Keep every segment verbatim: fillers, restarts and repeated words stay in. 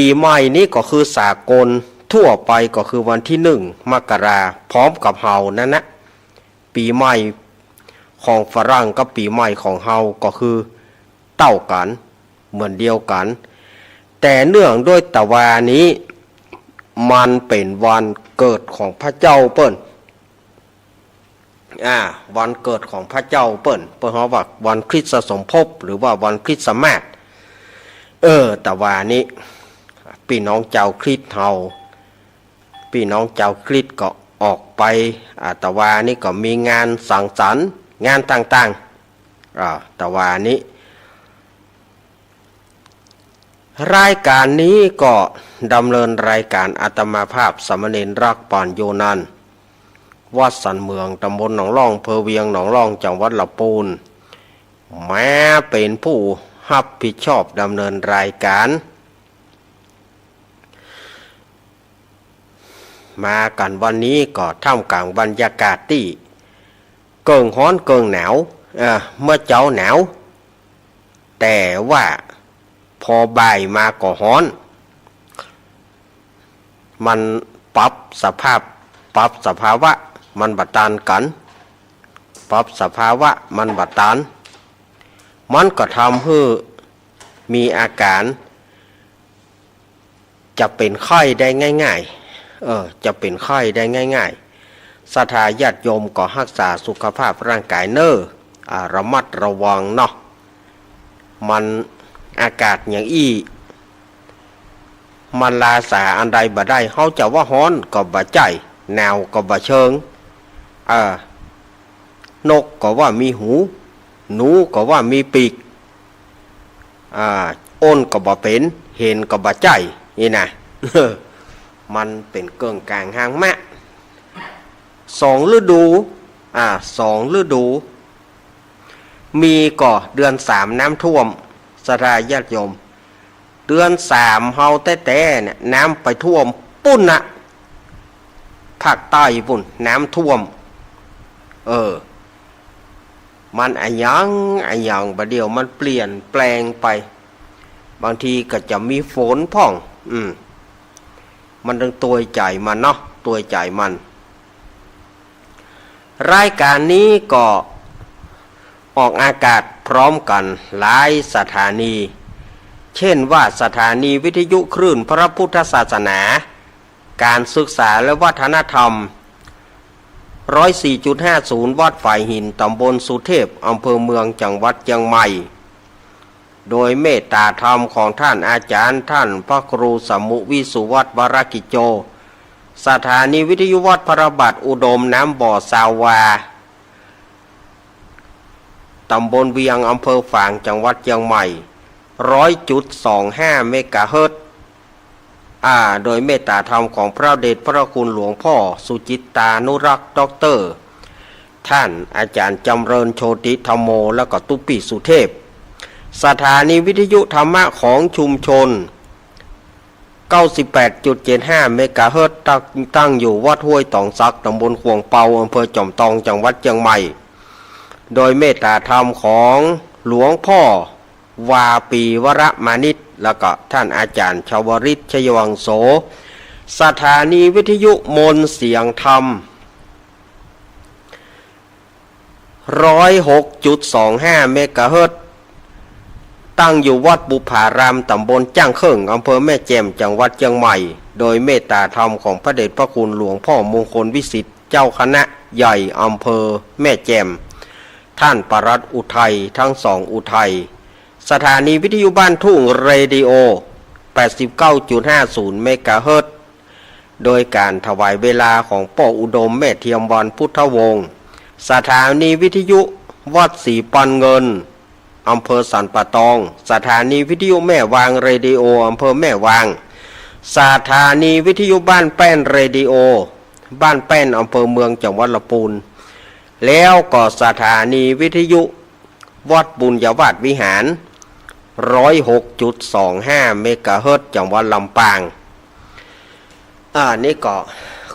ปี๋ใหม่นี้ก็คือสากล ทั่วไปก็คือวันตี้หนึ่งมกรา พร้อมกับเฮานั้นนะ ปี๋ใหม่ของฝรั่งกับปี๋ใหม่ของเฮาก็คือเต้ากั๋น เหมือนเดียวกั๋น แต่เนื่องด้วยตะวานี้ มันเป๋นวันเกิดของพระเจ้าเปิ้น อ่า วันเกิดของพระเจ้าเปิ้น เปิ้นฮ้องว่าวันคริสตสมภพ หรือว่าวันคริสต์มาส เออ ตะวานี้ ปี้น้องจาวคริสต์เฮา ปี้น้องจาวคริสต์ก็ออกไป อ่า ตะวานี้ก็มีงานสังสรรค์ งานต่างๆ อ่า ตะวานี้ รายก๋านนี้ก็ดำเนินรายก๋าน อาตมาภาพสามเณรรัก ปานโยนันท์ วัดสันเหมือง ตำบลหนองล่อง อำเภอเวียงหนองล่อง จังหวัดลำปูน มาเป๋นผู้ฮับผิดชอบดำเนินรายก๋าน มากั๋นวันนี้ก็ท่ามกลางบรรยากาศตี้เกิ่งฮ้อนเกิ่งหนาว เออ เมื่อเจ๊าหนาว แต่ว่าพอบ่ายมาก็ฮ้อน มันปรับสภาพ ปรับสภาวะมันบ่ตานกั๋น ปรับสภาวะมันบ่ตาน มันก็ทำหื้อมีอาก๋าน จะเป๋นไข้ได้ง่ายๆ เออ จะเป๋นไข้ได้ง่ายๆ ศรัทธาญาติโยมก็ฮักษาสุขภาพร่างก๋ายเน่อ อ่า ระมัดระวังเนาะ มันอากาศอย่างอี้ มันลาสาอันใดบ่ได้ เฮาจะว่าฮ้อนก็บ่ใจ้ หนาวก็บ่เชิง เออ นกก็ว่ามีหู หนูก็ว่ามีปีก อ่า อ้นก็บ่เป๋น เห็นก็บ่ใจ้ นี่นะ มันเป๋นเกิ่งก๋างฮางมะ สองฤดู อ่า สองฤดู มีก็เดือนสามน้ำท่วม ศรัทธาญาติโยม เดือนสามเฮาแต๊ๆ เนี่ย น้ำไปท่วมปู๊นนะ ภาคใต้ปู๊น น้ำท่วม เออ มันอะหยังอะหยัง บ่าเดี่ยวมันเปลี่ยนแปลงไป บางทีก็จะมีฝนพ่อง อืม มันต้องตวยใจ๋มันเนาะ ตวยใจ๋มัน รายก๋านนี้ก็ออกอากาศพร้อมกั๋นหลายสถานี เช่นว่าสถานีวิทยุคลื่นพระพุทธศาสนา ก๋านศึกษาและวัฒนธรรม ร้อยสี่จุดห้าศูนย์ วัดฝายหิน ตำบลสุเทพ อำเภอเมือง จังหวัดเจียงใหม่ โดยเมตตาธรรมของท่านอาจ๋ารย์ ท่านพระครูสมุวิสุวัฒน์ วรกิจโจ สถานีวิทยุวัดพระบาทอุดม น้ำบ่อซาวา ตำบลเวียง อำเภอฝาง จังหวัดเจียงใหม่ ร้อยจุดสองห้า เมกะเฮิรตซ์ อ่า โดยเมตตาธรรมของพระเดชพระคุณหลวงพ่อสุจิตตานุรักษ์ ด็อกเตอร์ ท่านอาจ๋ารย์จำเริญโชติธัมโม แล้วก็ตุ๊ปี้สุเทพ สถานีวิทยุธรรมะของชุมชน เก้าสิบแปดจุดเจ็ดห้า เมกะเฮิรตซ์ ตั้ง ตั้งอยู่วัดห้วยตองสัก ตำบลขวงเปา อำเภอจอมตอง จังหวัดเจียงใหม่ โดยเมตตาธรรมของหลวงพ่อ วาปีวรมานิต แล้วก็ท่านอาจ๋ารย์ชวริต ชยวังโส สถานีวิทยุมนต์เสียงธรรม ร้อยหกจุดสองห้า เมกะเฮิรตซ์ ตั้งอยู่วัดบุพาราม ตำบลจ้างเคิ่ง อำเภอแม่แจ่ม จังหวัดเจียงใหม่ โดยเมตตาธรรมของพระเดชพระคุณหลวงพ่อมงคลวิสิทธิ์ เจ้าคณะใหญ่อำเภอแม่แจ่ม ท่านปลัดอุทัย ทั้งสองอุทัย สถานีวิทยุบ้านทุ่ง เรดิโอ แปดสิบเก้าจุดห้าศูนย์ เมกะเฮิรตซ์ โดยก๋านถวายเวลาของป้ออุดม แม่เทียมวรรณพุทธวงศ์ สถานีวิทยุวัดศรีปันเงิน อำเภอสันป่าตอง สถานีวิทยุแม่วาง เรดิโอ อำเภอแม่วาง สถานีวิทยุบ้านแป้น เรดิโอ บ้านแป้น อำเภอเมือง จังหวัดลำปูน แล้วก็สถานีวิทยุวัดบุญญาวาสวิหาร ร้อยหกจุดสองห้า เมกะเฮิรตซ์ จังหวัดลำปาง อ่า นี่ก็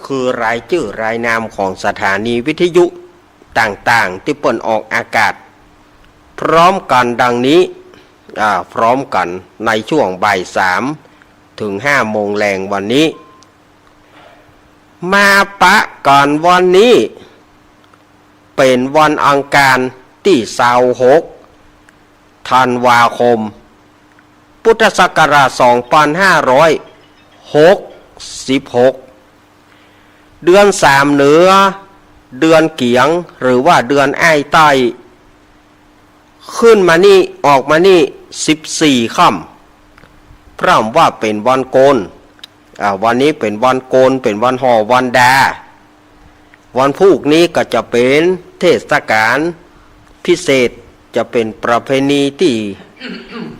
คือรายจื้อรายนามของสถานีวิทยุต่างๆ ตี้เปิ้นออกอากาศ พร้อมกั๋นดังนี้ อ่า พร้อมกั๋นในช่วงบ่ายสาม เถิงห้าโมงแลงวันนี้ มาปะกั๋นวันนี้ เป๋นวันอังคารตี้ซาวหก ธันวาคม พุทธศักราช สองปันห้าร้อยหกสิบหก เดือนสามเหนือ เดือนเกี๋ยง หรือว่าเดือนอ้ายใต้ ขึ้นมานี่ ออกมานี่ สิบสี่ค่ำ พร่ำว่าเป๋นวันโกน อ่า วันนี้เป๋นวันโกน เป๋นวันห่อวันดา วันพูกนี้ก็จะเป๋นเทศกาลพิเศษ จะเป๋นประเพณีตี้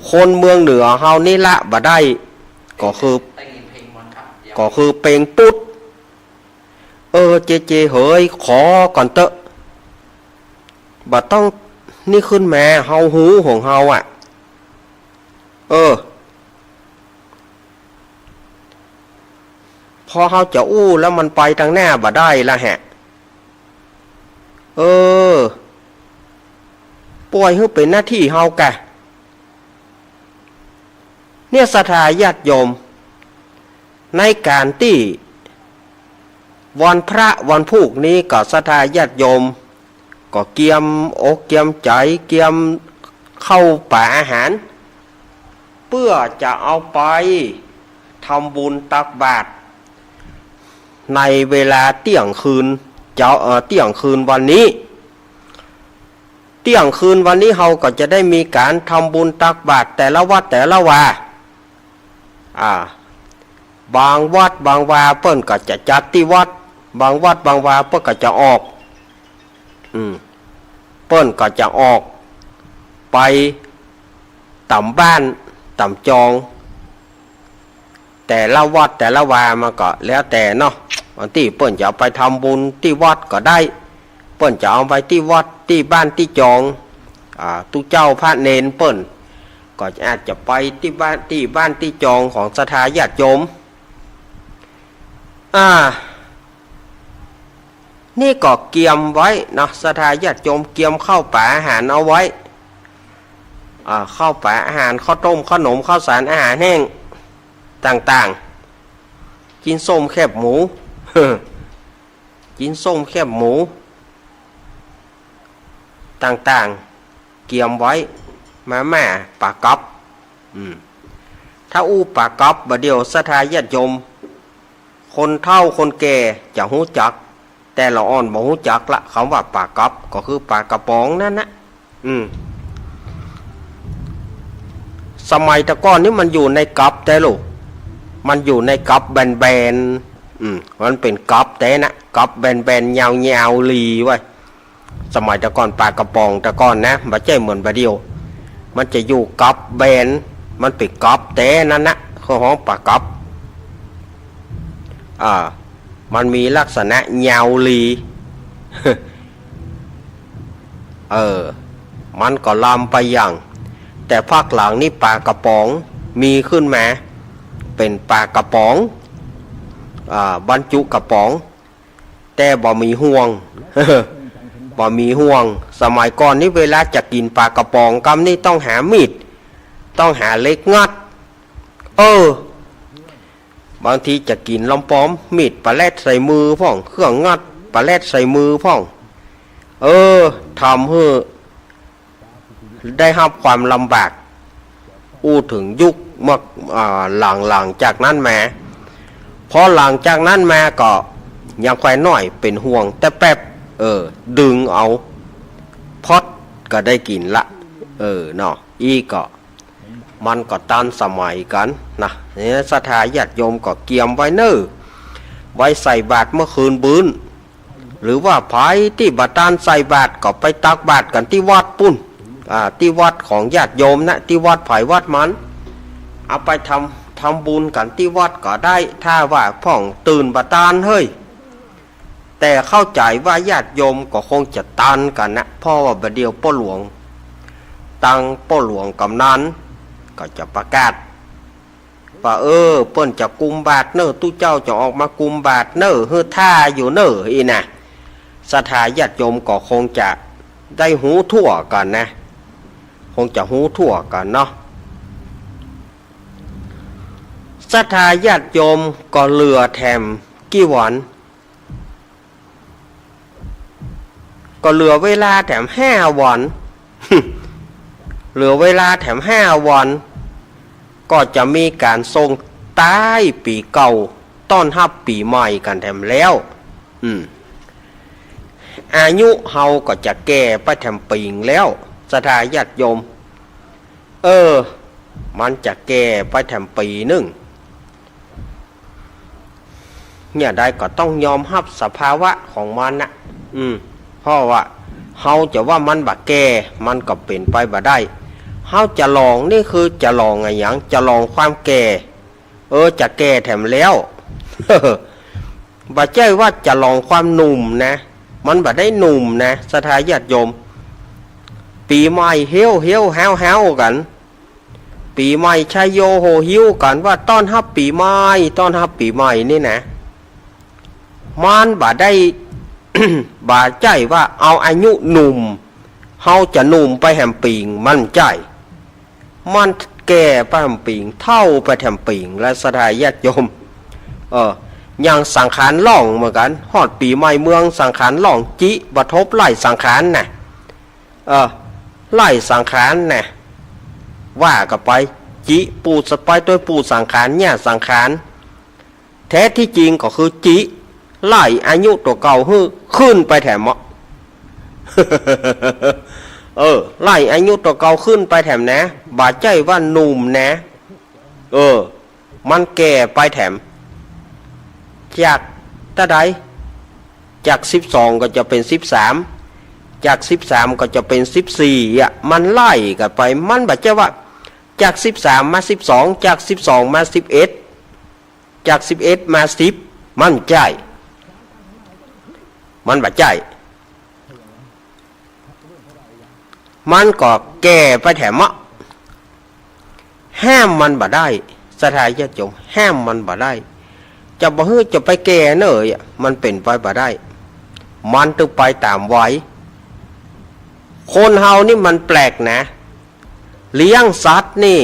คนเมืองเหนือเฮานี่ละบ่ได้ ก็คือ ก็คือเปงปุ๊ด เออ เจเจเหย ขอก่อนเต๊อะ บ่ต้องนี่ขึ้นมา เฮาฮู้ของเฮาอะ เออ พอเฮาจะอู้แล้วมันไปตังหน้าบ่ได้ละแหะ เออ ป่อยหื้อเป๋นหน้าตี้เฮากะ เนี่ยศรัทธาญาติโยม ในก๋านตี้วันพระวันพูกนี้ก็ศรัทธาญาติโยม ก็เกียมอกเกียมใจ๋ เกียมข้าวป๋าอาหาร เปื้อจะเอาไปทำบุญตักบาตร ในเวลาเตี้ยงคืน เจ๊า เอ่อ เตี้ยงคืนวันนี้ เตี้ยงคืนวันนี้เฮาก็จะได้มีก๋านทำบุญตักบาตรแต่ละวัดแต่ละวา อ่า บางวัดบางวาเปิ้นก็จะจัดตี้วัด บางวัดบางวาเปิ้นก็จะออก อืม เปิ้นก็จะออกไปต๋ามบ้านต๋ามจอง แต่ละวัดแต่ละวามันก็แล้วแต่เนาะ บางตี้เปิ้นจะเอาไปทำบุญตี้วัดก็ได้ เปิ้นจะเอาไปตี้วัดตี้บ้านตี้จอง อ่า ตุ๊เจ้าพระเณรเปิ้น ก็อาจจะไปตี้บ้าน ตี้บ้านตี้จองของศรัทธาญาติโยม อ่า นี่ก็เกียมไว้เนาะ ศรัทธาญาติโยมเกียมข้าวป๋าอาหารเอาไว้ อ่า ข้าวป๋าอาหาร ข้าวต้ม ข้าวหนม ข้าวสาร อาหารแห้งต่างๆ จิ๊นส้มแคบหมู จิ๊นส้มแคบหมูต่างๆ เกียมไว้ มาม่า ป๋าก๊อบ อืม ถ้าอู้ป๋าก๊อบบ่าเดี่ยวศรัทธาญาติโยม คนเฒ่าคนแก่จะฮู้จัก แต่ละอ่อนบ่ฮู้จักละ กำว่าป๋าก๊อบก็คือป๋ากระป๋องนั้นนะ อืม สมัยแต่ก่อนนี่มันอยู่ในก๊อบแต๊ลูก มันอยู่ในก๊อบแบนๆ อืม มันเป๋นก๊อบแต๊นะ ก๊อบแบนๆ ยาวๆ หลีไว้ สมัยแต่ก่อนป๋ากระป๋องแต่ก่อนนะ บ่ใจ้เหมือนบ่าเดี่ยว มันจะอยู่ก๊อบแบน มันเป๋นก๊อบแต๊นั้นนะ เขาฮ้องป๋าก๊อบ อ่า มันมีลักษณะยาวหลี เออ มันก็ลามไปอย่าง แต่ภาคหลังนี่ป๋ากระป๋องมีขึ้นมา เป๋นป๋ากระป๋อง อ่า บรรจุกระป๋อง แต่บ่มีห่วง บ่มีห่วง สมัยก่อนนี่เวลาจะกิ๋นป๋ากระป๋องกำนี่ต้องหามีด ต้องหาเหล็กงัด เออ บางทีจะกิ๋นลำปอม มีดปะแล็ดใส่มือพ่อง เครื่องงัดปะแล็ดใส่มือพ่อง เออ ทำหื้อได้ฮับความลำบาก อู้เถิงยุคเมื่อ อ่า หลังๆ จากนั้นมา พอหลังจากนั้นมาก็ยังควายน้อยเป๋นห่วงแต่แป๊บ เออ ดึงเอา พอดก็ได้กิ๋นละ เออ เนาะ อี้ก็ มันก็ตันสมัยกั๋นนะ เนี่ย ศรัทธาญาติโยมก็เกียมไว้เน่อ ไว้ใส่บาตรเมื่อคืนบื้น หรือว่าใผตี้บ่ตันใส่บาตรก็ไปตักบาตรกั๋นตี้วัดปู้น อ่า ตี้วัดของญาติโยมนะ ตี้วัดใผวัดมัน เอาไปทำ ทำบุญกั๋นตี้วัดก็ได้ ถ้าว่าพ่องตื่นบ่ตันเฮ้ย แต่เข้าใจ๋ว่าญาติโยมก็คงจะตันกั๋นนะ เพราะว่าบ่าเดี่ยวป้อหลวง ตังป้อหลวงกำนันก็จะประกาศว่า เออ เปิ้นจะกุมบาตรเน่อ ตุ๊เจ้าจะออกมากุมบาตรเน่อ หื้อท่าอยู่เน่อ อี้นะ ศรัทธาญาติโยมก็คงจะได้ฮู้ทั่วกั๋นนะ คงจะฮู้ทั่วกั๋นเนาะ ศรัทธาญาติโยมก็เหลือแถมกี่วัน ก็เหลือเวลาแถมห้าวัน เหลือเวลาแถมห้าวัน ก็จะมีก๋านส่งต้ายปี๋เก่า ต้อนฮับปี๋ใหม่กั๋นแถมแล้ว อืม อายุเฮาก็จะแก่ไปแถมปี๋นึ่งแล้ว ศรัทธาญาติโยม เออ มันจะแก่ไปแถมปี๋นึ่ง เนี่ยใดก็ต้องยอมฮับสภาวะของมันนะ อืม เพราะว่าเฮาจะว่ามันบ่แก่ มันก็เป๋นไปบ่ได้ เฮาจะลอง นี่คือจะลองอะหยัง จะลองความแก่ เออ จะแก่แถมแล้ว บ่ใจ้ว่าจะลองความหนุ่มนะ มันบ่ได้หนุ่มนะ ศรัทธาญาติโยม ปี๋ใหม่เฮ้วเฮ้วฮ้าวฮ้าวกั๋น ปี๋ใหม่ชัยโยโห่หิ้วกั๋นว่าต้อนฮับปี๋ใหม่ ต้อนฮับปี๋ใหม่นี่นะ มันบ่ได้ บ่ใจ้ว่าเอาอายุหนุ่ม เฮาจะหนุ่มไปแถมปี๋นึ่ง มันบ่ใจ้ มันแก่ไปแถมปี๋นึ่ง เฒ่าไปแถมปี๋นึ่ง และศรัทธาญาติโยม เออ อย่างสังขารล่องเหมือนกั๋น ฮอดปี๋ใหม่เมืองสังขารล่อง จิบ่ทบไล่สังขารน่ะ เออ ไล่สังขารน่ะ ว่ากั๋นไป จิปู้สะไปตวยปู้สังขาร หญ้าสังขาร แท้ตี้จริงก็คือจิไล่อายุตั๋วเก่าหื้อขึ้นไปแถมเนาะ เออ ไล่อายุตั๋วเก่าขึ้นไปแถมนะ บ่ใจ้ว่าหนุ่มนะ เออ มันแก่ไปแถม จากเต้าใด จากสิบสองก็จะเป๋นสิบสาม จากสิบสามก็จะเป๋นสิบสี่อะ มันไล่กั๋นไป มันบ่ใจ้ว่า จากสิบสามมาสิบสอง จากสิบสองมาสิบเอ็ด จากสิบเอ็ดมาสิบ มันบ่ใจ้ มันบ่ใจ้ มันก็แก่ไปแถมเนาะ ห้ามมันบ่ได้ ศรัทธาญาติโยม ห้ามมันบ่ได้ จะบ่หื้อจะไปแก่เน่อ มันเป๋นไปบ่ได้ มันต้องไปต๋ามวัย คนเฮานี่มันแปลกนะ เลี้ยงสัตว์นี่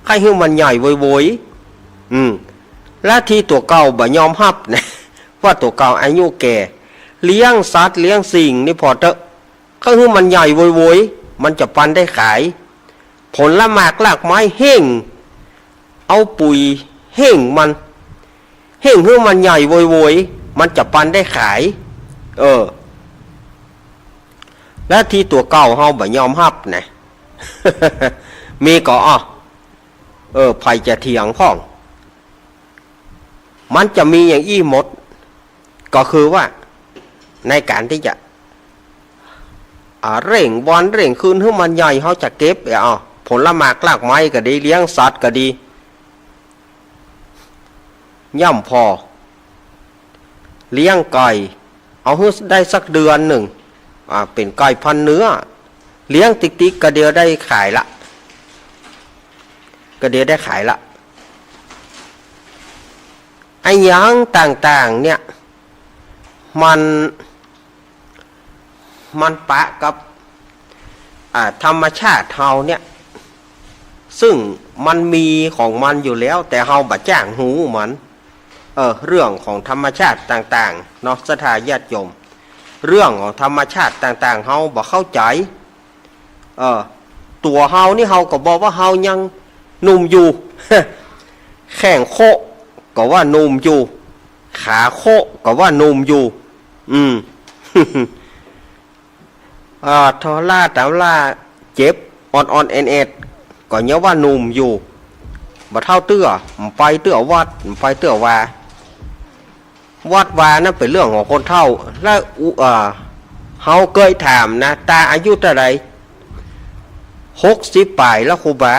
ใค่หื้อมันใหญ่โวยๆ อืม และตี้ตั๋วเก่าบ่ยอมฮับนะ ว่าตั๋วเก่าอายุแก่ เลี้ยงสัตว์เลี้ยงสิ่งนี่ผ่อเต๊อะ ใค่หื้อมันใหญ่โวยๆ มันจะปันได้ขาย ผลหมากรากไม้เฮ่ง เอาปุ๋ยเฮ่งมัน เฮ่งหื้อมันใหญ่โวยๆ มันจะปันได้ขาย เออ และตี้ตั๋วเก่าเฮาบ่ยอมฮับนะ มีก่อ อ้อ เออ ใผจะเถียงพ่อง มันจะมีอย่างอี้หมด ก็คือว่า ในก๋านตี้จะ อ่า เร่งวันเร่งคืนหื้อมันใหญ่ เฮาจะเก็บ เออ เอา ผลหมากรากไม้ก็ดี เลี้ยงสัตว์ก็ดี ย่ำผ่อ เลี้ยงไก่ เอาหื้อได้สักเดือนนึ่ง อ่า เป๋นไก่พันธุ์เนื้อ เลี้ยงติ๊กๆ ก็เดี๋ยวได้ขายละ ก็เดี๋ยวได้ขายละ อะหยังต่างๆ เนี่ย มัน มันปะกับ อ่า ธรรมชาติเฮาเนี่ย ซึ่งมันมีของมันอยู่แล้ว แต่เฮาบ่จ้างฮู้มัน เออ เรื่องของธรรมชาติต่างๆ เนาะ ศรัทธาญาติโยม เรื่องของธรรมชาติต่างๆ เฮาบ่เข้าใจ๋ เออ ตั๋วเฮานี่เฮาก็บอกว่าเฮายังหนุ่มอยู่ แข้งโคะก็ว่าหนุ่มอยู่ ขาโคะก็ว่าหนุ่มอยู่ อืม อ่า ทอล่าต๋ามล่าเจ็บ อ่อนๆ แอนๆ ก็ยังว่าหนุ่มอยู่ บ่เฒ่าเตื้อ บ่ไปเตื้อวัด บ่ไปเตื้อวา วัดวานั้นเป๋นเรื่องของคนเฒ่า และอุ อ่า เฮาเกยถามนะ ตาอายุเต้าใด หกสิบป๋ายแล้วครูบา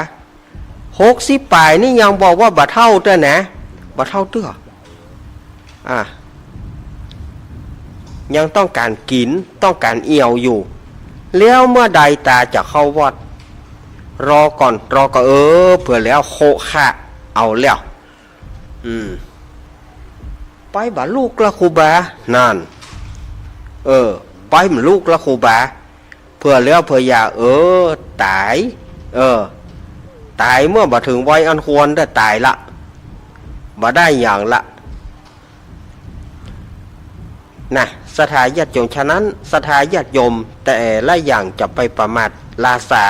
หกสิบป๋ายนี่ยังบอกว่าบ่เฒ่าเตื้อนะ บ่เฒ่าเตื้อ อ่า ยังต้องก๋านกิ๋น ต้องก๋านเอี่ยวอยู่ แล้วเมื่อใดตาจะเข้าวัด รอก่อน รอก่อน เออ เผื่อแล้วโคะคะ เอาแล้ว อืม ไปบ่ลุกละครูบา นั่น เออ ไปบ่ลุกละครูบา เผื่อแล้วเผื่ออย่า เออ ต๋าย เออ ต๋ายเมื่อบ่เถิงวัยอันควร แต่ต๋ายละ บ่ได้หยังละ นะ ศรัทธาญาติโยม ฉะนั้นศรัทธาญาติโยมแต่ละอย่างจะไปประมาทราษา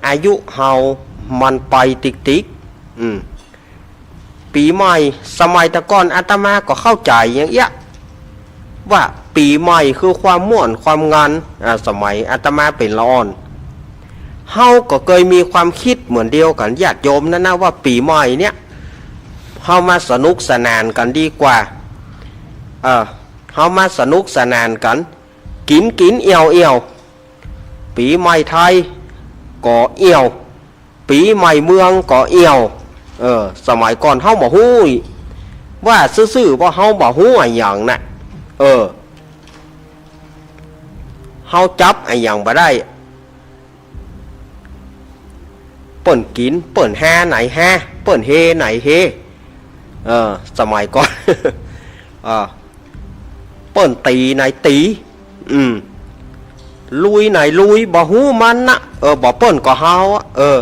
อายุเฮามันไปติกๆ อืม ปี๋ใหม่ สมัยแต่ก่อนอาตมาก็เข้าใจ๋อย่างเอี้ย ว่าปี๋ใหม่คือความม่วนความงัน อ่า สมัยอาตมาเป๋นละอ่อน เฮาก็เกยมีความกึ๊ดเหมือนเดียวกั๋นญาติโยมนั่นนะ ว่าปี๋ใหม่เนี่ย เฮามาสนุกสนานกั๋นดีกว่า เออ เฮามาสนุกสนานกั๋น กิ๋นกิ๋นเอี่ยวเอี่ยว ปี๋ใหม่ไทยก็เอี่ยว ปี๋ใหม่เมืองก็เอี่ยว เออ สมัยก่อนเฮาบ่ฮู้ ว่าซื่อๆ ว่าเฮาบ่ฮู้อะหยังนะ เออ เฮาจับอะหยังบ่ได้ เปิ้นกิ๋น เปิ้นฮาไหนฮา เปิ้นเฮไหนเฮ เออ สมัยก่อน เออ เปิ้นตี๋ไหนตี๋ อืม ลุยไหนลุย บ่ฮู้มันนะ เออ บ่เปิ้นก็เฮาอะ เออ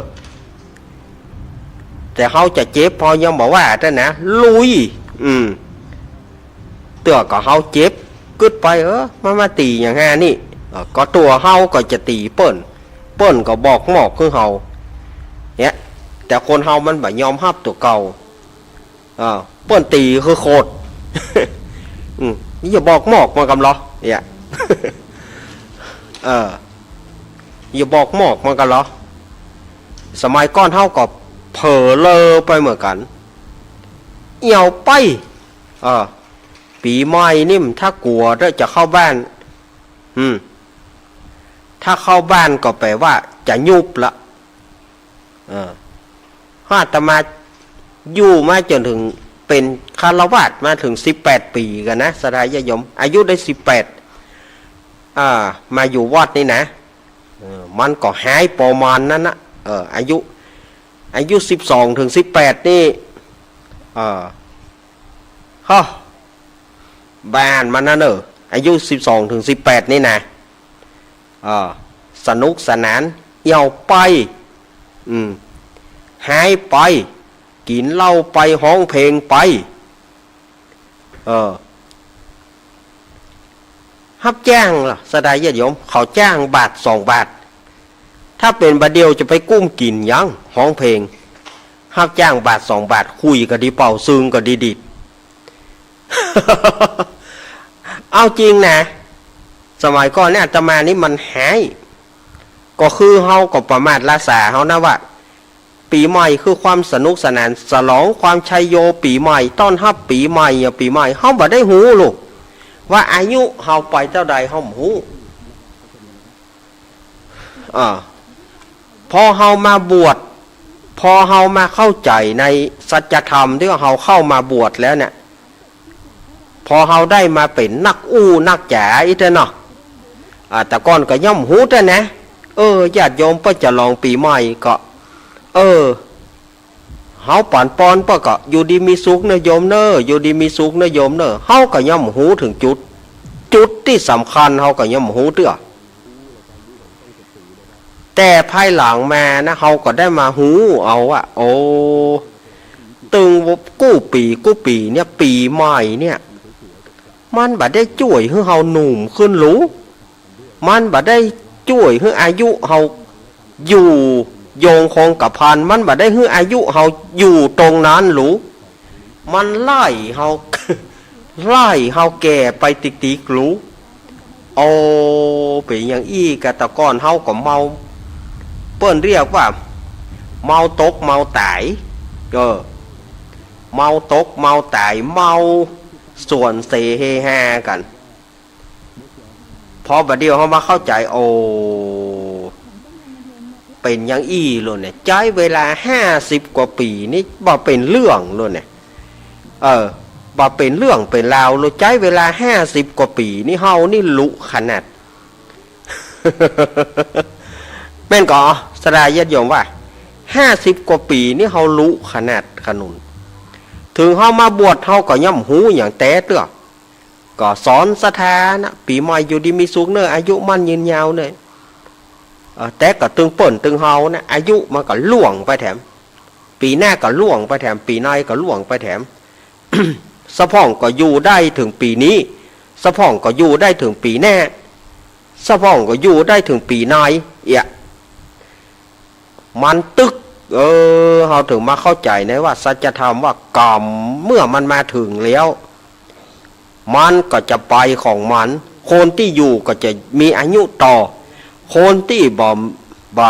แต่เฮาจะเจ็บเฮายังบ่ว่าแต่นะ ลุย อืม เตื้อก็เฮาเจ็บ กึ๊ดไป เออ มันมาตี๋อย่างฮานี่ เออ ก็ตั๋วเฮาก็จะตี๋เปิ้น เปิ้นก็บอกมอบคือเฮา เนี่ย แต่คนเฮามันบ่ยอมฮับตั๋วเก่า เออ เปิ้นตี๋คือโขด อืม อย่าบอกมอบมันกำลอ เนี่ย เออ อย่าบอกมอบมันกำลอ สมัยก่อนเฮาก็เผลอเลอไปเหมือนกั๋น เอี่ยวไป เออ ปี๋ใหม่นี่มันถ้ากั๋วเด้อจะเข้าบ้าน อืม ถ้าเข้าบ้านก็แป๋ว่าจะยุบละ เออ อาตมาอยู่มาจ๋นถึงเป๋นฆราวาสมาถึงสิบแปดปี๋กั๋นนะ ศรัทธาญาติโยม อายุได้สิบแปด อ่า มาอยู่วัดนี่นะ เออ มันก็หายปอมานนั้นนะ เออ อายุ อายุสิบสองถึงสิบแปดนี่ เออ ฮะ บ้านมันนะเน่อ อายุสิบสองถึงสิบแปดนี่นะ เออ สนุกสนาน เอี่ยวไป อืม หายไป กิ๋นเหล้าไป ฮ้องเพลงไป เออ ฮับจ้างล่ะ ศรัทธาญาติโยม เขาจ้างบาทสองบาท ถ้าเป๋นบ่าเดี่ยวจะไปกุ้มกิ๋นหยัง ฮ้องเพลง ฮับจ้างบาทสองบาท คุยก็ดีเป่า ซึ่งก็ดีดีด เอาจริงนะ สมัยก่อนเนี่ยอาตมานี่มันหาย ก็คือเฮาก็ประมาทราษาเฮานะว่า ปี๋ใหม่คือความสนุกสนาน ฉลองความชัยโยปี๋ใหม่ ต้อนฮับปี๋ใหม่อะ ปี๋ใหม่ เฮาบ่ได้ฮู้ลูก ว่าอายุเฮาไปเต้าใด เฮาบ่ฮู้ อ่า พอเฮามาบวช พอเฮามาเข้าใจ๋ในสัจธรรมตี้ว่าเฮาเข้ามาบวชแล้วเนี่ย พอเฮาได้มาเป๋นนักอู้นักจ๋าอี้เต๊อะเนาะ อ่า แต่ก่อนก็ย่อมฮู้เต๊อะนะ เออ ญาติโยมเปิ้นฉลองปี๋ใหม่ก็ เออ เฮาปั๋นปอนเปิ้นก็ อยู่ดีมีสุขเน่อโยมเน่อ อยู่ดีมีสุขเน่อโยมเน่อ เฮาก็ย่อมฮู้เถิงจุด จุดตี้สำคัญเฮาก็ย่อมฮู้เตื้อ แต่ภายหลังมานะ เฮาก็ได้มาฮู้เอาว่า โอ้ ตึงกู้ปี๋กู้ปี๋เนี่ย ปี๋ใหม่เนี่ย มันบ่ได้จ้วยหื้อเฮาหนุ่มขึ้นหรู มันบ่ได้จ้วยหื้ออายุเฮาอยู่ยงคงกระพัน มันบ่ได้หื้ออายุเฮาอยู่ตรงนั้นหรู มันไล่เฮา ไล่เฮาแก่ไปติ๊กๆ หรู โอ้ เป๋นอย่างอี้กา แต่ก่อนเฮาก็เมา เปิ้นเรียกว่า เมาตกเมาต๋าย เออ เมาตกเมาต๋าย เมาส่วนเสเฮฮากั๋น พอบ่าเดี่ยวเฮามาเข้าใจ๋ โอ้ เป๋นอย่างอี้โลดเนี่ย ใจ๊เวลาห้าสิบกว่าปี๋นี่บ่เป๋นเรื่องโลดเนี่ย เออ บ่เป๋นเรื่องเป๋นราวโลด ใจ๊เวลาห้าสิบกว่าปี๋นี่ เฮานี่หรูขนาด แม่นก่อ ศรัทธาญาติโยมว่า ห้าสิบกว่าปี๋นี่เฮาหรูขนาดขนุน เถิงเฮามาบวชเฮาก็ย่อมฮู้หยังแต๊เตื้อ ก็สอนศรัทธานะ ปี๋ใหม่อยู่ดีมีสุขเน่อ อายุมั่นยืนยาวเน่อ เอ่อ แต่ก็ตึงเปิ้นตึงเฮานะ อายุมันก็ล่วงไปแถม ปี๋หน้าก็ล่วงไปแถม ปี๋ในก็ล่วงไปแถม สะพ่องก็อยู่ได้เถิงปี๋นี้ สะพ่องก็อยู่ได้เถิงปี๋หน้า สะพ่องก็อยู่ได้เถิงปี๋ใน เอียะ มันตึก เออ เฮาเถิงมาเข้าใจ๋ในว่าสัจธรรมว่ากรรมเมื่อมันมาเถิงแล้ว มันก็จะไปของมัน คนตี้อยู่ก็จะมีอายุต่อ คนตี้บ่ บ่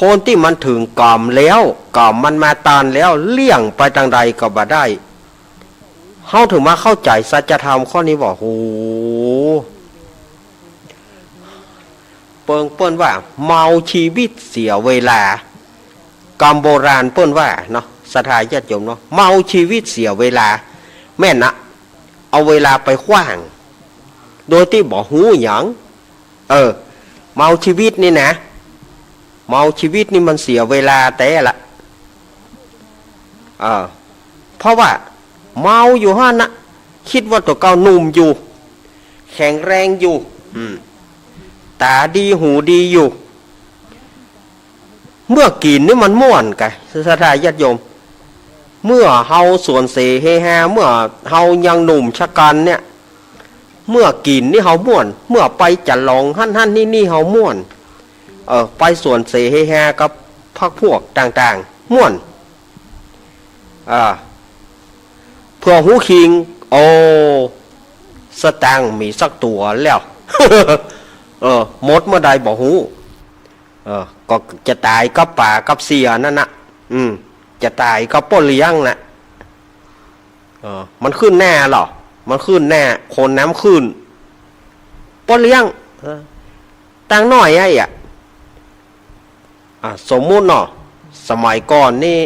คนตี้มันเถิงกรรมแล้ว กรรมมันมาต้านแล้ว เลี่ยงไปตางใดก็บ่ได้ เฮาเถิงมาเข้าใจ๋สัจธรรมข้อนี้ว่า โห เปิ้น เปิ้นว่าเมาชีวิตเสียเวลา กำโบราณเปิ้นว่าเนาะ ศรัทธาญาติโยมเนาะ เมาชีวิตเสียเวลา แม่นนะ เอาเวลาไปขว้าง โดยตี้บ่ฮู้หยัง เออ เมาชีวิตนี่นะ เมาชีวิตนี่มันเสียเวลาแต๊ละ เออ เพราะว่าเมาอยู่หั้นนะ กึ๊ดว่าตั๋วเก่าหนุ่มอยู่ แข็งแรงอยู่ อืม ต๋าดีหูดีอยู่ เมื่อกิ๋นนี่มันม่วนก่ะ ศรัทธาญาติโยม เมื่อเฮาสวนเสเฮฮา เมื่อเฮายังหนุ่มชะกันเนี่ย เมื่อกิ๋นนี่เฮาม่วน เมื่อไปจ๋ลองหั้นหั้นนี่นี่เฮาม่วน เออ ไปสวนเสเฮฮากับพรรคพวกต่างๆ ม่วน อ่า เผื่อฮู้คิง โอ้ สตางค์มีสักตั๋วแล้ว เออ หมดเมื่อใดบ่ฮู้ เออ ก็จะต๋ายกับป๋ากับเสี่ยนั่นนะ อืม จะต๋ายกับป้อเลี้ยงนะ เออ มันขึ้นหน้าเหรอ มันขึ้นหน้า คนน้ำขึ้น ป้อเลี้ยง เออ ตังค์น้อยไอ้อะ อ่ะ สมมุติเนาะ สมัยก่อนนี่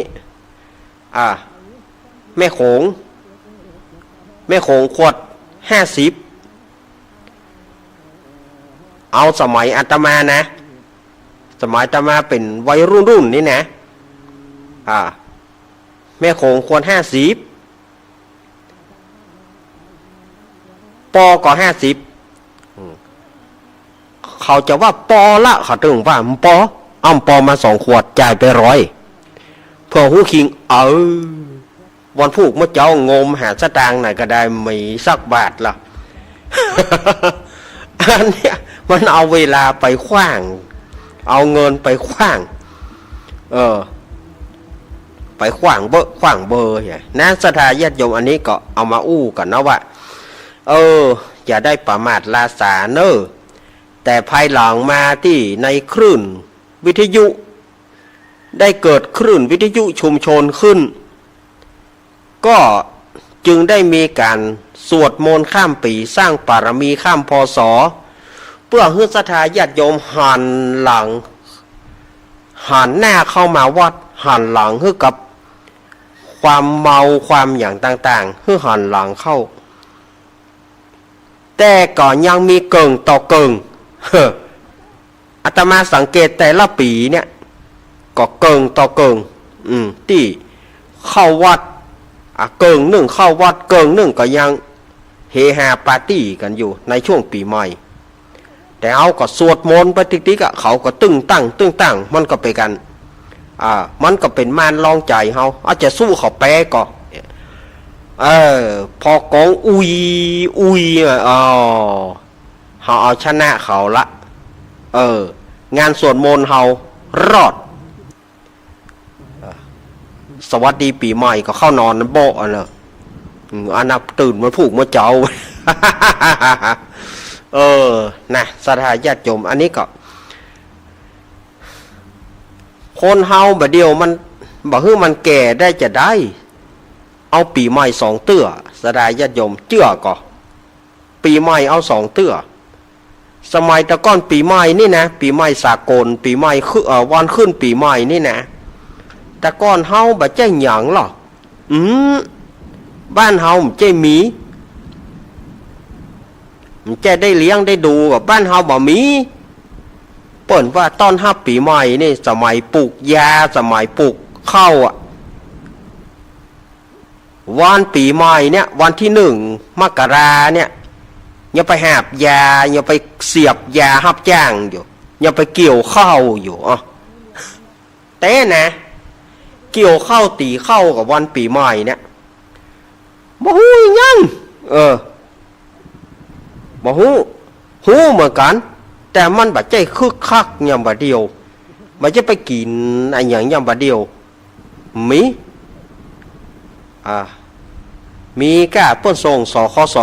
อ่ะ แม่โขง แม่โขงขวดห้าสิบ เอาสมัยอาตมานะ สมัยอาตมาเป๋นวัยรุ่นๆ นี่นะ อ่ะ แม่โขงขวดห้าสิบ ปอก็ห้าสิบ อืม เขาจะว่าปอละ เขาเถิงว่าบ่ปอ อ้ำปอมาสองขวด จ่ายไปร้อย เผื่อฮู้คิง เออ วันพูกเมื่อเจ๊างมหาสตางค์ไหนก็ได้ มีสักบาทละ อันเนี้ยมันเอาเวลาไปขว้าง เอาเงินไปขว้าง เออ ไปขว้างเบ้อ ขว้างเบอร์เหียนะ ศรัทธาญาติโยม อันนี้ก็เอามาอู้กั๋นนะว่า เออ อย่าได้ประมาทลาสาเน่อ แต่ภายหลังมาตี้ในคลื่นวิทยุ ได้เกิดคลื่นวิทยุชุมชนขึ้น ก็จึงได้มีก๋านสวดมนต์ข้ามปี๋ สร้างบารมีข้าม พ.ศ. เปื้อหื้อศรัทธาญาติโยมหันหลัง หันหน้าเข้ามาวัด หันหลังหื้อกับความเมาความหยังต่างๆ หื้อหันหลังเข้า แต่ก็ยังมีเกิ่งต่อเกิ่ง เฮ้อ อาตมาสังเกตแต่ละปี๋เนี่ย ก็เกิ่งต่อเกิ่ง อืม ตี้เข้าวัด อ่ะ เกิ่งนึ่งเข้าวัด เกิ่งนึ่งก็ยังเฮฮาปาร์ตี้กั๋นอยู่ในช่วงปี๋ใหม่ แต่เฮาก็สวดมนต์ไปติ๊กๆ อ่ะ เขาก็ตึ้งตั้งตึ้งตั้ง มันก็เป๋นก๋าน อ่า มันก็เป๋นม่านรองใจ๋เฮา อาจจะสู้เขาแป๊ก็ เออ พอกองอุย อุย อ่ะ อ๋อ เฮาเอาชนะเขาละ เออ งานสวดมนต์เฮารอด เออ สวัสดีปี๋ใหม่ก็เข้านอนโบ๊ะอันเนอะ อืม อันนับตื่นมาผูกมาเจ้า เออ นะ ศรัทธาญาติโยม อันนี้ก็ คนเฮาบ่าเดี่ยวมัน บ่หื้อมันแก่ได้จะได้ เอาปี๋ใหม่สองเตื้อ ศรัทธาญาติโยม เจื้อก่อ ปี๋ใหม่เอาสองเตื้อ สมัยแต่ก่อนปี๋ใหม่นี่นะ ปี๋ใหม่สากล ปี๋ใหม่คือ เอ่อ วันขึ้นปี๋ใหม่นี่นะ แต่ก่อนเฮาบ่ใจ้หยังหรอก อืม บ้านเฮาบ่ใจ้มี บ่ใจ้ได้เลี้ยงได้ดู ก็บ้านเฮาบ่มี เปิ้นว่าต้อนฮับปี๋ใหม่นี่ สมัยปลูกยา สมัยปลูกข้าวอะ วันปี๋ใหม่เนี่ย วันตี้หนึ่งมกราเนี่ย ยังไปหาบยา ยังไปเสียบยาฮับจ้างอยู่ ยังไปเกี่ยวข้าวอยู่ อ้อ แต่นะ เกี่ยวข้าวตี๋ข้าวกับวันปี๋ใหม่เนี่ย บ่ฮู้หยัง เออ บ่ฮู้ ฮู้เหมือนกั๋น แต่มันบ่ใจ้คึกคักยามบ่าเดี่ยว บ่ใจ้ไปกิ๋นอะหยังยามบ่าเดี่ยว มี อ่า มีก้าเปิ้นส่ง สคส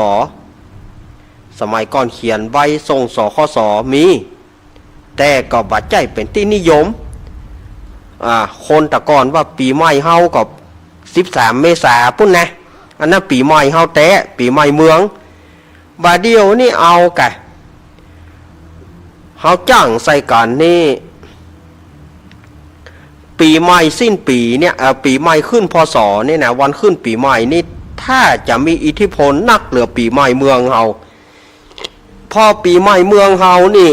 สมัยก่อนเขียนใบส่ง สคส มี แต่ก็บ่ใจ้เป๋นตี้นิยม อ่า คนแต่ก่อนว่าปี๋ใหม่เฮาก็สิบสามเมษาปู๊นนะ อันนั้นปี๋ใหม่เฮาแต๊ ปี๋ใหม่เมือง บ่าเดี่ยวนี้เอาก่ะ เฮาจ้างใส่กั๋นนี่ ปี๋ใหม่สิ้นปี๋เนี่ย เอ่อ ปี๋ใหม่ขึ้น พ.ศ. เนี่ยนะ วันขึ้นปี๋ใหม่นี่ ถ้าจะมีอิทธิพลนักเหลือปี๋ใหม่เมืองเฮา เพราะปี๋ใหม่เมืองเฮานี่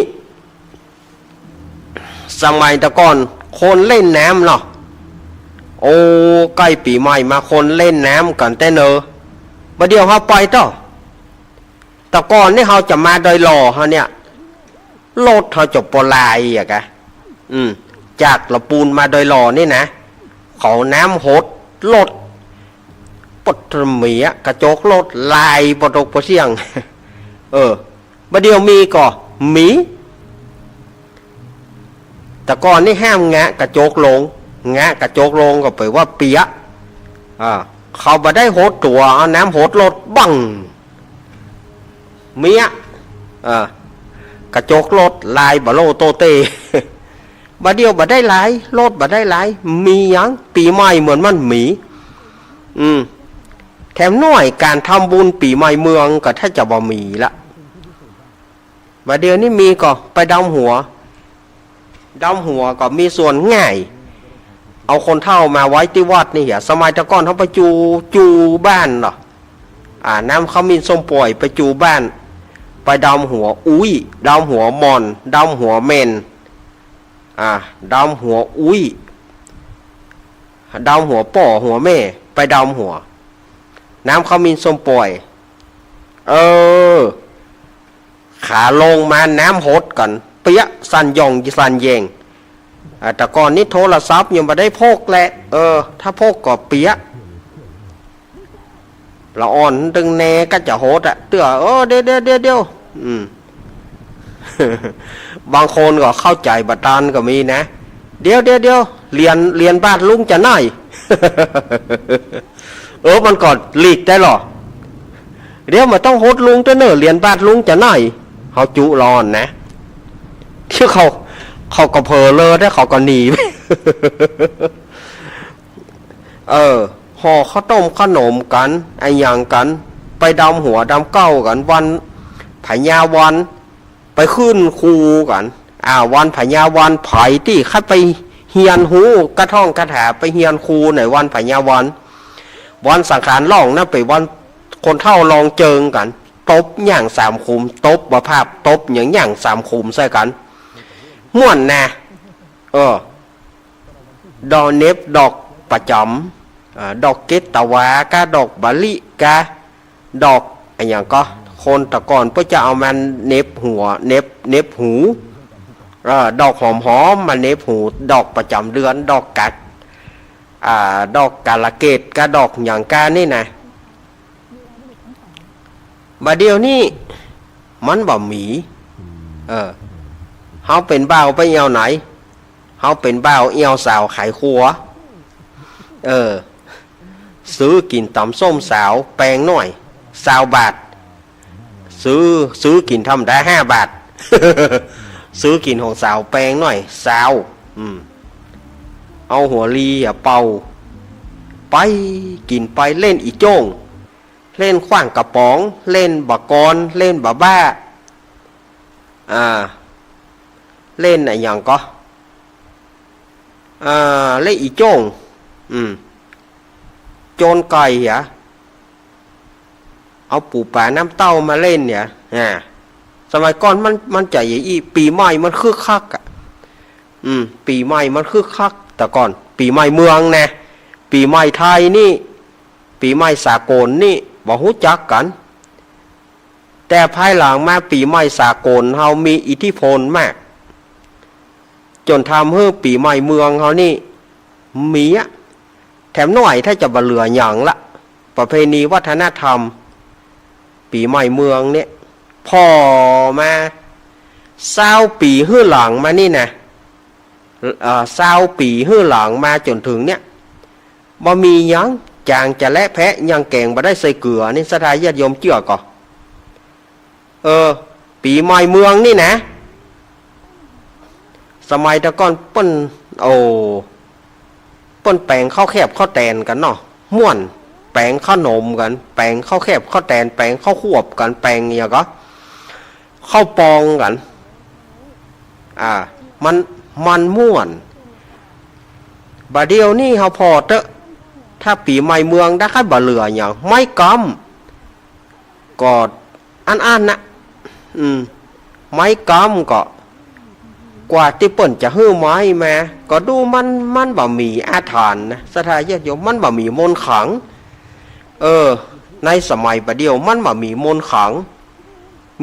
สมัยแต่ก่อนคนเล่นน้ำเนาะ โอ้ ใก้ปี๋ใหม่มาคนเล่นน้ำกั๋นแต๊เนอะ บ่าเดี่ยวเฮาไปเต๊อะ แต่ก่อนนี่เฮาจะมาดอยหล่อเฮาเนี่ย รถเฮาจะปอลายอะกะ อืม จากละปูนมาดอยหล่อนี่นะ เขาน้ำหดรถ ปดเมีย กระจกรถลายปอตกปอเสี้ยง เออ บ่าเดี่ยวมีก่อ มี แต่ก่อนนี่ห้ามแงะกระจกลง แงะกระจกลงก็แป๋ว่าเปียะ อ่า เขาบ่ได้หดตั๋ว เอาน้ำหดรถ บั้ง เมีย เออ กระจกรถลายบ่าโล่โต้เต้ บ่าเดี่ยวบ่ได้ลาย รถบ่ได้ลาย มีหยัง ปี๋ใหม่เหมือนมันมี อืม แถมน้อย ก๋านทำบุญปี๋ใหม่เมืองก็แทบจะบ่มีละ บ่าเดี่ยวนี้มีก่อ ไปดำหัว ดำหัวก็มีส่วนง่าย เอาคนเฒ่ามาไว้ตี้วัดนี่เหีย สมัยแต่ก่อนเฮาไปจู จูบ้านเนาะ อ่า น้ำขมิ้นส้มป่วยไปจูบ้าน ไปดำหัวอุ๊ย ดำหัวหม่อน ดำหัวแม่น อ่า ดำหัวอุ๊ย ดำหัวป้อหัวแม่ ไปดำหัว น้ำขมิ้นส้มป่วย เออ ขาลงมาน้ำหดกั๋น เปียะ สั่นหย่องสั่นแหย่ง อ่า แต่ก่อนนี้โทรศัพท์ยังบ่ได้พกแหละ เออ ถ้าพกก็เปียะ ละอ่อนตึงแนก็จะหดอะ เตื้อ เออ เดี๋ยว เดี๋ยว เดี๋ยว เดี๋ยว อืม บางคนก็เข้าใจ๋บ่ตันก็มีนะ เดี๋ยว เดี๋ยว เดี๋ยว เหรียญ เหรียญบาทลุงจ๋าน้อย เออ มันก็หลีกได้หรอ เดี๋ยวมันต้องหดลุงเต๊อะเน่อ เหรียญบาทลุงจ๋าน้อย เขาจุละอ่อนนะ ตี้เขา เขาก็เผลอเลย ถ้าเขาก็หนี เออ ห่อข้าวต้มขนมกั๋น อะหยังกั๋น ไปดำหัวดำเก๊ากั๋น วันพญาวัน ไปขึ้นครูกั๋น อ่า วันพญาวัน ใผตี้ใค่ไปเฮียนฮู้กะท่องกะถา ไปเฮียนครูในวันพญาวัน วันสังขารล่องนั้นเป๋นวันคนเฒ่าลองเจิงกั๋น ตบหยังสามขุม ตบบ่าพร้าบ ตบหยังหยังสามขุมใส่กั๋น ม่วนนะ เออ ดอกเหน็บ ดอกประจ๋ำ อ่า ดอกเกตวา กาดอกมะลิ กาดอกอะหยังก็ คนแต่ก่อนเปิ้นจะเอามาเหน็บหัว เหน็บ เหน็บหู เออ ดอกหอมๆ มาเหน็บหู ดอกประจ๋ำเดือน ดอกกา อ่า ดอกกาละเกต กาดอกหยังกานี่นะ บ่าเดี่ยวนี้มันบ่มี เออ เฮาเป๋นบ่าวไปแอ่วไหน เฮาเป๋นบ่าวแอ่วสาวขายครัว เออ ซื้อกิ๋นต๋ำส้มสาวแปงน้อย ซาวบาท ซื้อ ซื้อกิ๋นธรรมดาห้าบาท ซื้อกิ๋นของสาวแปงน้อย ซาว อืม เอาหัวลีอะเป่า ไปกิ๋นไปเล่นอี่โจ้ง เล่นขว้างกระป๋อง เล่นบ่ากอน เล่นบ่าบ้า อ่า เล่นอะหยังก็ อ่า เล่นอี่โจ้ง อืม โจนไก่เหีย เอาปู๋ป๋าน้ำเต้ามาเล่นเนี่ย อ่า สมัยก่อนมัน มันจะอย่างอี้ ปี๋ใหม่มันคึกคักอะ อืม ปี๋ใหม่มันคึกคัก แต่ก่อน ปี๋ใหม่เมืองนะ ปี๋ใหม่ไทยนี่ ปี๋ใหม่สากลนี่ บ่ฮู้จักกั๋น แต่ภายหลังมาปี๋ใหม่สากลเฮามีอิทธิพลมาก จ๋นทำหื้อปี๋ใหม่เมืองเฮานี่ มีอะ แถมหน้อยถ้าจะบ่เหลือหยังละ ประเพณีวัฒนธรรม ปี๋ใหม่เมืองเนี่ย ผ่อมา ซาวปี๋หื้อหลังมานี่นะ เอ่อ ซาวปี๋หื้อหลังมาจ๋นเถิงเนี่ย บ่มีหยัง จ๋างจะและแพะ ยังแก๋งบ่ได้ใส่เกือ นี่ศรัทธาญาติโยมเจื้อก่อ เออ ปี๋ใหม่เมืองนี่นะ สมัยแต่ก่อนเปิ้น โอ้ เปิ้นแป๋งข้าวแคบข้าวแตนกั๋นเนาะ ม่วน แป๋งข้าวหนมกั๋น แป๋งข้าวแคบข้าวแตน แป๋งข้าวควบกั๋น แป๋งอะหยังก่อ ข้าวปองกั๋น อ่า มัน มันม่วน บ่าเดี่ยวนี้เฮาผ่อเต๊อะ ถ้าปี๋ใหม่เมืองได้ค่อยบ่เหลือหยัง ไม้ก๊ำ ก็อั้นๆ นะ อืม ไม้ก๊ำก็ กว่าตี้เปิ้นจะหื้อไม้มา ก็ดูมัน มันบ่มีอาถรรพ์นะ ศรัทธาญาติโยม มันบ่มีมนต์ขลัง เออ ในสมัยบ่าเดี่ยวมันบ่มีมนต์ขลัง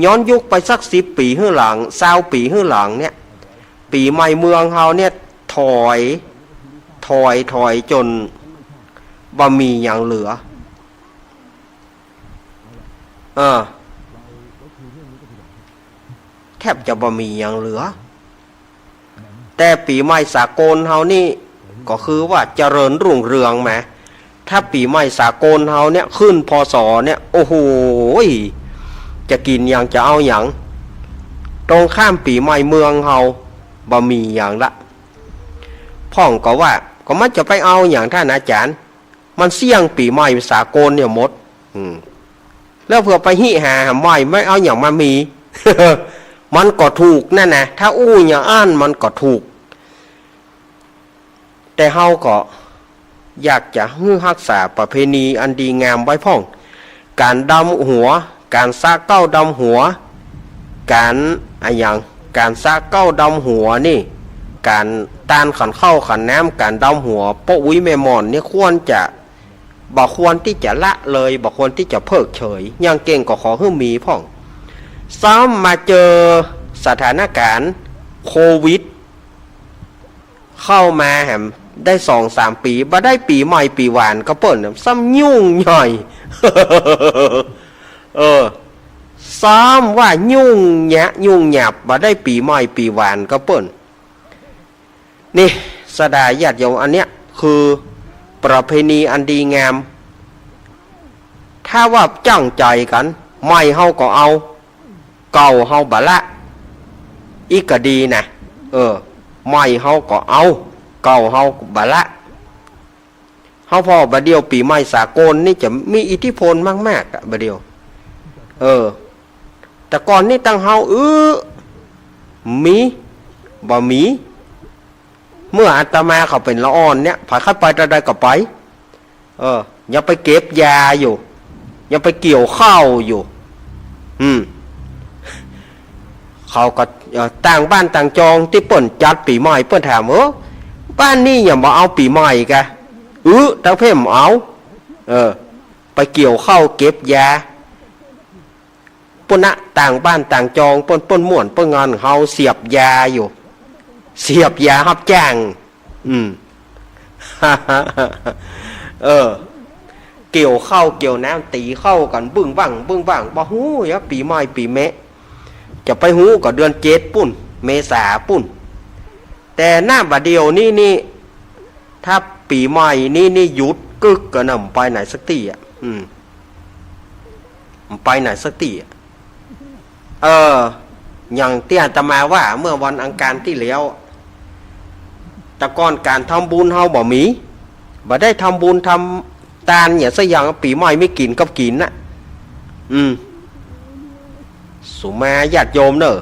ย้อนยุคไปสักสิบปี๋หื้อหลัง ซาวปี๋หื้อหลังเนี่ย ปี๋ใหม่เมืองเฮาเนี่ย ถอย ถอย ถอยจ๋นบ่มีหยังเหลือ เออ แทบจะบ่มีหยังเหลือ แต่ปี๋ใหม่สากลเฮานี่ ก็คือว่าเจริญรุ่งเรืองมา ถ้าปี๋ใหม่สากลเฮาเนี่ย ขึ้น พ.ศ. เนี่ย โอ้โห จะกิ๋นหยัง จะเอาหยัง ตรงข้ามปี๋ใหม่เมืองเฮา บ่มีหยังละ พ่องก็ว่า ก็มันจะไปเอาหยัง ต้านอาจ๋ารย์ มันเสี้ยงปี๋ใหม่สากลเนี่ยหมด อืม แล้วเผื่อไปฮิหาหาใหม่ ไม่เอาหยังมามี มันก็ถูกนั่นนะ ถ้าอู้อย่างอั้นมันก็ถูก แต่เฮาก็อยากจะหื้อฮักษาประเพณีอันดีงามไว้พ่อง ก๋านดำหัว ก๋านสระเก๊าดำหัว ก๋านอะหยัง ก๋านสระเก๊าดำหัวนี่ ก๋านตานขันข้าวขันน้ำ ก๋านดำหัวป้ออุ๊ยแม่หม่อนนี่ควรจะ บ่ควรตี้จะละเลย บ่ควรตี้จะเพิกเฉย อย่างเก่งก็ขอหื้อมีพ่อง ซ้ำมาเจอสถานก๋ารณ์โควิด เข้ามาแหมได้สองสามปี๋ บ่ได้ปี๋ใหม่ปี๋หวานก็เปิ้น ซ้ำยุ่งใหญ่ เออ ซ้ำว่ายุ่งยะ ยุ่งหยาบ บ่ได้ปี๋ใหม่ปี๋หวานก็เปิ้น นี่ ศรัทธาญาติโยม อันเนี้ยคือประเพณีอันดีงาม ถ้าว่าจั้งใจ๋กั๋น ใหม่เฮาก็เอา เก่าเฮาบ่ละ อี้ก็ดีนะ เออ ใหม่เฮาก็เอา เก่าเฮาบ่ละ เฮาผ่อบ่าเดี่ยวปี๋ใหม่สากลนี่จะมีอิทธิพลมากๆ อะ บ่าเดี่ยว เออ แต่ก่อนนี่ตังเฮา อื้อ มี บ่มี เมื่ออาตมาเขาเป๋นละอ่อนเนี่ย ใผใค่ไปตาใดก็ไป เออ ยังไปเก็บยาอยู่ ยังไปเกี่ยวข้าวอยู่ อืม เขาก็ เอ่อ ต่างบ้านต่างจองตี้เปิ้นจัดปี๋ใหม่ เปิ้นถาม เออ บ้านนี้ยังบ่เอาปี๋ใหม่กะ อื้อ ตังเพ่นบ่เอา เออ ไปเกี่ยวข้าวเก็บยา ปุ้นนะ ต่างบ้านต่างจอง เปิ้น เปิ้นม่วน เปิ้นงอน เฮาเสียบยาอยู่ เสียบยาฮับจ้าง อืม เออ เกี่ยวข้าวเกี่ยวน้ำ ตี๋ข้าวกั๋นบึ้งบั้ง บึ้งบั้ง บ่ฮู้ยะ ปี๋ใหม่ปี๋แมะ จะไปฮู้ก็เดือนเจ็ดปุ้น เมษาปุ้น แต่หน้าบ่าเดี่ยวนี้นี่ ถ้าปี๋ใหม่นี้นี่หยุดกึ๊กก่อนนะ บ่ไปไหนสักตี้อะ อืม บ่ไปไหนสักตี้อะ เออ อย่างตี้อาตมาว่าเมื่อวันอังคารตี้แล้ว แต่ก่อนก๋านทำบุญเฮาบ่มี บ่ได้ทำบุญทำตานหยังสักอย่าง ปี๋ใหม่มีกิ๋นกับกิ๋นน่ะ อืม สุมาญาติโยมเน่อ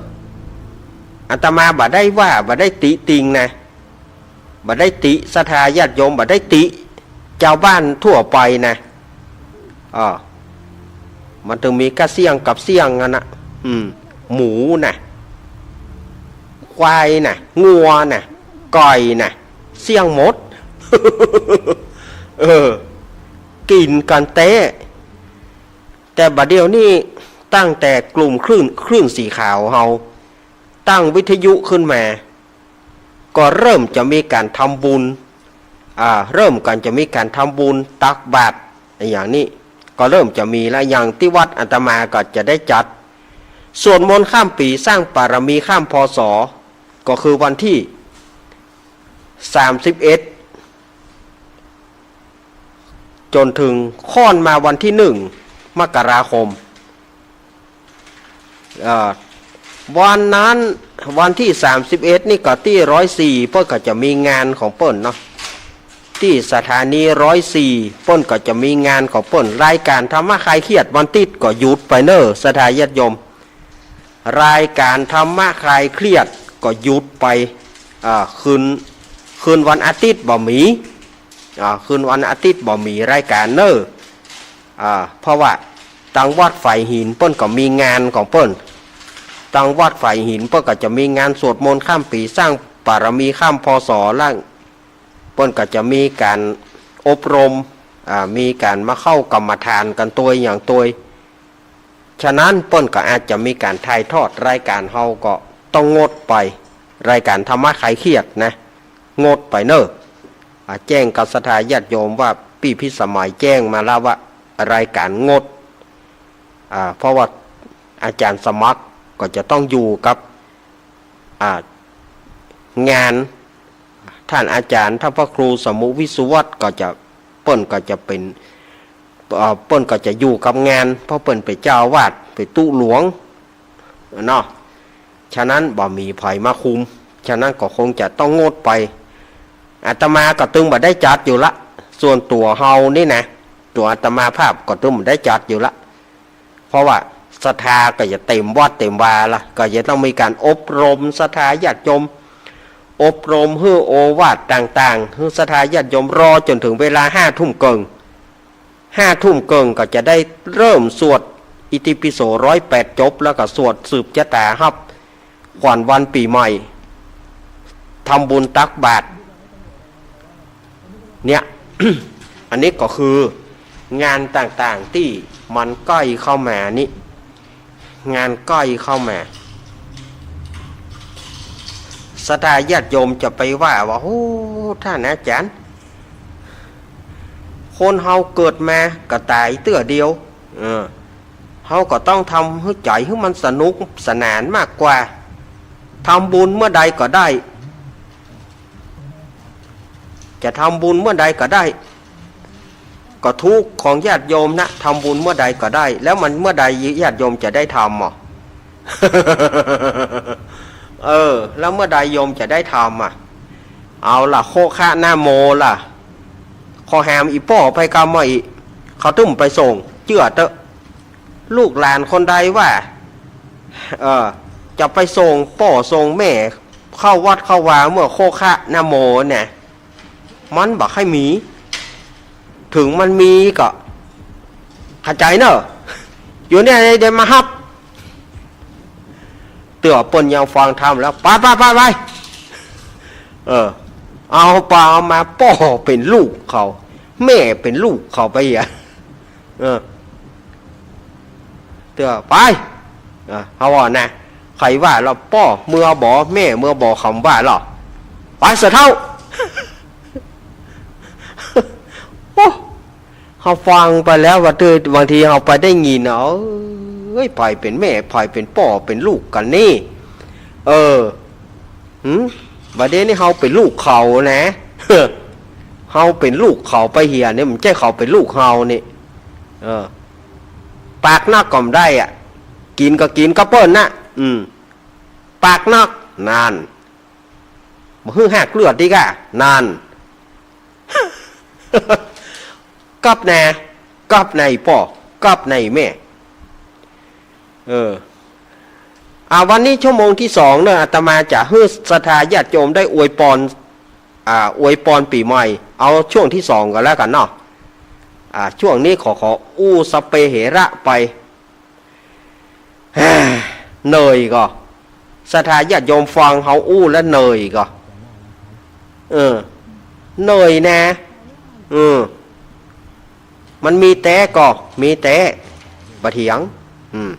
อาตมาบ่ได้ว่า บ่ได้ติติงนะ บ่ได้ติศรัทธาญาติโยม บ่ได้ติจาวบ้านทั่วไปนะ อ่า มันต้องมีก้าเสี้ยงกับเสี้ยงอันน่ะ อืม หมูน่ะ ควายน่ะ งัวน่ะ ไก่น่ะ เสี้ยงหมด เออ กิ๋นกั๋นแต๊ แต่บ่าเดี่ยวนี้ตั้งแต่กลุ่มคลื่น คลื่นสีขาวเฮา ตั้งวิทยุขึ้นมา ก็เริ่มจะมีก๋านทำบุญ อ่า เริ่มกั๋นจะมีก๋านทำบุญตักบาตรอย่างนี้ ก็เริ่มจะมีแล้ว อย่างตี้วัดอาตมาก็จะได้จัดสวดมนต์ข้ามปี๋ สร้างบารมีข้าม พ.ศ. ก็คือวันตี้ สามสิบเอ็ด จ๋นเถิงค่อนมาวันตี้หนึ่ง มกราคม เอ่อ วันนั้น วันตี้ สามสิบเอ็ด นี่ก็ตี้ร้อยสี่ เปิ้นก็จะมีงานของเปิ้นเนาะ ตี้สถานีร้อยสี่ เปิ้นก็จะมีงานของเปิ้น รายก๋านธรรมะคลายเครียดวันติ๊ดก็หยุดไปเน่อ ศรัทธาญาติโยม รายก๋านธรรมะคลายเครียดก็หยุดไป อ่า คืน คืนวันอาติ๊ดบ่มี อ่า คืนวันอาติ๊ดบ่มีรายก๋านเน่อ อ่า เพราะว่าตังวัดฝายหินเปิ้นก็มีงานของเปิ้น ตังวัดฝายหินเปิ้นก็จะมีงานสวดมนต์ข้ามปี๋ สร้างบารมีข้าม พ.ศ. แล้วเปิ้นก็จะมีก๋านอบรม อ่า มีก๋านมาเข้ากรรมฐานกั๋นตวยอย่างตวย ฉะนั้นเปิ้นก็อาจจะมีก๋านถ่ายทอด รายก๋านเฮาก็ต้องงดไป รายก๋านธรรมะคลายเครียดนะ งดไปเน่อ อ่า แจ้งกับศรัทธาญาติโยมว่าปี้พิสมัยแจ้งมาแล้วว่ารายก๋านงด อ่า เพราะว่าอาจ๋ารย์สมัครก็จะต้องอยู่กับ อ่า งาน ท่านอาจ๋ารย์ ท่านพระครูสมุห์ วิสุวัฒน์ ก็จะ เปิ้นก็จะเป๋น เอ่อ เปิ้นก็จะอยู่กับงาน เพราะเปิ้นเป๋นเจ้าอาวาส เป๋นตุ๊หลวง เนาะ ฉะนั้นบ่มีใผมาคุม ฉะนั้นก็คงจะต้องงดไป อาตมาก็ตึงบ่ได้จัดอยู่ละ ส่วนตั๋วเฮานี่นะ ตั๋วอาตมาภาพก็ตึงบ่ได้จัดอยู่ละ เพราะว่าศรัทธาก็จะเต็มวัดเต็มวาละ ก็จะต้องมีก๋านอบรมศรัทธาญาติโยม อบรมหื้อโอวาทต่างๆ หื้อศรัทธาญาติโยม รอจ๋นเถิงเวลาห้าทุ่มเกิ่ง ห้าทุ่มเกิ่งก็จะได้เริ่มสวดอิติปิโสร้อยแปดจบ แล้วก็สวดสืบจะต๋าฮับขวัญวันปี๋ใหม่ ทำบุญตักบาตร เนี่ย อันนี้ก็คืองานต่างๆ ตี้มันใก้เข้ามานี่ งานใก้เข้ามา ศรัทธาญาติโยมจะไปว่าว่า โอ้ ท่านอาจ๋ารย์ คนเฮาเกิดมาก็ต๋ายเตื้อเดียว เออ เฮาก็ต้องทำหื้อใจ๋หื้อมันสนุกสนานมากกว่า ทำบุญเมื่อใดก็ได้ จะทำบุญเมื่อใดก็ได้ ก็ถูกของญาติโยมนะ ทำบุญเมื่อใดก็ได้ แล้วมันเมื่อใดญาติโยมจะได้ทำอ่ะ เออ แล้วเมื่อใดโยมจะได้ทำอ่ะ เอาล่ะ โคคะนะโมล่ะ ขอแหมอีป้อไปกำมาอีก เขาตึงไปส่ง เจื้อเต๊อะ ลูกหลานคนใดว่า เออ จะไปส่งป้อส่งแม่เข้าวัดเข้าวาเมื่อโคคะนะโมเนี่ย มันบ่ใค่มี เถิงมันมีก็ เข้าใจ๋เน่อ อยู่เนี่ยเดี๋ยวมาฮับ เตื้อเปิ้นยังฟังธรรมแล้ว ไปไปไปไป เออ เอาไปเอามา ป้อเป๋นลูกเขา แม่เป๋นลูกเขาไปอ่ะ เออ เตื้อไป เออ เฮาว่านะ ใผว่าลอป้อเมือบ่ แม่เมือบ่ กำว่าลอ ไปเสียเต้า โอ้ เฮาฟังไปแล้วว่า เออ บางทีเฮาไปได้ยิน เอ้ย ใผเป๋นแม่ ใผเป๋นป้อ เป๋นลูกกั๋นนี่ เออ หืม บ่าเดี่ยวนี้เฮาเป๋นลูกเขานะ เฮาเป๋นลูกเขาไปเหียนี่ บ่ใจ้เขาเป๋นลูกเฮานี่ เออ ปากนักก็บ่ได้อ่ะ กิ๋นก็กิ๋นกับเปิ้นนะ อืม ปากนัก นั่น บ่หื้อหากเลือดดีก้า นั่น กับแน่ กับในป้อ กับในแม่ เออ อ่า วันนี้ชั่วโมงตี้สองเน่อ อาตมาจะหื้อศรัทธาญาติโยมได้อวยปอน อ่า อวยปอนปี๋ใหม่ เอาช่วงตี้สองก็แล้วกั๋นเนาะ อ่า ช่วงนี้ขอ ขออู้สะเปเหระไป เหนื่อยก่อ ศรัทธาญาติโยมฟังเฮาอู้แล้วเหนื่อยก่อ เออ เหนื่อยนะ เออ มันมีแต๊ก่อ มีแต๊ บ่เถียง อืม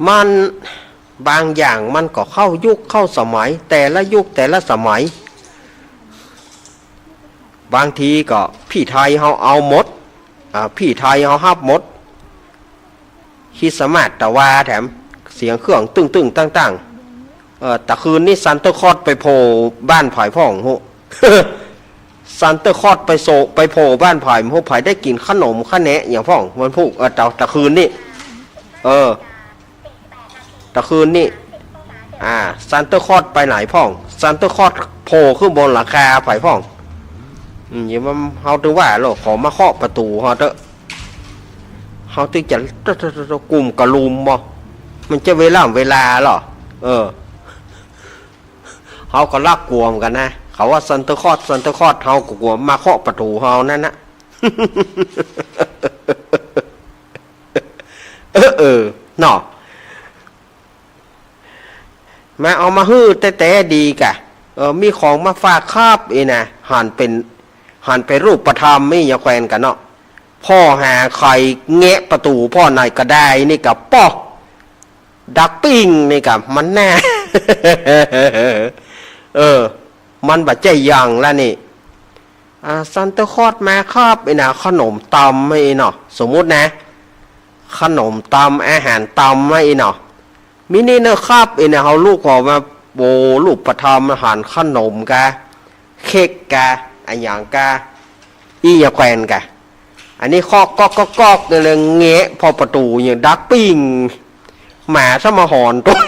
มัน บางอย่างมันก็เข้ายุคเข้าสมัย แต่ละยุคแต่ละสมัย บางทีก็พี่ไทยเฮาเอาหมด อ่า พี่ไทยเฮาฮับหมด คริสต์มาสตะวาแถมเสียงเครื่องตึ้งๆ ตั้งๆ เอ่อ ตะคืนนี้ซานเตอร์คลอสไปโผล่บ้านผายพ่องฮู้ ซานเตอร์คลอสไปโซ ไปโผล่บ้านผาย ฮู้ ผายได้กิ๋นขนมขะแหนมอะหยังพ่อง วันพูก เออ ตะ ตะคืนนี้ เออ ตะคืนนี้ อ่า ซานเตอร์คลอสไปไหนพ่อง ซานเตอร์คลอสโผล่ขึ้นบนหลังคาผายพ่อง อืม อย่างนั้นเฮาตึงว่าโลด ขอมาเคาะประตู๋เฮาเต๊อะ เฮาตึงจะ กุมกะลุมบ่ มันจะเวลา เวลาเหรอ เออ เฮาก็ลักกั๋วเหมือนกั๋นนะ เขาว่าซานเตอร์คลอส ซานเตอร์คลอส เฮาก็กั๋วมาเคาะประตู๋เฮานั้นนะ เออ เออ เนาะ มาเอามาหื้อแต๊ๆ ดีกะ เออ มีของมาฝากครับ อี้นะ หันเป๋น หันเป๋นรูปธรรม มียาแควนกั๋นเนาะ ผ่อหาใค่แงะประตู๋ผ่อไหนก็ได้ นี่กะป้อ ดักปิ้ง นี่กะ มันแน่ เออ มันบ่ใจ้หยังละนี่ อ่า ซานเตอร์คลอสมาครับ อี้นะ ขนมตำ อี้เนาะ สมมุตินะ ขนมตำ อาหารตำ อี้เนาะ มีนี่เนอะครับ อี้นะ เฮาลุกออกมา โอ้ รูปธรรม อาหารขนมกา เค้กกา อะหยังกา อี้ยาแควนกา อันนี้เคาะก๊อกก๊อกก๊อก เลยแงะผ่อประตู๋ อย่างดักปิ้ง หมาซะมาหอนตุ๊ย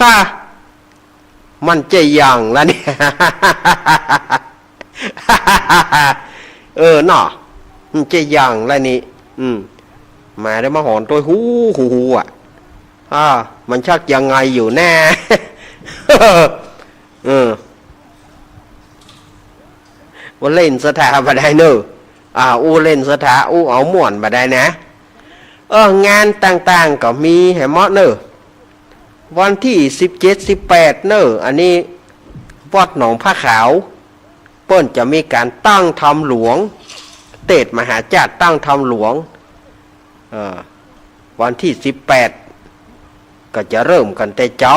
ค่ะ มันใจ้หยังละเนี่ย เออเนาะ มันใจ้หยังละนี่ อืม หมาได้มาหอนตุ๊ยฮู้ฮู้ฮู้อะ อ่า มันชักยังไงอยู่แน่ เออ อู้เล่นสถาบ่ได้เนอะ อ่า อู้เล่นสถา อู้เอาม่วนบ่ได้นะ เออ งานต่างๆ ก็มีแหมเนาะเนอะ วันตี้สิบเจ็ด สิบแปด เนอะ อันนี้วัดหนองผ้าขาว เปิ้นจะมีก๋านตั้งธรรมหลวง เตสน์มหาจ้าดตั้งธรรมหลวง เออ วันตี้สิบแปด ก็จะเริ่มกั๋นแต่เจ๊า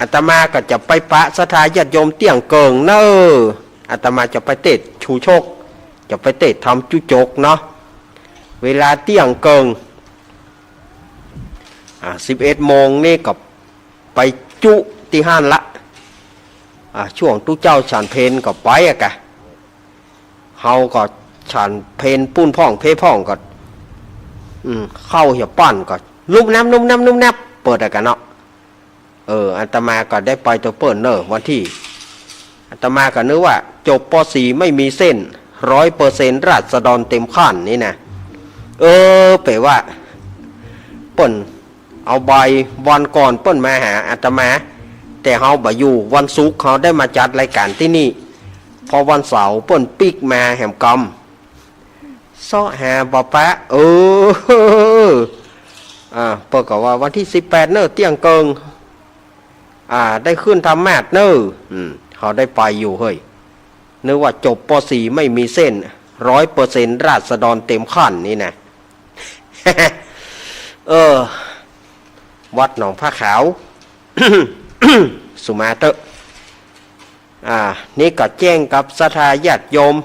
อาตมาก็จะไปปะศรัทธาญาติโยมเตี้ยงเกิ่งเน่อ อาตมาจะไปเตสน์ชูชก จะไปเตสน์ธรรมจุจกเนาะ เวลาเตี้ยงเกิ่ง อ่า สิบเอ็ดโมงนี่ก็ไปจุตี้หั้นละ อ่า ช่วงตุ๊เจ้าฉันเพลก็ไปอะกะ เฮาก็ฉันเพลปุ้นพ่องเพพ่องก็ อืม ข้าวเหี่ยวปั้นก็ นุ่มนับ นุ่มนับ นุ่มนับ เปิดอะกะเนาะ เออ อาตมาก็ได้ไปตวยเปิ้นเน่อ วันตี้ อาตมาก็นึกว่า จบ ป.สี่ ไม่มีเส้น ร้อยเปอร์เซ็นต์ ราษฎรเต็มขั้นนี่นะ เออ เป๋นว่า เปิ้น เอาใบ วันก่อนเปิ้นมาหาอาตมา แต่เฮาบ่อยู่ วันศุกร์เฮาได้มาจัดรายก๋านตี้นี่ พอวันเสาร์เปิ้นปิ๊กมาแหมกำ เซาะหาบ่ปะ เออ อ่า เปิ้นก็ว่าวันตี้สิบแปดเน่อ เตี้ยงเกิ่ง อ่า ได้ขึ้นธรรมาสน์เน่อ อืม เฮาได้ไปอยู่เฮ้ย นึกว่าจบ ป.สี่ ไม่มีเส้น ร้อยเปอร์เซ็นต์ ราษฎรเต็มขั้นนี่นะ เออ วัดหนองผ้าขาว สุมาเต๊อะ อ่า นี่ก็แจ้งกับศรัทธาญาติโยม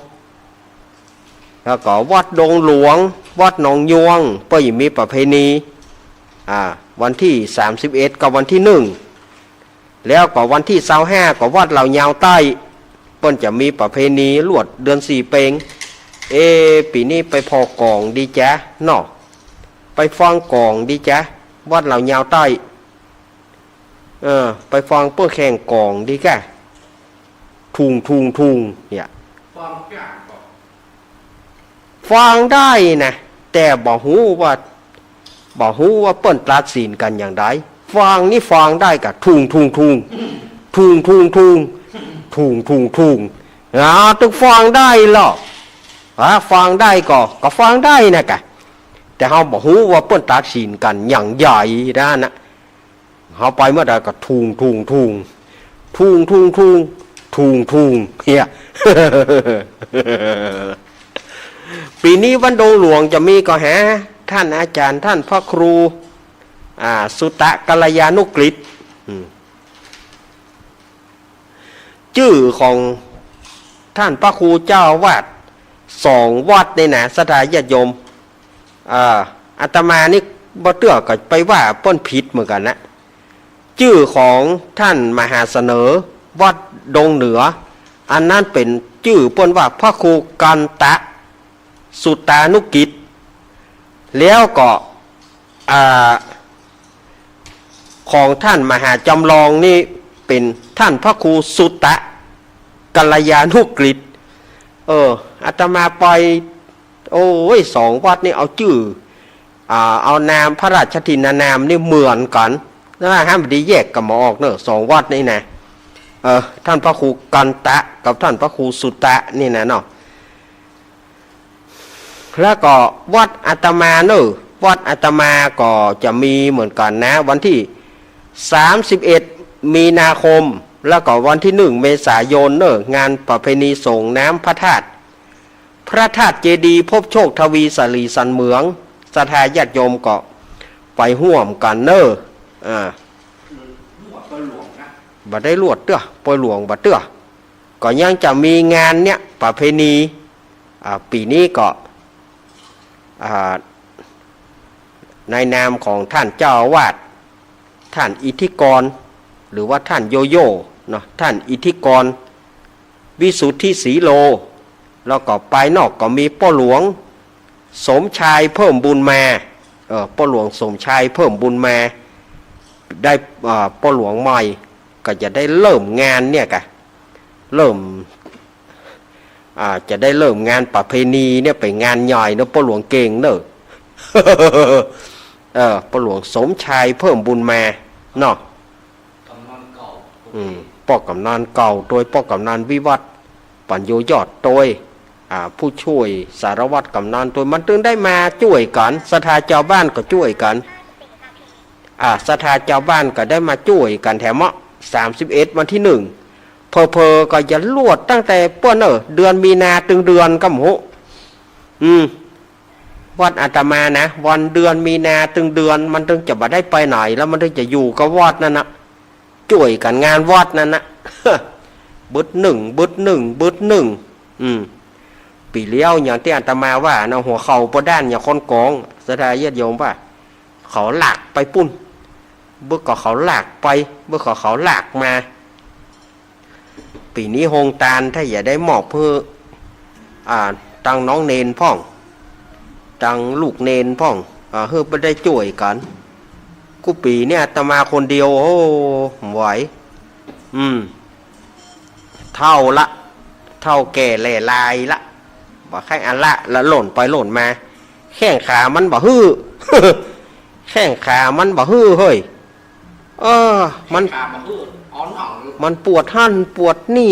แล้วก็วัดดงหลวง วัดหนองยวง เปิ้นยังมีประเพณี อ่า วันตี้สามสิบเอ็ดกับวันตี้หนึ่ง แล้วก็วันตี้ซาวห้าก็วัดเหล่ายาวใต้ เปิ้นจะมีประเพณีลวดเดือนสี่เป็ง เอ ปี๋นี้ไปผ่อกองดีจ๊ะเนาะ ไปฟังกองดีจ๊ะ วัดเหล่ายาวใต้ เออ ไปฟังเปิ้นแข่งกองดีกะ ทุ่ง ทุ่ง ทุ่ง เนี่ย ฟังได้นะ แต่บ่ฮู้ว่า บ่ฮู้ว่าเปิ้นตัดสินกั๋นอย่างใด ฟังนี่ฟังได้กะ ทุ่ง ทุ่ง ทุ่ง ทุ่ง ทุ่ง ทุ่ง ทุ่ง ทุ่ง ทุ่ง อ่า ตึงฟังได้ลอ อ่า ฟังได้ก็ ก็ฟังได้นะกะ แต่เฮาบ่ฮู้ว่าเปิ้นตัดสินกั๋นอย่างใดนะ เฮาไปเมื่อใดก็ทุ่ง ทุ่ง ทุ่ง ทุ่ง ทุ่ง ทุ่ง ทุ่ง เนี่ย ปี๋นี้วัดดงหลวงจะมีก็หา ท่านอาจ๋ารย์ ท่านพระครู อ่า สุตะกัลยาณุกฤษ อืม จื้อของท่านพระครูเจ้าอาวาสสองวัดนี่นะ ศรัทธาญาติโยม อ่า อาตมานี่บ่เตื้อก็ไปว่าเปิ้นผิดเหมือนกั๋นนะ จื้อของท่านมหาเสนอ วัดดงเหนือ อันนั้นเป๋นจื้อเปิ้นว่าพระครูกันตะสุตานุกิจ แล้วก็ อ่า ของท่านมหาจำลองนี่เป๋นท่านพระครูสุตะกัลยาณุกฤษ เออ อาตมาไป โอ้ย สองวัดนี่เอาจื้อ อ่า เอานามพระราชทินนามนี่เหมือนกั๋น นะฮะ บ่ดีแยกกั๋นบ่ออกเนอะ สองวัดนี่นะ เออ ท่านพระครูกันตะกับท่านพระครูสุตะนี่นะเนาะ แล้วก็วัดอาตมาเนอะ วัดอาตมาก็จะมีเหมือนกั๋นนะ วันตี้สามสิบเอ็ดมีนาคม แล้วก็วันตี้หนึ่งเมษายนเนอะ งานประเพณีส่งน้ำพระธาตุ พระธาตุเจดีย์พบโชคทวีสะหลีสันเหมือง ศรัทธาญาติโยมก็ไปฮ่วมกั๋นเนอะ อ่า บ่ได้ลวดเตื้อ ปอยหลวงบ่เตื้อ ก็ยังจะมีงานเนี่ยประเพณี อ่า ปี๋นี้ก็ อ่า ในนามของท่านเจ้าอาวาส ท่านอิทธิกร หรือว่าท่านโยโย่เนาะ ท่านอิทธิกร วิสุทธิสีโล แล้วก็ปายนอกก็มีป้อหลวงสมชายเพิ่มบุญมา เออ ป้อหลวงสมชายเพิ่มบุญมา ได้ อ่า ป้อหลวงใหม่ก็จะได้เริ่มงานเนี่ยกะ เริ่ม อ่า จะได้เริ่มงานประเพณีเนี่ย เป๋นงานใหญ่เนอะ ป้อหลวงเก่งเนอะ เออ ป้อหลวงสมชายเพิ่มบุญมาเนาะ กำนันเก่า อืม ป้อกำนันเก่า โดยป้อกำนันวิวัฒน์ ปัญโยยอด โดย อ่า ผู้จ้วยสารวัตรกำนัน โดยมันตึงได้มาจ้วยกั๋น ศรัทธาจาวบ้านก็จ้วยกั๋น อ่า ศรัทธาจาวบ้านก็ได้มาจ้วยกั๋นแถมเนาะ สามสิบเอ็ดวันตี้หนึ่ง เผลอๆ ก็จะลวดตั้งแต่เปื้อเน่อ เดือนมีนาตึงเดือนก็บ่ฮู้ อืม วัดอาตมานะ วันเดือนมีนาตึงเดือน มันตึงจะบ่ได้ไปไหน แล้วมันตึงจะอยู่กับวัดนั่นนะ จ้วยกั๋นงานวัดนั่นนะ บึดนึ่ง บึดนึ่ง บึดนึ่ง อืม ปี๋เลี้ยวอย่างตี้อาตมาว่านะ หัวเข่าบ่ด้านอย่างคนกอง ศรัทธาญาติโยมว่า เขาลากไปปู๊น บ่าก็เขาลากไป บ่าก็เขาลากมา ปี๋นี้โฮงตานถ้าจะได้มอบหื้อ อ่า ตังน้องเณรพ่อง ตังลูกเณรพ่อง อ่า หื้อบ่ได้จ้วยกั๋น กู้ปี๋เนี่ยอาตมาคนเดียว โอ้ บ่ไหว อืม เฒ่าละ เฒ่าแก่แหล่ลายละ บ่ใค่อะละละ ล่นไปล่นมา แข้งขามันบ่หื้อ แข้งขามันบ่หื้อเฮ้ย เออ มัน ขาบ่หื้อ อ๋อ หน่อง มันปวดหั่นปวดนี่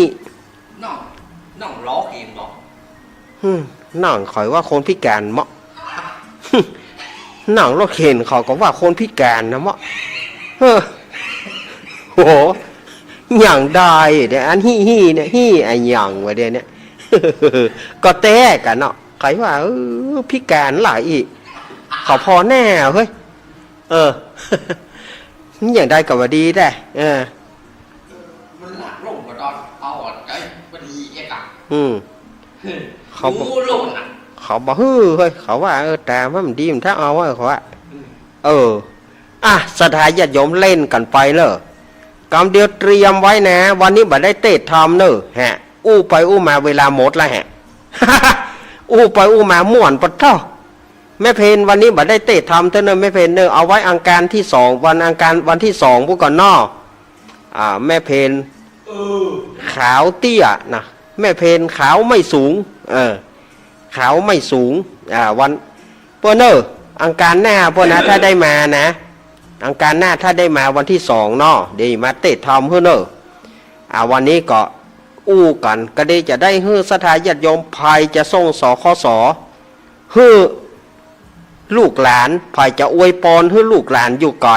หน่อง หน่องล้อเข็นบ่ อืม หน่องข้อยว่าคนพิก๋านเมาะ หน่องรถเข็นเขาก็ว่าคนพิก๋านนะเมาะ เออ โห หยังได้เดี๋ยว อันฮี่ฮี่เนี่ย ฮี่อะหยังวะเดี๋ยวเนี่ย ก็แต๊กั๋นเนาะ ใค่ว่า เออ พิก๋านหลายอี้ เขาผ่อแน่เฮ้ย เออ หยังได้ก็ว่าดีแต๊ เออ มันหลักลงกว่าตอนเอาอ่อนใจ มันมีเอกอะ อืม เขาบ่ รู้โลดน่ะ เขาบ่หื้อเฮ้ย เขาว่า เออ ต๋ามันดี มันถ้าเอาอะ เขาว่า อืม เออ อ่ะ ศรัทธาญาติโยมเล่นกั๋นไปเน่อ กำเดียวเตรียมไว้นะ วันนี้บ่ได้เตศน์ธรรมเน่อ ฮะ อู้ไปอู้มาเวลาหมดละฮะ อู้ไปอู้มาม่วนปะเถาะ แม่เพน วันนี้บ่ได้เตศน์ธรรมเต้อเน่อ แม่เพนเน่อ เอาไว้อังคารตี้สอง วันอังคารวันตี้สองพู้นก่อเนาะ อ่า แม่เพน เออ ขาวเตี้ยนะ แม่เพนขาวไม่สูง เออ ขาวไม่สูง อ่า วัน เปื้อเน่อ อังคารหน้าเปื้อนะ ถ้าได้มานะ อังคารหน้าถ้าได้มาวันตี้สองเนาะ เดี๋ยวมาเตศน์ธรรมหื้อเน่อ อ่า วันนี้ก็อู้กั๋น ก็ดีจะได้หื้อศรัทธาญาติโยม ใผจะส่ง สคส หื้อลูกหลาน ใผจะอวยปอนหื้อลูกหลานอยู่ไก๋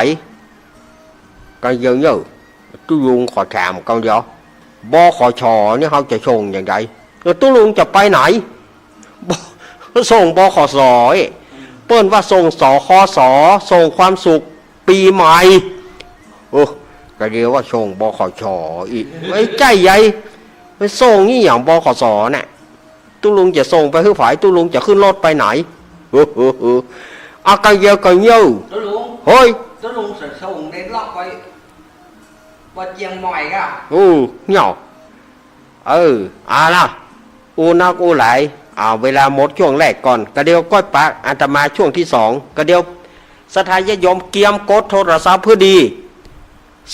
ก็เยอะๆ ตุ๊ลุงขอถามก่อนเดี๋ยว บขช นี่เขาจะส่งอย่างไร แล้วตุ๊ลุงจะไปไหน บ- ส่ง บขส เอ้ย เปิ้นว่าส่ง สคส ส่งความสุข ปี๋ใหม่ โอ้ ก็เดี๋ยวว่าส่ง บขส อีก ไอ้ใจ๋ใหญ่ ไปส่งนี่หยัง บขส น่ะ ตุ๊ลุงจะส่งไปหื้อใผ ตุ๊ลุงจะขึ้นรถไปไหน เออ เออ เออ อ่ะ ก็เยียว ก็เยียว ตุ๊ลุง เฮ้ย ตุ๊ลุงจะส่งเด็กลักไป วัดเจียงใหม่ก่ะ โอ้ เนี่ย เออ เอาละ อู้นักอู้หลาย อ่า เวลาหมดช่วงแรกก่อน ก็เดี๋ยวก้อยปะอาตมาช่วงที่สอง ก็เดี๋ยวศรัทธาญาติโยมเกียมกดโทรศัพท์เพื่อดี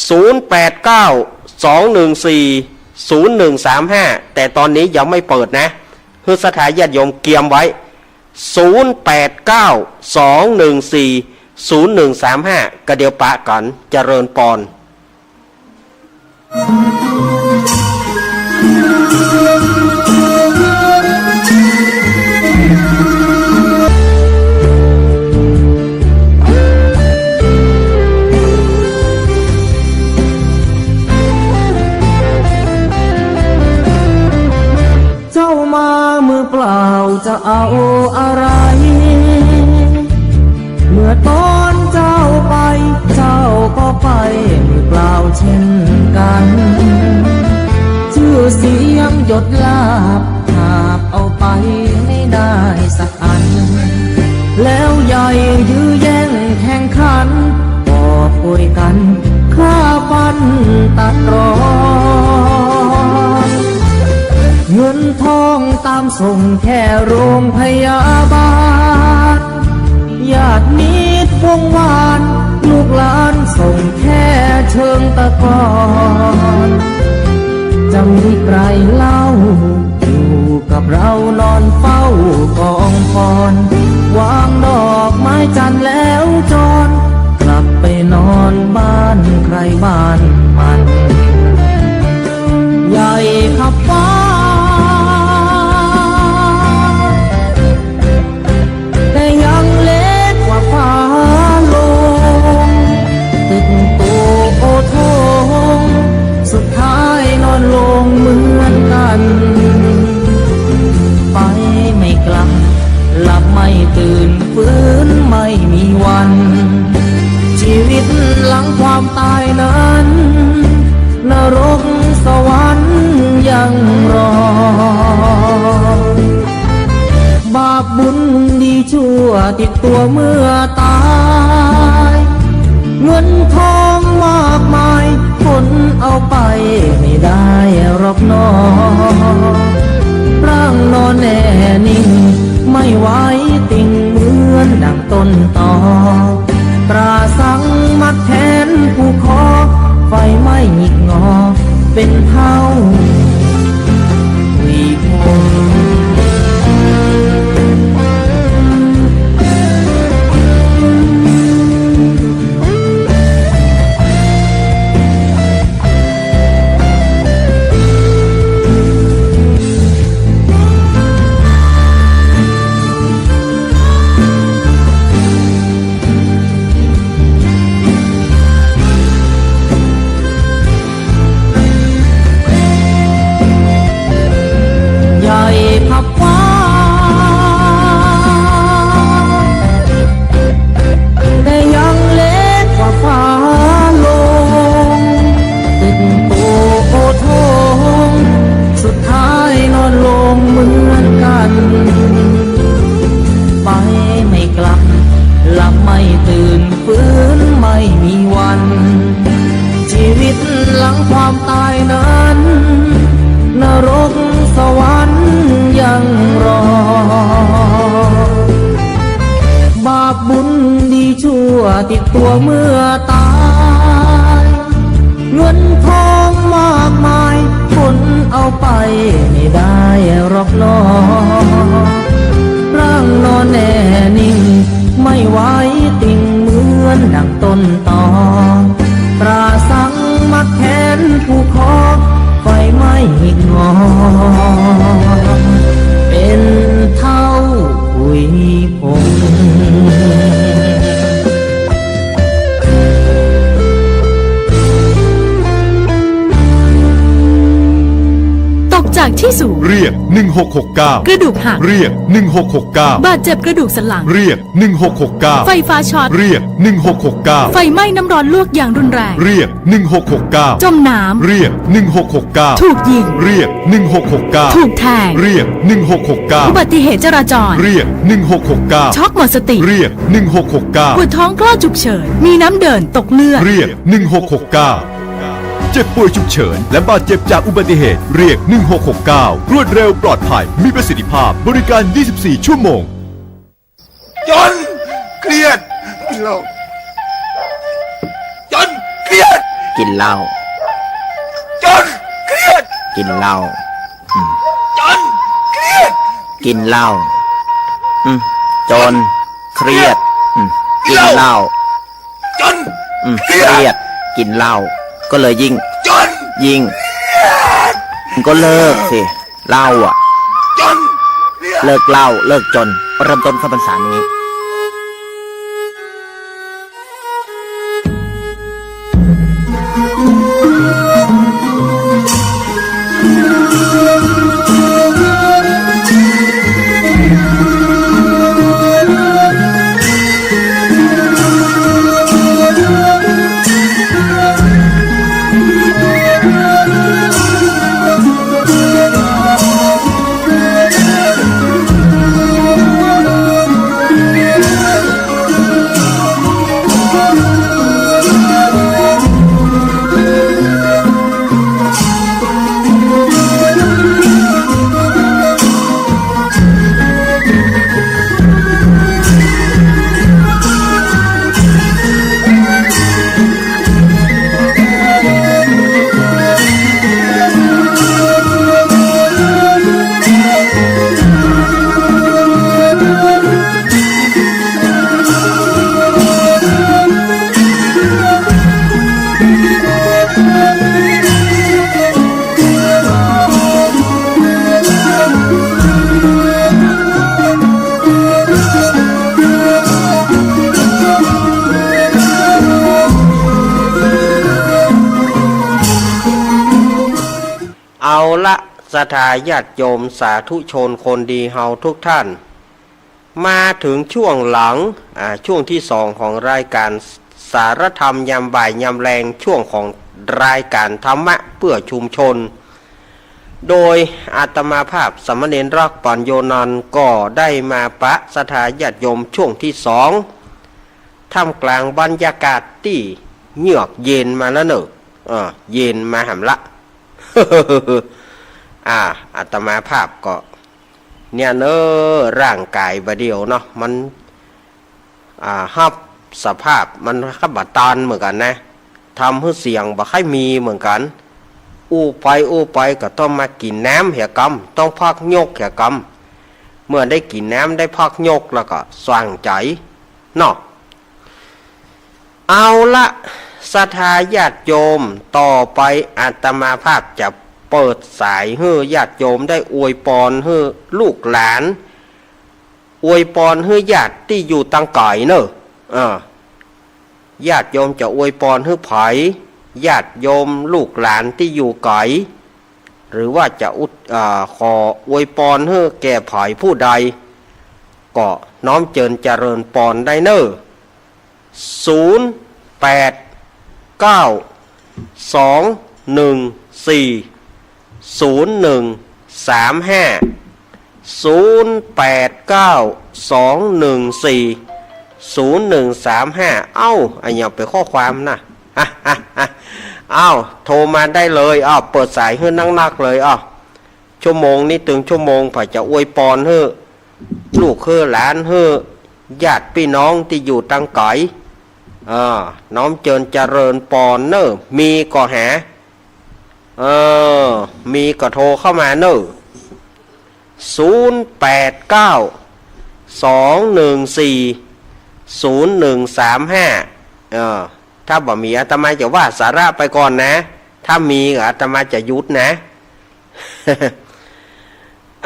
ศูนย์แปดเก้า สองหนึ่งสี่ ศูนย์หนึ่งสามห้า แต่ตอนนี้ยังไม่เปิดนะ หื้อศรัทธาญาติโยมเกียมไว้ ศูนย์แปดเก้า สองหนึ่งสี่ ศูนย์หนึ่งสามห้า ก็เดี๋ยวปะกั๋น เจริญปอน เจ้ามามือเปล่าจะเอาอะไร เมื่อตอนเจ้าไป เจ้าก็ไปมือเปล่าเช่นกัน ชื่อเสียงยศลาภ หาบเอาไปไม่ได้สักอัน แล้วใหญ่ยื้อแย่งแข่งขัน กอบโกยกั๋น ฆ่าฟันตัดรอน เงินทองตามส่งแค่โรงพยาบาล ญาติมิตรวงวาน ลูกหลานส่งแค่เชิงตะกอน จะมีใครเล่า อยู่กับเรานอนเฝ้ากองฟอน วางดอกไม้จันทร์แล้วจร กลับไปนอนบ้านใครบ้านมัน ใหญ่ขับฟ้า แต่ยังเล็กกว่าฟ้าลง ตึกโตโอโถง สุดท้ายนอนลงเหมือนกัน ไปไม่กลับ หลับไม่ตื่น ฟื้นไม่มีวัน ชีวิตหลังความตายนั้น นรกสวรรค์ยังรอ บาปบุญดีชั่วติดตัวเมื่อตาย เงินทองมากมาย ขนเอาไปไม่ได้หรอกหนอ ร่างนอนแน่นิ่ง ไม่ไหวติงเหมือนดังต้นตอ ตราสังมัดแขนผูกคอ ไฟไหม้หงิกงอ เป็นเท่าหวีผม ใหญ่ขับฟ้า แต่ยังเล็กกว่าฟ้าลง ตึกโตโอโถง สุดท้ายนอนลงเหมือนกัน ไปไม่กลับ หลับไม่ตื่น ฟื้นไม่มีวัน ชีวิตหลังความตายนั้น นรกสวรรค์ยังรอ บาปบุญดีชั่วติดตัวเมื่อตาย เงินทองมากมาย ขนเอาไปไม่ได้หรอกหนอ ร่างนอนแน่นิ่ง ไม่ไหวติงเหมือนดังต้นตอ ตราสังมัดแขนผูกคอ ไฟไหม้หงิกงอ เป็นเท่าขุยผง สูง เรียก หนึ่งหกหกเก้า กระดูกหัก เรียก หนึ่งหกหกเก้า บาดเจ็บกระดูกสันหลัง เรียก หนึ่งหกหกเก้า ไฟฟ้าช็อต เรียก หนึ่งหกหกเก้า ไฟไหม้น้ำร้อนลวกยางรุนแรง เรียก หนึ่งหกหกเก้า จมน้ำ เรียก หนึ่งหกหกเก้า ถูกยิง เรียก หนึ่งหกหกเก้า ถูกแทง เรียก หนึ่งหกหกเก้า อุบัติเหตุจราจร เรียก หนึ่งหกหกเก้า ช็อกหมดสติ เรียก หนึ่งหกหกเก้า ปวดท้องคลอดฉุกเฉิน มีน้ำเดินตกเลือด เรียก หนึ่งหกหกเก้า เจ็บป่วยฉุกเฉินและบาดเจ็บจากอุบัติเหตุ เรียก หนึ่งหกหกเก้า รวดเร็ว ปลอดภัย มีประสิทธิภาพ บริการ ยี่สิบสี่ ชั่วโมง จนเครียด กินเหล้า จนเครียด กินเหล้า จนเครียด กินเหล้า อืม จนเครียด กินเหล้า อืม จนเครียด อืม กินเหล้า จน อืม เครียด เครียด กินเหล้า ก็เลยยิ่ง จน ยิ่ง เครียด ก็เลิกสิ เหล้าอะ จน เครียด เลิกเหล้า เลิกจน เริ่มต้นเข้าพรรษานี้ เอาละ ศรัทธาญาติโยมสาธุชนคนดีเฮาทุกท่าน มาถึงช่วงหลัง อ่า ช่วงที่สองของรายการสารธรรมยามบ่ายยามแลง ช่วงของรายการธรรมะเพื่อชุมชน โดยอาตมาภาพสามเณรรักษ์ ปัญโญนันท์ ก็ได้มาปะศรัทธาญาติโยมช่วงที่สอง ท่ามกลางบรรยากาศตี้เยือกเย็นมาแล้วเนอะ เออ เย็นมาหำละ อ่า อาตมาภาพก็ เนี่ยเนอะ ร่างกายบ่าเดี่ยวเนาะ มัน อ่า ฮับสภาพมันฮับบ่ตันเหมือนกั๋นนะ ทำหื้อเสียงบ่ค่อยมีเหมือนกั๋น อู้ไปอู้ไปก็ต้องมากิ๋นน้ำเหียกำ ต้องพักยกเหียกำ เมื่อได้กิ๋นน้ำได้พักยกแล้วก็สว่างใจ๋เนาะ เอาละ ศรัทธาญาติโยม ต่อไปอาตมาภาพจะเปิดสายหื้อญาติโยมได้อวยปอนหื้อลูกหลาน อวยปอนหื้อญาติตี้อยู่ตังไก๋เนอะ เออ ญาติโยมจะอวยปอนหื้อใผ ญาติโยมลูกหลานตี้อยู่ไก๋ หรือว่าจะอุท- อ่า ขออวยปอนหื้อแก่ใผผู้ใด ก็น้อมเจิญเจริญปอนได้เนอะ ศูนย์ แปด เก้า สอง หนึ่ง สี่ ศูนย์ หนึ่ง สาม ห้า ศูนย์ แปด เก้า สอง หนึ่ง สี่ ศูนย์ หนึ่ง สาม ห้า เอ้า อะหยังเป๋นข้อความนะ เอ้า โทรมาได้เลย เอ้า เปิดสายหื้อนักๆ เลย เอ้า ชั่วโมงนี้ตึงชั่วโมง ใผจะอวยปอนหื้อลูกหื้อหลานหื้อญาติปี้น้องตี้อยู่ตังไก๋ เออ น้อมเจิญเจริญปอนเนอะ มีก็หา เออ มีก็โทรเข้ามาเนอะ ศูนย์ แปด เก้า สอง หนึ่ง สี่ ศูนย์ หนึ่ง สาม ห้า เออ ถ้าบ่มีอาตมาจะว่าสาระไปก่อนนะ ถ้ามีอาตมาจะหยุดนะ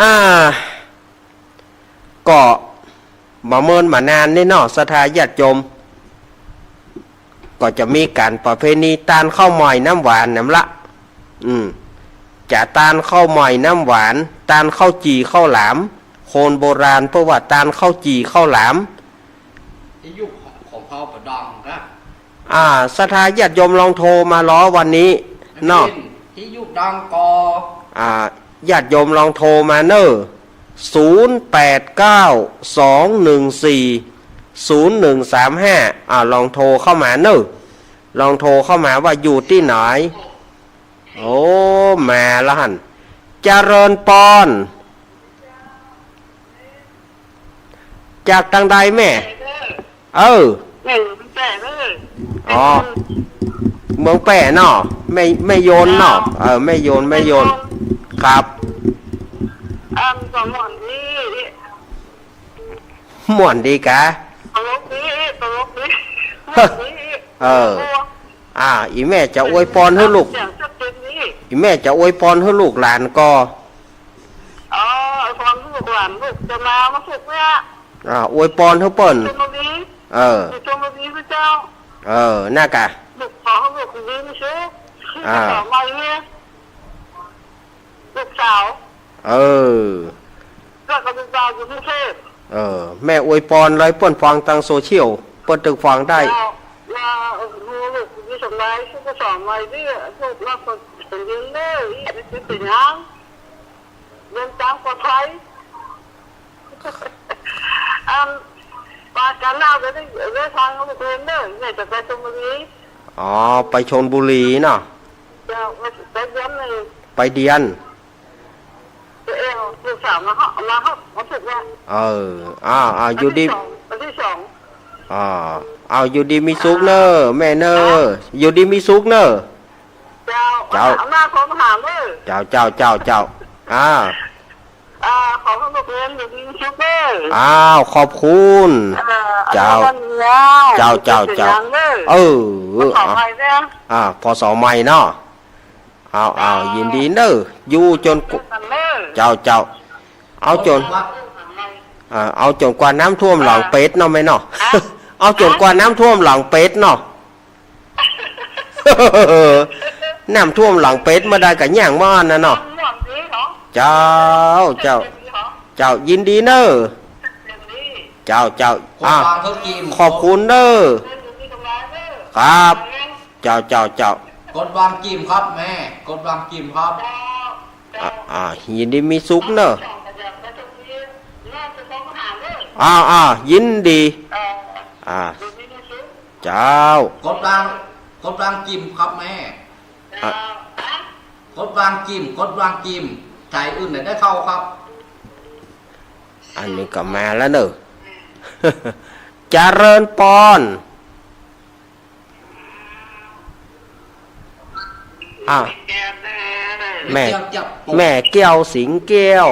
อ่า ก็บ่เมินบ่นานนี่เนาะ ศรัทธาญาติโยม ก็จะมีก๋านประเพณีตานข้าวใหม่น้ำหวานนำละ อืม จ๋า ตานข้าวใหม่น้ำหวาน ตานข้าวจี่ข้าวหลาม คนโบราณเปิ้นว่าตานข้าวจี่ข้าวหลาม ที่อยู่ของเขาประดองนะ อ่า ศรัทธาญาติโยมลองโทรมาลอวันนี้เนาะ ที่อยู่ดองกอ อ่า ญาติโยมลองโทรมาเน่อ ศูนย์แปดเก้า สองหนึ่งสี่ ศูนย์หนึ่งสามห้า อ่า ลองโทรเข้ามาเน่อ ลองโทรเข้ามาว่าอยู่ตี้ไหน โอ้ มาละหั้น เจริญปอน จากตางใดแม่ เออ แม่อยู่เมืองแป้เด้อ อ๋อ เมืองแป้เนาะ แม่ แม่ยนเนาะ เจ้า เออ แม่ยน แม่ยน แม่ยน ครับ อันก็ม่วนดี ม่วนดีกะ ตลกดี ตลกดี ม่วนดี เออ อ่า อี่แม่จะอวยปอนหื้อลูก เสียงชัดเจนดี อี่แม่จะอวยปอนหื้อลูกหลานก่อ อ๋อ อวยปอนหื้อลูกหลาน ลูกจะมา มาฝึกเนี่ย อ่า อวยปอนหื้อเปิ้น ชลบุรี เออ อยู่ชลบุรีพระเจ้า เออ น่ากะ ลูกขอหื้อลูกดีมีสุข อ่า ลูกสาวมาเนี่ย ลูกสาว เออ แล้วก็ลูกสาวอยู่กรุงเทพฯ เออ แม่อวยปอนเลย เปิ้นฟังตางโซเชียล เปิ้นตึกฟังได้ แล้ว แล้วหื้อลูกอยู่สบาย สุขสบายดี ลูกรักคนเดียวเลย ไม่เป็นหยัง เดินทางปลอดภัย อัน ปากันหน้าไปได้ ได้ทางลูกเรียนเด้อ แม่จะไปชลบุรี อ๋อ ไปชลบุรีเนาะ เจ้า ไปเดือนหนึ่ง ไปเดือน ตัวเอง ลูกสาวมาเหาะ มาเหาะ มาฝึกเนี่ย เออ อ่า อ่า อยู่ดี วันที่สอง วันที่สอง อ่า เอาอยู่ดีมีสุขเน่อ แม่เน่อ ครับ อยู่ดีมีสุขเน่อ เจ้า เจ้า เอาหน้าโทรมาหาเน่อ เจ้า เจ้า เจ้า เจ้า อ่า อ่า ขอให้ลูกเรียนอยู่ดีมีสุขเน่อ อ้าว ขอบคุณ เออ เจ้า เอาเรื่องนี้แล้ว เจ้า เจ้า เจ้า เสียงดังเน่อ เออ ขออภัยนะ อ่า พ.ศ. ใหม่เนาะ เอา เอา ยินดีเน่อ อยู่จ๋น เจ้า เจ้า เอาจ๋น อ่า เอาจ๋นกว่าน้ำท่วมหลังเป็ดเนาะแม่เนาะ ฮะ เอาจ๋นกว่าน้ำท่วมหลังเป็ดเนาะ น้ำท่วมหลังเป็ดเมื่อใดก็ย่างเมื่อนั้นน่ะเนาะ เจ้า เจ้า เจ้า ยินดีเน่อ เจ้า เจ้า อ่ะ ขอบคุณเน่อ ครับ เจ้า เจ้า เจ้า กดวางกิ่มครับแม่ กดวางกิ่มครับ อ่ะ อ่ะ ยินดีมีสุขเน่อ อ่า อ่า ยินดี อ่า เจ้า กดวาง กดวางกิ่มครับแม่ อ่ะ กดวางกิ่ม กดวางกิ่ม ใจ๋อื่นไหนได้เข้าครับ อันนี้ก็มาแล้วเน่อ เจริญปอน อ่ะ แม่ แม่แก้วสิงแก้ว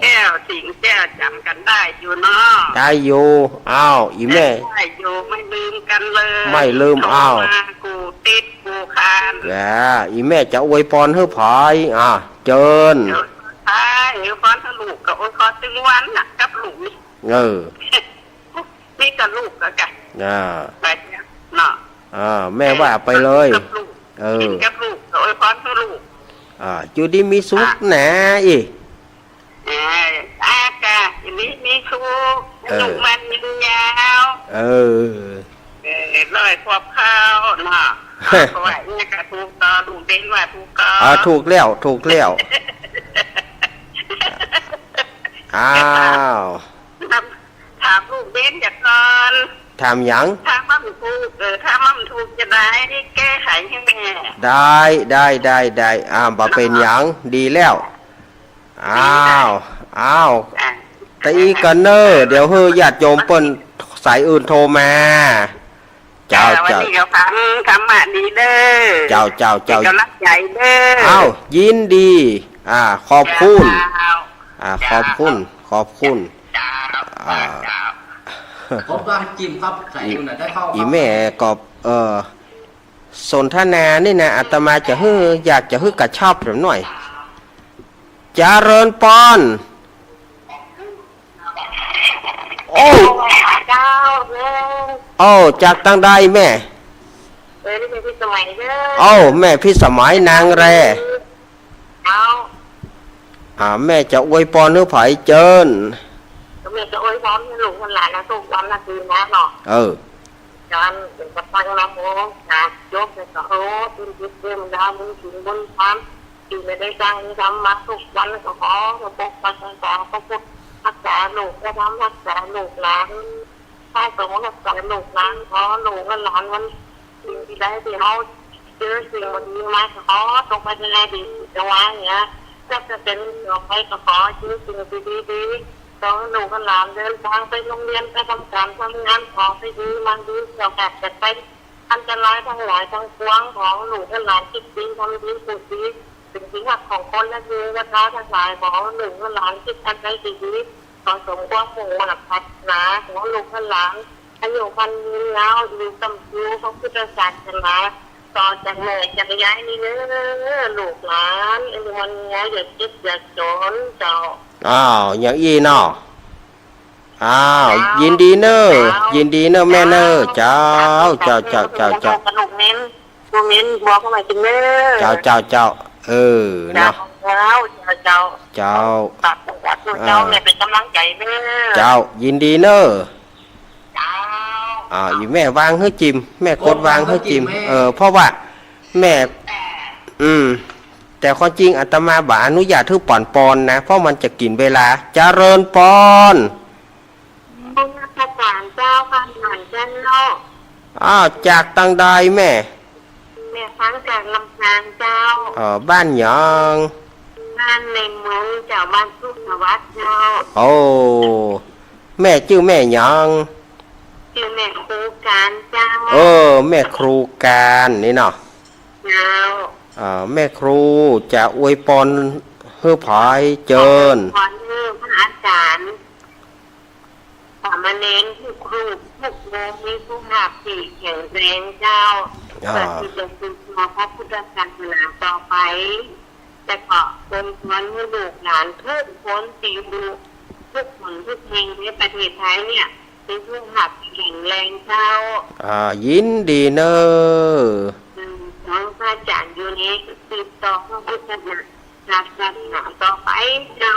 แก้วสิงแก้ว จ๋ำกันได้อยู่เนาะ ได้อยู่ อ้าว อี่แม่ ได้อยู่ ไม่ลืมกันเลย ไม่ลืม โทรมา อ้าว กู้ติดกู้ค้าง อ่า อี่แม่จะอวยปอนหื้อใผ อ่ะ เจิญ เดี๋ยว ใช่ อวยปอนหื้อลูกก็อวยปอนตึงวันน่ะ กับลูกนี่ เออ นี่ก็ลูกก็กะ อ่า ไปเนี่ยเนาะ อ่า แม่ว่าไปเลย กับลูก เออ กิ๋นกับลูก อวยปอนหื้อลูก อ่า อยู่ดีมีสุข อ่ะ นะ อี่ เออ อ่ะกะ อยู่ดีมีสุข เออ ลูกมันยืนยาว เออ เออ ร้อยขวบเข้าเนาะ เพราะว่าเนี่ยกะถูกต่อ ลูกเบ้นว่าถูกต่อ อ่า ถูกแล้ว ถูกแล้ว อ้าว ถาม ถามลูกเบ้นจะก่อน ถามหยัง ถ้ามันถูก เออ ถ้ามันถูกจะได้แก้ไขหื้อแม่ ได้ ได้ ได้ ได้ อ่า บ่เป๋นหยัง ดีแล้ว อ้าว อ้าว อ่ะ ตะอี้ก่อนเน่อ เดี๋ยวหื้อญาติโยมเปิ้นสายอื่นโทรมา เจ้า อ่า วัน เจ้า นี้ก็ฟังธรรมะดีเน่อ เจ้า เจ้า เจ้า เป๋นก๋ำลังใจ๋เน่อ อ้าว ยินดี อ่า ขอบคุณ เจ้า อ่า เจ้า ขอบคุณ ขอบคุณ เจ้า อ่า เจ้า กดวางกิ่มครับ ใจ๋อื่นไหนได้เข้าครับ อี่แม่ก็ เออ สนทนานี่นะ อาตมาจะหื้อ อยากจะหื้อกระชับสักหน่อย เจริญปอน โอ้ เจ้าเน่อ โอ้ จากตางใดแม่ เออ นี่แม่พิสมัยเน่อ โอ้ แม่พิสมัยนางแร เออ อ่า แม่จะอวยปอนหื้อใผเจิญ ก็แม่จะอวยปอนหื้อลูกหื้อหลานนะ ทุกวันนะ คืนนะเนาะ เออ จนเป๋นกำลังนะโม นะ โยมแล้วก็ โอ้ บุญจิตบุญดาว บุญศีลบุญธรรม ตี้แม่ได้สร้างได้ทำมาทุกวัน ก็ขอปกปักรักษา พระพุทธรักษาลูก พระธรรมรักษาลูกหลาน พระสงฆ์รักษาลูกหลาน ขอลูกหลานมัน สิ่งตี้ใดตี้เฮาเจอสิ่งบ่ดีมา ขอตกไปในอดีต จะว่าอย่างเนี้ย ก็จะเป๋นต่อไปก็ขอเจอสิ่งตี้ดีๆ ขอลูกหลานเดินทางไปโฮงเฮียน ไปทำก๋านทำงาน ขอไปดีมาดี เจ้าค่ะ จะไปอันตรายตังหลายตังปวง ขอลูกหลานคิดดีทำดีพูดดี สิ่งตี้ฮักของคนและเทวดาตังหลาย ขอลูกหลานคิดอันใดดีๆ ขอสมความมุ่งมาดปรารถนา ขอลูกหลาน อายุมั่นยืนยาว อยู่ค้ำชูพระพุทธศาสนา ต่อจากแม่จากยายนี่เน้อ ลูกหลาน อายุมั่นยืนยาว อย่าเจ็บอย่าจ๋นเจ้า อ้าว อย่างอี้เนาะ อ้าว เจ้า ยินดีเน้อ เจ้า ยินดีเน้อแม่เน้อ เจ้า เจ้า เจ้า เจ้า เจ้า เจ้า ลูกเม้น ลูกเม้น บอกเข้ามากินเน้อ เจ้า เจ้า เจ้า เออ เนาะ เจ้า เจ้า เจ้า สาธุ สาธุ เจ้า อ่า แม่เป๋นก๋ำลังใจ๋เน้อ เจ้า ยินดีเน้อ เจ้า อ่า อีแม่วางหื้อจิม แม่กดวางหื้อจิม กดวางหื้อจิมแม่ เออ เพราะว่าแม่ อืม แต่ความจริงอาตมาบ่อนุญาตหื้อป๋อนปอนนะ เพราะมันจะกิ๋นเวลา เจริญปอน นมัสก๋านเจ้า ฟังหน่อยเจ้าเนาะ อ้าว จากตังใดแม่ แม่ฟังจากลำปางเจ้า เอ่อ บ้านหยัง บ้านในเมืองเจ้า บ้านสุขสวัสดิ์เจ้า โอ้ แม่จื้อแม่หยัง จื้อแม่ครูการเจ้า เออ แม่ครูการนี่เนาะ เจ้า เอ่อ แม่ครูจะอวยปอนหื้อใผเจิญ ขออวยปอนหื้อพระอาจ๋ารย์ สามเณรทุกรูปทุกวงมีสุขภาพตี้แข็งแรงเจ้า อ่า เพื่อตี้จะสืบทอดพระพุทธศาสนาต่อไป แล้วก็อวยพรหื้อลูกหลานทุกคนตี้อยู่ทุกหนทุกแห่งในประเทศไทยเนี่ย มีสุขภาพแข็งแรงเจ้า อ่า ยินดีเน้อ อืม ขอพระอาจ๋ารย์อยู่ในสืบต่อพระพุทธศาสนาต่อไปเจ้า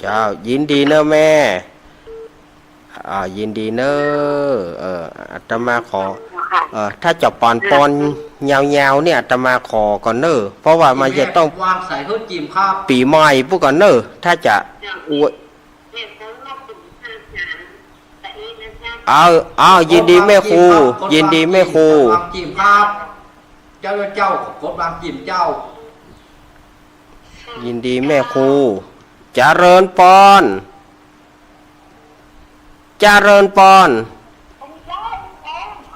เจ้า ยินดีเน้อแม่ อ่า ยินดีเน้อ เอ่อ อาตมาขอ ค่ะ เอ่อ ถ้าจะป๋อนปอนยาวๆ เนี่ย อาตมาขอก่อนเน้อ เพราะว่ามันจะต้อง แม่วางสายหื้อจิมครับ ปี๋ใหม่ปู้นก่อนเน้อ ถ้าจะอวย เอา เอา ยินดีแม่ครู กดวางจิมครับ กดวางจิมครับ ยินดีแม่ครู เจ้า เจ้า กดวางจิมเจ้า ยินดีแม่ครู เจริญปอน เจริญปอน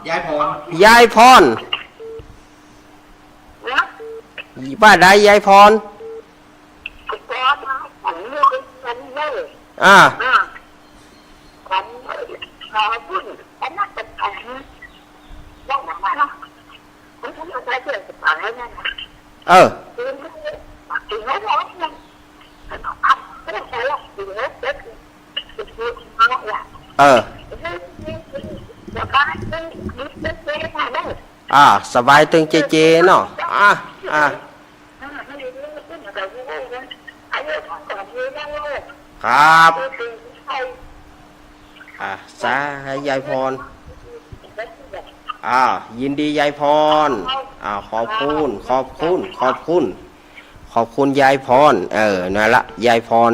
ยายพร ยายพร ว่าใดยายพร อ่า เออ เออ อ่า สบายตึงเจเจเนาะ อ่า อ่า ครับ อ่า สาธุยายพร อ่า ยินดียายพร อ่า ขอบคุณ ขอบคุณ ขอบคุณ ขอบคุณยายพร เออ นั่นละ ยายพร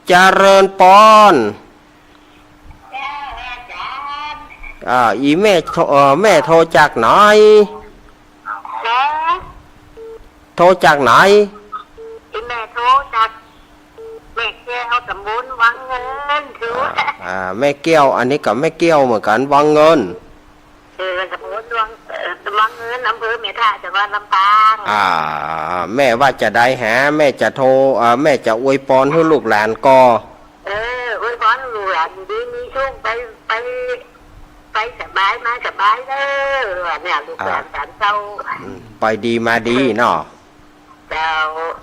เจริญปอน อ่า อีแม่โทร เอ่อ แม่โทรจากไหน ฮะ โทรจากไหน อีแม่โทรจาก แม่แก้วต๋ำบลวังเงิน คือ อ่า อ่า แม่แก้ว อันนี้ก็แม่แก้วเหมือนกั๋น วังเงิน เออ ต๋ำบลวัง เอ่อ วังเงิน อำเภอแม่ทะ จังหวัดลำปาง อ่า แม่ว่าจะใดหา แม่จะโทร อ่า แม่จะอวยปอนหื้อลูกหลานก่อ เออ อวยปอนลูกหลานอยู่ดีมีสุข ไป ไป ไปสบายมาสบายเด้อ ว่าเนี่ย ลูกหลาน อ่า สามเจ้า อืม ไปดีมาดีเนาะ เจ้า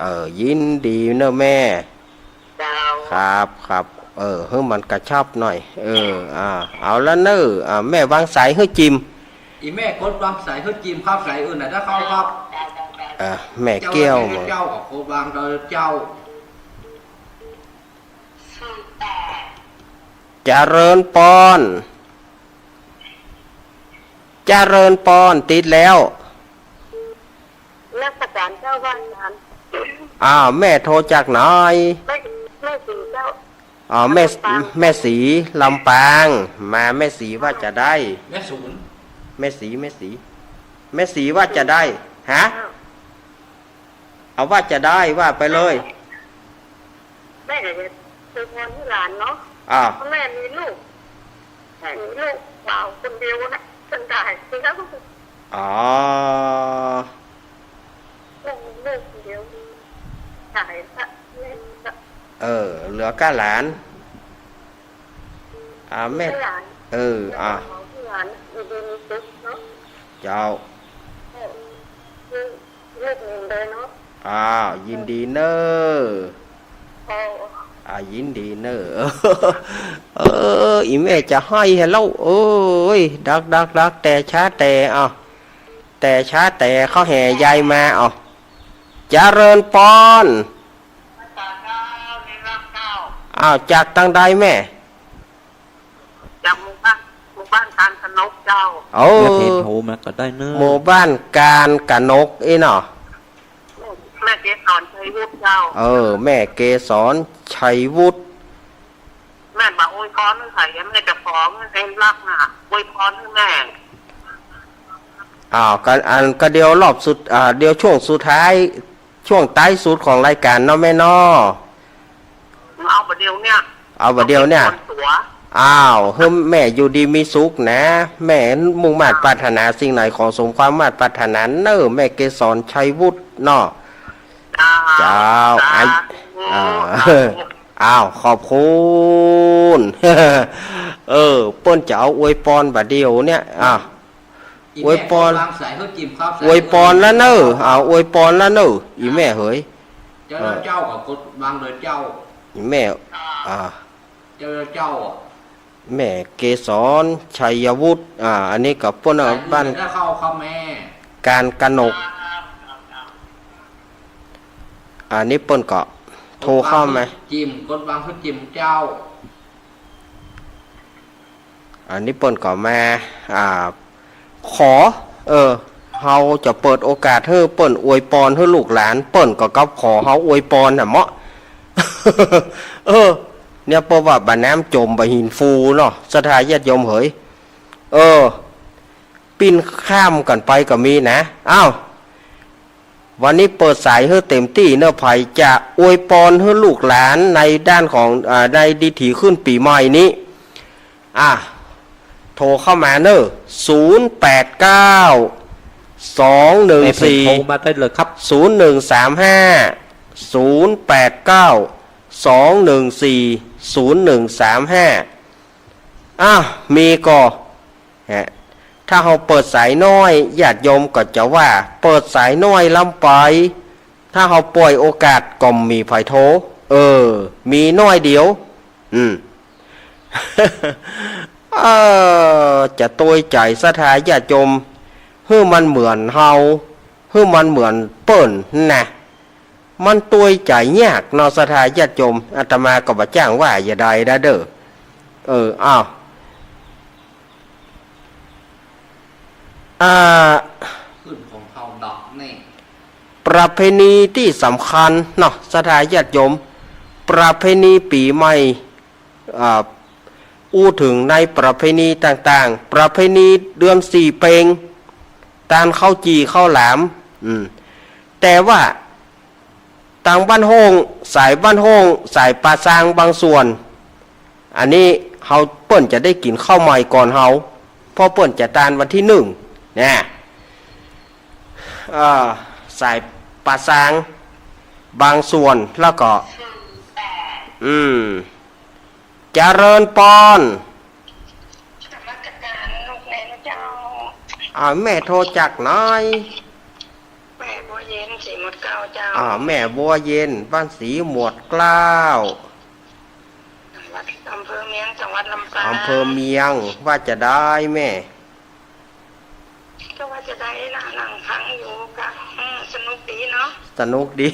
เออ ยินดีเน้อแม่ เจ้า ครับ ครับ เออ หื้อมันกระชับหน่อย เออ อ่า เอาละเน้อ อ่า แม่วางสายหื้อจิม อีแม่กดวางสายหื้อจิมครับ สายอื่นน่ะถ้าเข้าครับ เจ้า เจ้า เจ้า เอ่อ แม่แก้ว เจ้า เจ้าก็โกดวางเจ้า เจ้า เจริญปอน เจริญปอน ติดแล้ว นมัสก๋านเจ้า พระอาจ๋ารย์ อ้าว แม่โทรจากไหน แม่ แม่ศรีเจ้า อ๋อ แม่ ลำปาง แม่ศรี ลำปาง มา แม่ศรีว่าจะใด แม่ศูนย์ แม่ศรี แม่ศรี แม่ศรีว่าจะใด ฮะ อ้าว เอาว่าจะใด ว่าไปเลย แม่ แม่อยากจะอวยปอนหื้อหลานเนาะ อ้าว เพราะแม่มีลูก แม่มีลูกบ่าวคนเดียวนะ เปิ้นต๋ายไปแล้ว อ๋อ แม่มีลูกคนเดียว ต๋ายละ แม่ละ เออ เหลือก้าหลาน อ่า แม่ หลาน เออ อ่า หลานอยู่ดีมีสุขเนาะ เจ้า เออ ลูกหนึ่งเลยเนาะ อ้าว ยินดีเน่อ เออ อ่า ยินดีเน่อ เออ อีแม่จะไห้แฮะแล้ว เอ้ย ดัก ดัก ดัก แต่ช้าแต่ อ้าว แต่ช้าแต่ เขาแห่ยายมา อ้าว เจริญปอน อ้าว จากตางใดแม่ จากหมู่บ้าน หมู่บ้านการกนกเจ้า โอ้ แม่เพจโทรมาก็ได้เนอะ หมู่บ้านการกนกอี้เนาะ แม่เกสร ชัยวุฒิเจ้า เออ แม่เกสร ชัยวุฒิ แม่บ่าอวยปอนหื้อใผ แม่จะขอหื้อเอ็นรักน่ะ อวยปอนหื้อแม่ อ้าว ก็ อัน ก็เดี๋ยวรอบสุด อ่า เดี๋ยวช่วงสุดท้าย ช่วงท้ายสุดของรายการเนาะแม่เนาะ เอาบ่าเดี่ยวเนี่ย เอาบ่าเดี่ยวเนี่ย เอาไปส่วนตั๋ว อ้าว หื้อแม่อยู่ดีมีสุขนะ แม่มุ่งมาดปรารถนาสิ่งไหนขอสมความมาดปรารถนาเน่อ แม่เกสร ชัยวุฒิเนาะ เจ้า เจ้า สาธุ ไอ้ อ่า สาธุ อ้าว ขอบคุณ เออ เปิ้นจะเอาอวยปอนบ่าเดี่ยวเนี่ย อ่ะ อีแม่ อวยปอน กดวางสายหื้อจิ๋มครับ อวยปอนแล้วเน่อ สายหื้อ อ้าว อวยปอนแล้วเน่อ อีแม่เหย เจ้า เออ เจ้าก็กดวางเลยเจ้า อีแม่ อ่า เจ้า เจ้าอะ แม่เกสร ชัยวุฒิ อ่า อันนี้ก็เปิ้น สายหื้อบ้าน ได้เข้าครับแม่ การกนก อันนี้เปิ้นก็โทรเข้ามา กดวางหื้อจิ๋ม กดวางหื้อจิ๋มเจ้า อันนี้เปิ้นก็มา อ่า ขอ เออ เฮาจะเปิดโอกาสหื้อเปิ้นอวยปอนหื้อลูกหลาน เปิ้นก็กลับขอเฮาอวยปอนน่ะเมาะ เออ เนี่ย เพราะว่าบ่าน้ำจมบ่าหินฟูเนาะ ศรัทธาญาติโยมเหย เออ ปิ้นข้ามกั๋นไปก็มีนะ อ้าว วันนี้เปิดสายหื้อเต็มตี้เน่อ ใผจะอวยปอนหื้อลูกหลานในด้านของ อ่า ในดิถีขึ้นปี๋ใหม่นี้ อ่ะ โทรเข้ามาเน่อ ศูนย์แปดเก้า สองหนึ่งสี่ แม่เพจโทรมาได้เลยครับ ศูนย์หนึ่งสามห้า ศูนย์แปดเก้า สองหนึ่งสี่ ศูนย์หนึ่งสามห้า อ้าว มีก่อ ฮะ ถ้าเฮาเปิดสายน้อย ญาติโยมก็จะว่าเปิดสายน้อยล้ำไป ถ้าเฮาป่อยโอกาสก็บ่มีใผโทร เออ มีน้อยเดียว อืม เออ จะตวยใจ๋ศรัทธาญาติโยม หื้อมันเหมือนเฮา หื้อมันเหมือนเปิ้นนะ มันตวยใจ๋ยากเนาะ ศรัทธาญาติโยม อาตมาก็บ่จ้างว่าจะใดนะเด้อ เออ อ้าว อ่า ขึ้นของเฮาดอกนี่ ประเพณีตี้สำคัญเนาะ ศรัทธาญาติโยม ประเพณีปี๋ใหม่ อ่า อู้เถิงในประเพณีต่างๆ ประเพณีเดือนสี่เป็ง ตานข้าวจี่ข้าวหลาม อืม แต่ว่า ตางบ้านโฮ่ง สายบ้านโฮ่ง สายป่าซางบางส่วน อันนี้เฮา เปิ้นจะได้กิ๋นข้าวใหม่ก่อนเฮา เพราะเปิ้นจะตานวันตี้หนึ่ง นะ เอ่อ สายป่าซางบางส่วน แล้วก็ อืม เจริญปอน นมัสก๋านลูกแม่นะเจ้า อ่า แม่โทรจากไหน แม่บัวเย็น ศรีหมวดเกล้าเจ้า อ่า แม่บัวเย็น บ้านศรีหมวดเกล้า จังหวัด อำเภอเมียง จังหวัดลำปาง อำเภอเมียง ว่าจะใดแม่ ก็ว่าจะใดนะ นั่งฟังอยู่ก็ อืม สนุกดี สนุกดี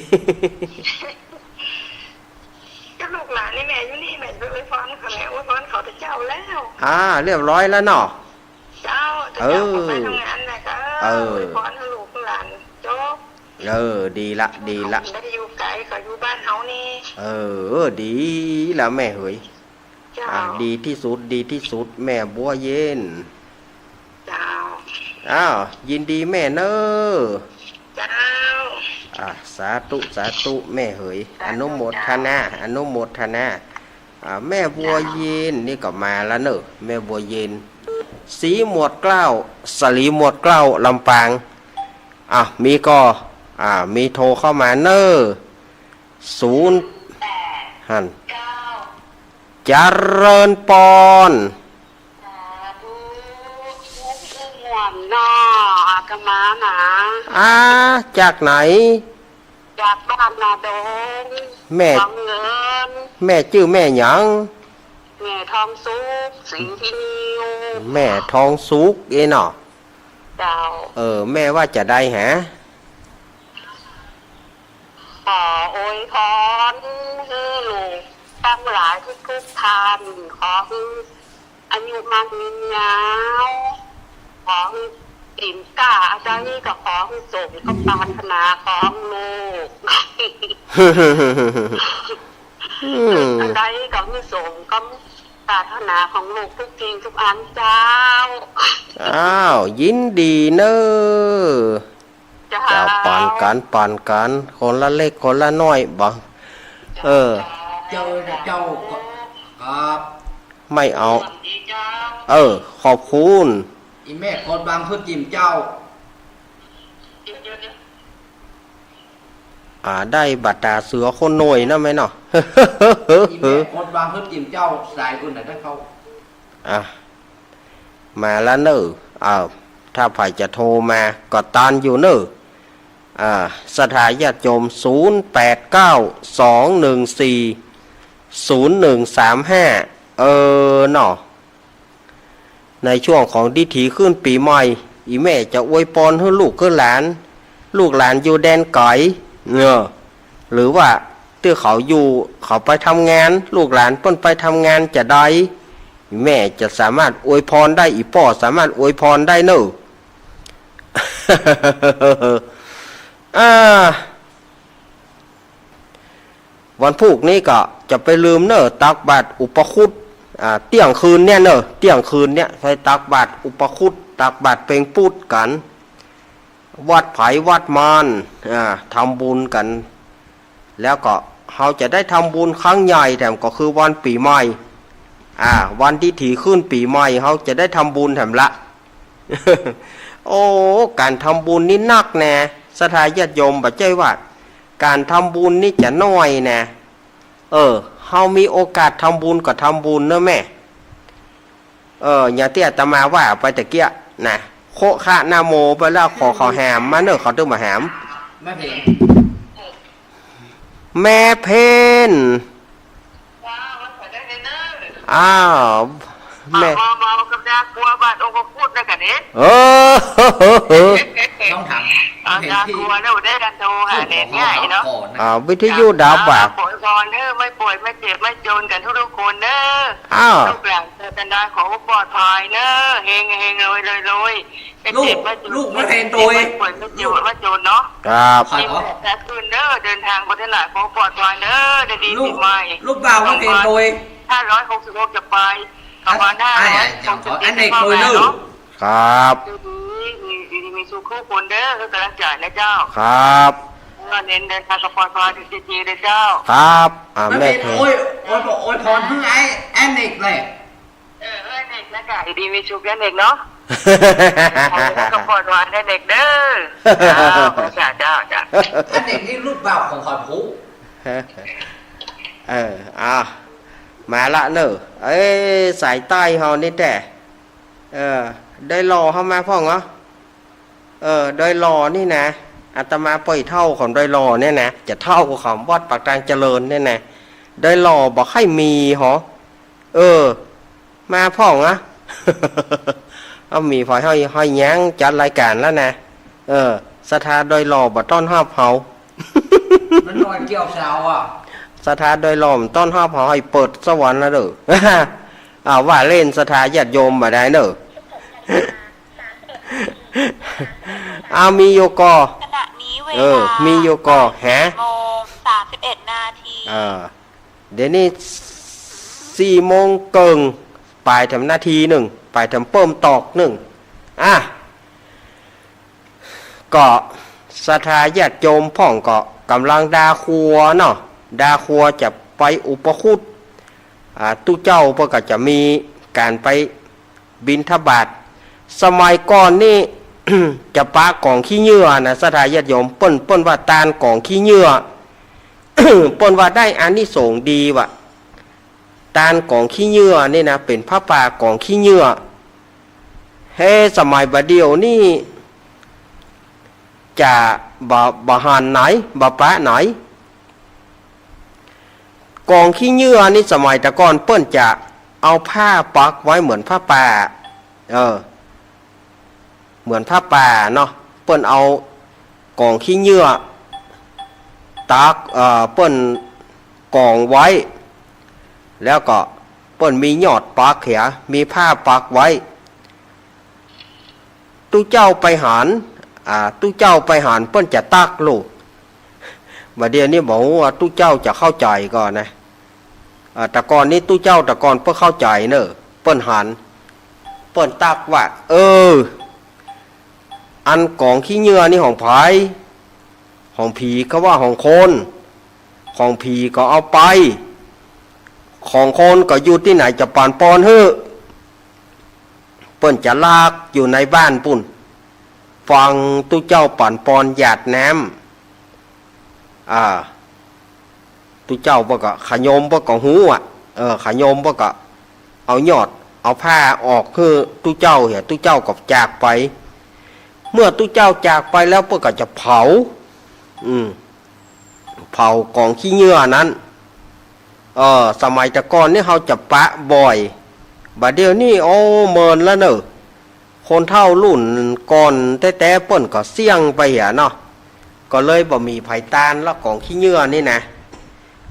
ก็ลูกหลานนี่แม่อยู่นี่ แม่จะไปอวยพรเขา แม่อวยพรเขาแต่เจ๊าแล้ว อ่า เรียบร้อยแล้วเนาะ เจ้า แต่เจ๊า เออ เขาไปทำงาน แม่ก็ เออ อวยพรให้ลูกหลานจบ เออ ดีละ ดีละ ได้อยู่ไกล เขาอยู่บ้านเฮานี่ เออ ดีละแม่เหย เจ้า อ่ะ ดีที่สุด ดีที่สุด แม่บัวเย็น เจ้า อ้าว ยินดีแม่เน้อ เจ้า อ่ะ สาธุ สาธุ แม่เหย สาธุ อนุโมทนา เจ้า อนุโมทนา อ่ะ แม่บัวเย็นนี่ก็มาแล้วเน้อ แม่บัวเย็น ศรีหมวดเกล้า ศรีหมวดเกล้า ลำปาง อ่ะ มีก็ อ่ะ มีโทรเข้ามาเน้อ ศูนย์ หัน เจริญปอน สาธุ ม่วนเนาะ อาตมานะ อ่า จากไหน จากบ้านนาดง แม่ วังเงิน แม่จื้อแม่หยัง แม่ทองสุข ศรีพินิว แม่ทองสุข เอ้เนาะ เจ้า เออ แม่ว่าจะใดฮะ ขออวยพรหื้อลูกตังหลายทุกๆ ท่าน ขอหื้ออายุมั่นยืนยาว ขอหื้อสินค้าอันใดก็ขอหื้อสมกับปรารถนาของลูก อืม อันใดก็หื้อสมกับปรารถนาของลูกทุกสิ่งทุกอันเจ้า อ้าว ยินดีเน้อ เจ้า เจ้า ปันกั๋น ปันกั๋น คนละเล็กคนละน้อยบ่ เออ เจ้า เจ้า ครับ ไม่เอา เออ ขอบคุณ อีแม่คนบางขึ้นจิมเจ้า อ่า ได้บัตรต๋าเสือคนหน่อยนะแม่เนาะ อีแม่คนบางขึ้นจิมเจ้า สายอื่นน่ะได้เข้า อ่ะ มาแล้วเน้อ อ้าว ถ้าใผจะโทรมาก็ตันอยู่เน้อ อ่า ศรัทธาญาติโยม ศูนย์แปดเก้า สองหนึ่งสี่ ศูนย์หนึ่งสามห้า เออเนาะ ในช่วงของดิถีขึ้นปี๋ใหม่ อีแม่จะอวยปอนหื้อลูกหื้อหลาน ลูกหลานอยู่แดนไก๋ เออ หรือว่าตี้เขาอยู่ เขาไปทำงาน ลูกหลานเปิ้นไปทำงานจะใด แม่จะสามารถอวยพรได้ อี่ป้อสามารถอวยพรได้เน้อ อ่า วันพูกนี้ก็จะไปลืมเน้อ ตักบาตรอุปคุต อ่า เตี้ยงคืนเนี่ยเน้อ เตี้ยงคืนเนี่ย ไปตักบาตรอุปคุต ตักบาตรเป็งปุ๊ดกั๋น วัดไผวัดมัน อ่า ทำบุญกั๋น แล้วก็เฮาจะได้ทำบุญครั้งใหญ่แถมก็คือวันปี๋ใหม่ อ่า วันดิถีขึ้นปี๋ใหม่ เฮาจะได้ทำบุญแถมละ โอ้ ก๋านทำบุญนี่นักแน่ ศรัทธาญาติโยม บ่ใจ้ว่าก๋านทำบุญนี่จะน้อยแน่ เออ เฮามีโอกาสทำบุญก็ทำบุญเน้อแม่ เออ อย่างตี้อาตมาว่าไปตะเกียะนะ โคะคะนะโมไปแล้ว ขอเขาแหมมาเน้อ เขาตึงบ่แหม แม่เพ็ญ แม่เพ็ญ อ้าว แม่ มา มา มากับยากัวบาตรองค์พระพุทธนะกะเนี่ย เออ ต้องถาม เอา แม่เพ็ญ ยากัวแล้วได้กันโทรหาเน็ตง่ายเนาะ อ่า วิทยุดับอ่ะ ขออวยพรเด้อ ไม่ป่วย ไม่เจ็บ ไม่จนกันทุกๆ คนเด้อ อ้าว ลูกหลานเจอกันได้ ขอให้ปลอดภัยเด้อ เฮงเฮงรวยรวยรวย ลูก ลูกแม่เพ็ญโตย ไม่ป่วย ไม่เจ็บ ไม่จนเนาะ ครับ มีแต่คืนเด้อ เดินทางไปที่ไหนขอปลอดภัยเด้อ ได้ดี ลูก ปีใหม่ ลูกบ่าวแม่เพ็ญโตย ห้าร้อยหกสิบหกจะไป ประมาณ อ่ะ ห้าร้อยหกสิบเจ็ด อันเอกโตยเนาะ ครับ ดีดี มี มี มีสุขทุกคนเด้อ ให้กำลังใจนะเจ้า ครับ เออ เน้นเดินทางกับปลอดภัยถึงที่ดีเลยเจ้า ครับ อ่า แม่เพ็ญ แม่เพ็ญโตย โอย โอยพรให้ไอ้ ไอ้เอกเลย เออ เออ เอกนะจ๊ะ อยู่ดีมีสุขนะเอกเนาะ ขอให้กับปลอดภัยนะเอกเด้อ จ้า จ้า จ้า จ้า อันเอกนี่ลูกบ่าวของขวัญผู้ เออ อ่ะ มาละเน้อ เอ้ย สายใต้เฮานี่แต๊ เออ ดอยหล่อเฮามาพ่องเหรอ เออ ดอยหล่อนี่นะ อาตมาป้อยเฒ่าของดอยหล่อเนี่ยนะ จะเฒ่าของวัดปากตางเจริญเนี่ยนะ ดอยหล่อบ่ใค่มีหรอ เออ มาพ่องอะ เอามีพอห้อย ห้อยยังจัดรายการแล้วนะ เออ ศรัทธาดอยหล่อบ่ต้อนฮับเฮา มันหน่อยเกี่ยวเสาอ่ะ ศรัทธาดอยหล่อมต้อนฮับเฮาหื้อเปิดสวรรค์นะเด้อ อ่า ว่าเล่น ศรัทธาญาติโยมบ่ได้เด้อ เอา มีอยู่ก่อ ขณะนี้เวลา เออ มีอยู่ก่อ ฮะ บ่ายสี่โมงสามสิบเอ็ดนาที เออ เดี๋ยวนี้สี่โมงเกิ่ง ป๋ายแถมนาทีนึ่ง ป๋ายแถมเปิ้มตอกนึ่ง อ่ะ ก็ศรัทธาญาติโยมพ่องก็ก่ำลังดาครัวเนาะ ดาครัวจะไปอุปคุต อ่า ตุ๊เจ้าเปิ้นก็จะมีก๋านไปบิณฑบาต สมัยก่อนนี่ จะปะก๋องขี้เหยื่อนะ ศรัทธาญาติโยม เปิ้น เปิ้นว่าตานก๋องขี้เหยื่อ เปิ้นว่าได้อานิสงส์ดีว่ะ ตานก๋องขี้เหยื่อนี่นะ เป๋นผ้าป่าก๋องขี้เหยื่อ เฮ้ สมัยบ่าเดี่ยวนี่ จะบ่ บ่หันไหน บ่ปะไหน ก๋องขี้เหยื่อนี่ สมัยแต่ก่อนเปิ้นจะเอาผ้าปักไว้เหมือนผ้าป่า เออ เหมือนผ้าป่าเนาะ เปิ้นเอาก๋องขี้เหยื่อตัก เอ่อ เปิ้นก๋องไว้ แล้วก็เปิ้นมียอดปักเหีย มีผ้าปักไว้ ตุ๊เจ้าไปหัน อ่า ตุ๊เจ้าไปหันเปิ้นจะตักลูก บ่าเดี่ยวนี้บ่ฮู้ว่าตุ๊เจ้าจะเข้าใจ๋ก่อนะ อ่า แต่ก่อนนี้ตุ๊เจ้าแต่ก่อนเปิ้นเข้าใจ๋เนอะ เปิ้นหัน เปิ้นตักว่า เออ อันก๋องขี้เหยื่อนี่ของใผ ของผี เขาว่าของคน ของผีก็เอาไป ของคนก็อยู่ตี้ไหนจะปั๋นปอนหื้อ เปิ้นจะลากอยู่ในบ้านปุ้น ฟังตุ๊เจ้าปั๋นปอนหยาดน้ำ อ่า ตุ๊เจ้าเปิ้นก็ ขะโยมเปิ้นก็ฮู้อะ เออ ขะโยมเปิ้นก็เอายอด เอาผ้าออกหื้อตุ๊เจ้าเหีย ตุ๊เจ้าก็จากไป เมื่อตุ๊เจ้าจากไปแล้วเปิ้นก็จะเผา อืม เผาก๋องขี้เหยื่อนั้น เออ สมัยแต่ก่อนนี่เฮาจะปะบ่อย บ่าเดี่ยวนี้ โอ้ เมินแล้วเนอะ คนเฒ่ารุ่นก่อนแต๊ๆ เปิ้นก็เสี้ยงไปเหียเนาะ ก็เลยบ่มีใผตานละก๋องขี้เหยื่อนี่นะ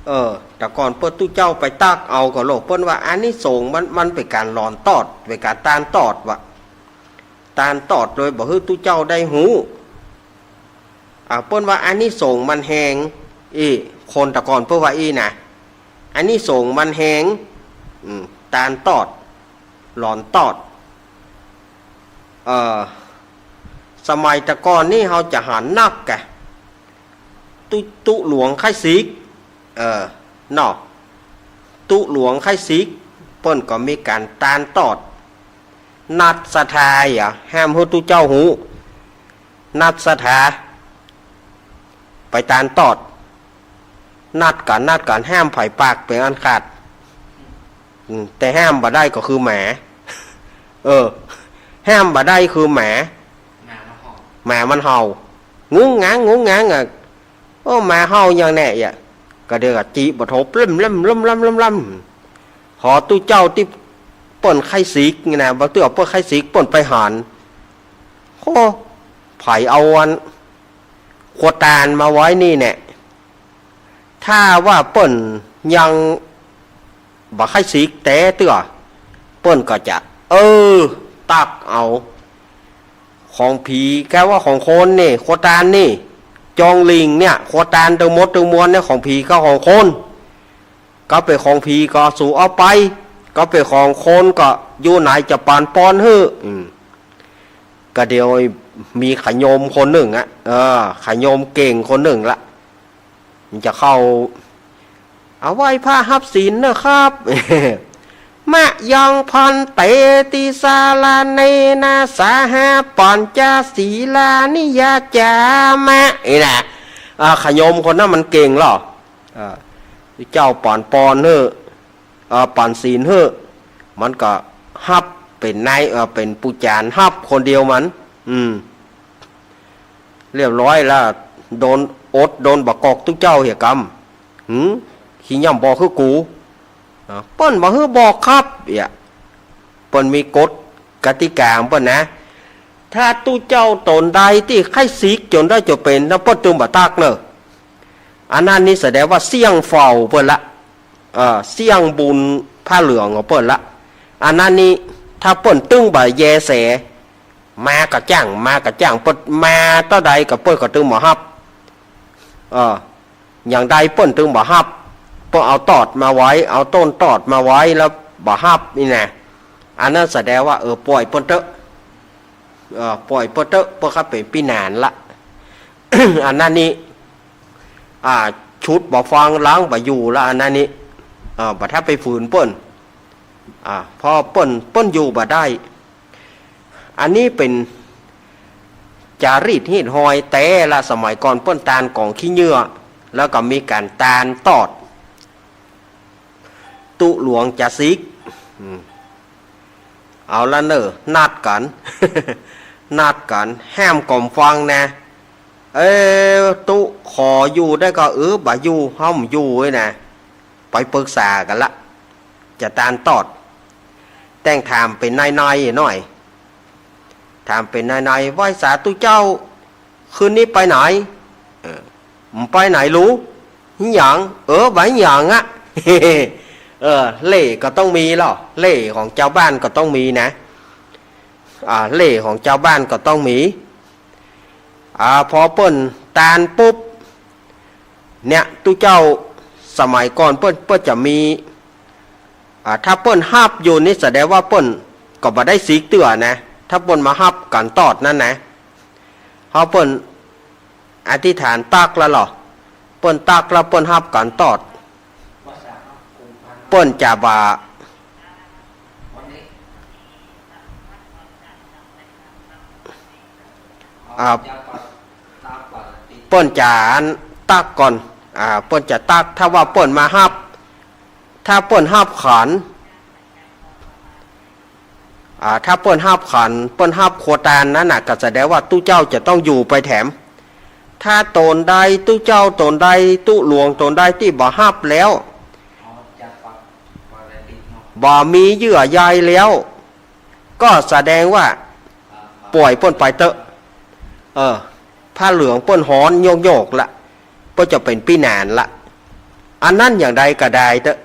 เออ แต่ก่อนเปิ้นตุ๊เจ้าไปตักเอาก่อโลก เปิ้นว่าอานิสงส์มัน มันเป๋นก๋านหลอนตอด เป๋นก๋านตานตอดว่ะ ตานตอดโดยบ่หื้อตุ๊เจ้าได้ฮู้ อ่า เปิ้นว่าอานิสงส์มันแฮง อี้ คนแต่ก่อนเปิ้นว่าอี้นะ อานิสงส์มันแฮง อืม ตานตอด หลอนตอด เอ่อ สมัยแต่ก่อนนี่เฮาจะหันนักกะ ตุ๊ ตุ๊หลวงไข้สิก เออ เนาะ ตุ๊หลวงไข้สิก เปิ้นก็มีก๋านตานตอด นัดศรัทธาอะ ห้ามหื้อตุ๊เจ้าฮู้ นัดศรัทธา ไปตานตอด นัดกั๋น นัดกั๋น ห้ามใผปากเป๋นอันขาด อืม แต่ห้ามบ่ได้ก็คือหมา เออ ห้ามบ่ได้คือหมา หมามันเห่า หมามันเห่า งุ้งงัง งุ้งงังอะ โอ้ หมาเห่าอย่างแน่อะ ก็เดี๋ยวก็จิบ่โถ ปลิ้มล้ำล้ำล้ำล้ำล้ำ หอตุ๊เจ้าตี้เปิ้นไข้สิกนี่นะ บ่าเตื้อเปิ้นไข้สิก เปิ้นไปหัน โอ้ ใผเอาอัน ขัวตานมาไว้นี่แน่ ถ้าว่าเปิ้นยังบ่ไข้สิกแต๊เตื้อ เปิ้นก็จะ เออ ตักเอา ของผี แกว่าของคนนี่ ขัวตานนี่ จองหลิ่งเนี่ย ขัวตานตึงหมดตึงมวลเนี่ย ของผีกับของคน ก็เป๋นของผีก็สูเอาไป ก็เป๋นของคนก็อยู่ไหนจะปั๋นปอนหื้อ อืม ก็เดี๋ยวมีขะโยมคนนึ่งอะ เออ ขะโยมเก่งคนนึ่งละ มันจะเข้า เอาไหว้พระฮับศีลเนอะครับ มะยังภันเต ติสาราเนนะ สาหะ ปัญจศีลานิ ยาจามะ นี่นะ อ่า ขะโยมคนนั้นมันเก่งหรอ อ่า เจ้าปั๋นปอนหื้อ อ่า ปั๋นศีลหื้อ มันก็ฮับเป๋นนาย เอ่อ เป๋นปู๋จารย์ฮับคนเดียวมัน อืม เรียบร้อยละ โดนอด โดนบ่ากอกตุ๊เจ้าเหียกำ หืม ขี้ย่ำบ่หื้อกู อ่า เปิ้นบ่หื้อบอกครับ เหีย เปิ้นมีกฎกติกาของเปิ้นนะ ถ้าตุ๊เจ้าต๋นใดตี้ไข้สิกจ๋นได้จ๋นเป๋นนะ เปิ้นตึงบ่ตักเน่อ อันนั้นนี่แสดงว่าเสี้ยงเฝ้าเปิ้นละ เออ เสี้ยงบุญผ้าเหลืองของเปิ้นละ อันนั้นนี่ถ้าเปิ้นตึงบ่าแยแส มาก่าจ้าง มาก่าจ้าง เปิ้นมาเต้าใดก็เปิ้นก็ตึงบ่ฮับ เออ อย่างใดเปิ้นตึงบ่ฮับ เปิ้นเอาตอดมาไว้ เอาต้นตอดมาไว้แล้วบ่ฮับนี่นะ อันนั้นแสดงว่า เออ ป่อยเปิ้นเต๊อะ เออ ป่อยเปิ้นเต๊อะ เปิ้นก็เป๋นปี้หนานละ อันนั้นนี่ อ่า ชุดบ่ฟัง หลังบ่อยู่ละ อันนั้นนี่ เออ บ่ถ้าไปฝืนเปิ้น อ่า เพราะเปิ้น เปิ้นอยู่บ่ได้ อันนี้เป๋นจารีตฮีตฮอยแต๊ละ สมัยก่อนเปิ้นตานก๋องขี้เหยื่อ แล้วก็มีก๋านตานตอด ตุ๊หลวงจะสิก อืม เอาละเน่อ นัดกั๋น นัดกั๋น แหมก่อมฟังนะ เอ้ ตุ๊ขออยู่ได้ก่อ เออ บ่อยู่ เฮาบ่อยู่เว้ยนะ ไปปรึกษากั๋นละ จะตานตอด แต่งถามเป๋นในๆ หน้อย ถามเป๋นในๆ ไหว้สาตุ๊เจ้า คืนนี้ไปไหน เออ บ่ไปไหนลู หยัง เออ บ่หยังอะ เออ เล่ห์ก็ต้องมีลอ เล่ห์ของจาวบ้านก็ต้องมีนะ อ่า เล่ห์ของจาวบ้านก็ต้องมี อ่า พอเปิ้นตานปุ๊บ เนี่ย ตุ๊เจ้าสมัยก่อนเปิ้น เปิ้นจะมี อ่า ถ้าเปิ้นฮับอยู่นี่แสดงว่าเปิ้นก็บ่ได้สิกเตื้อนะ ถ้าเปิ้นมาฮับก๋านตอดนั้นนะ เพราะเปิ้นอธิษฐานตักแล้วลอ เปิ้นตักแล้วเปิ้นฮับก๋านตอด เปิ้นจะบ่า อ่า เปิ้นจะอันตักก่อน อ่า เปิ้นจะตัก ถ้าว่าเปิ้นมาฮับ ถ้าเปิ้นฮับขัน อ่า ถ้าเปิ้นฮับขัน เปิ้นฮับครัวตานนั้นน่ะ ก็แสดงว่าตุ๊เจ้าจะต้องอยู่ไปแถม ถ้าตนใด ตุ๊เจ้าตนใด ตุ๊หลวงตนใดตี้บ่ฮับแล้ว บ่มีเยื่อใยแล้ว ก็แสดงว่าป่อยเปิ้นไปเต๊อะ เออ ผ้าเหลืองเปิ้นฮ้อนโยกๆ ละ เปิ้นจะเป๋นปี้หนานละ อันนั้นอย่างใดก็ได้เต๊อะ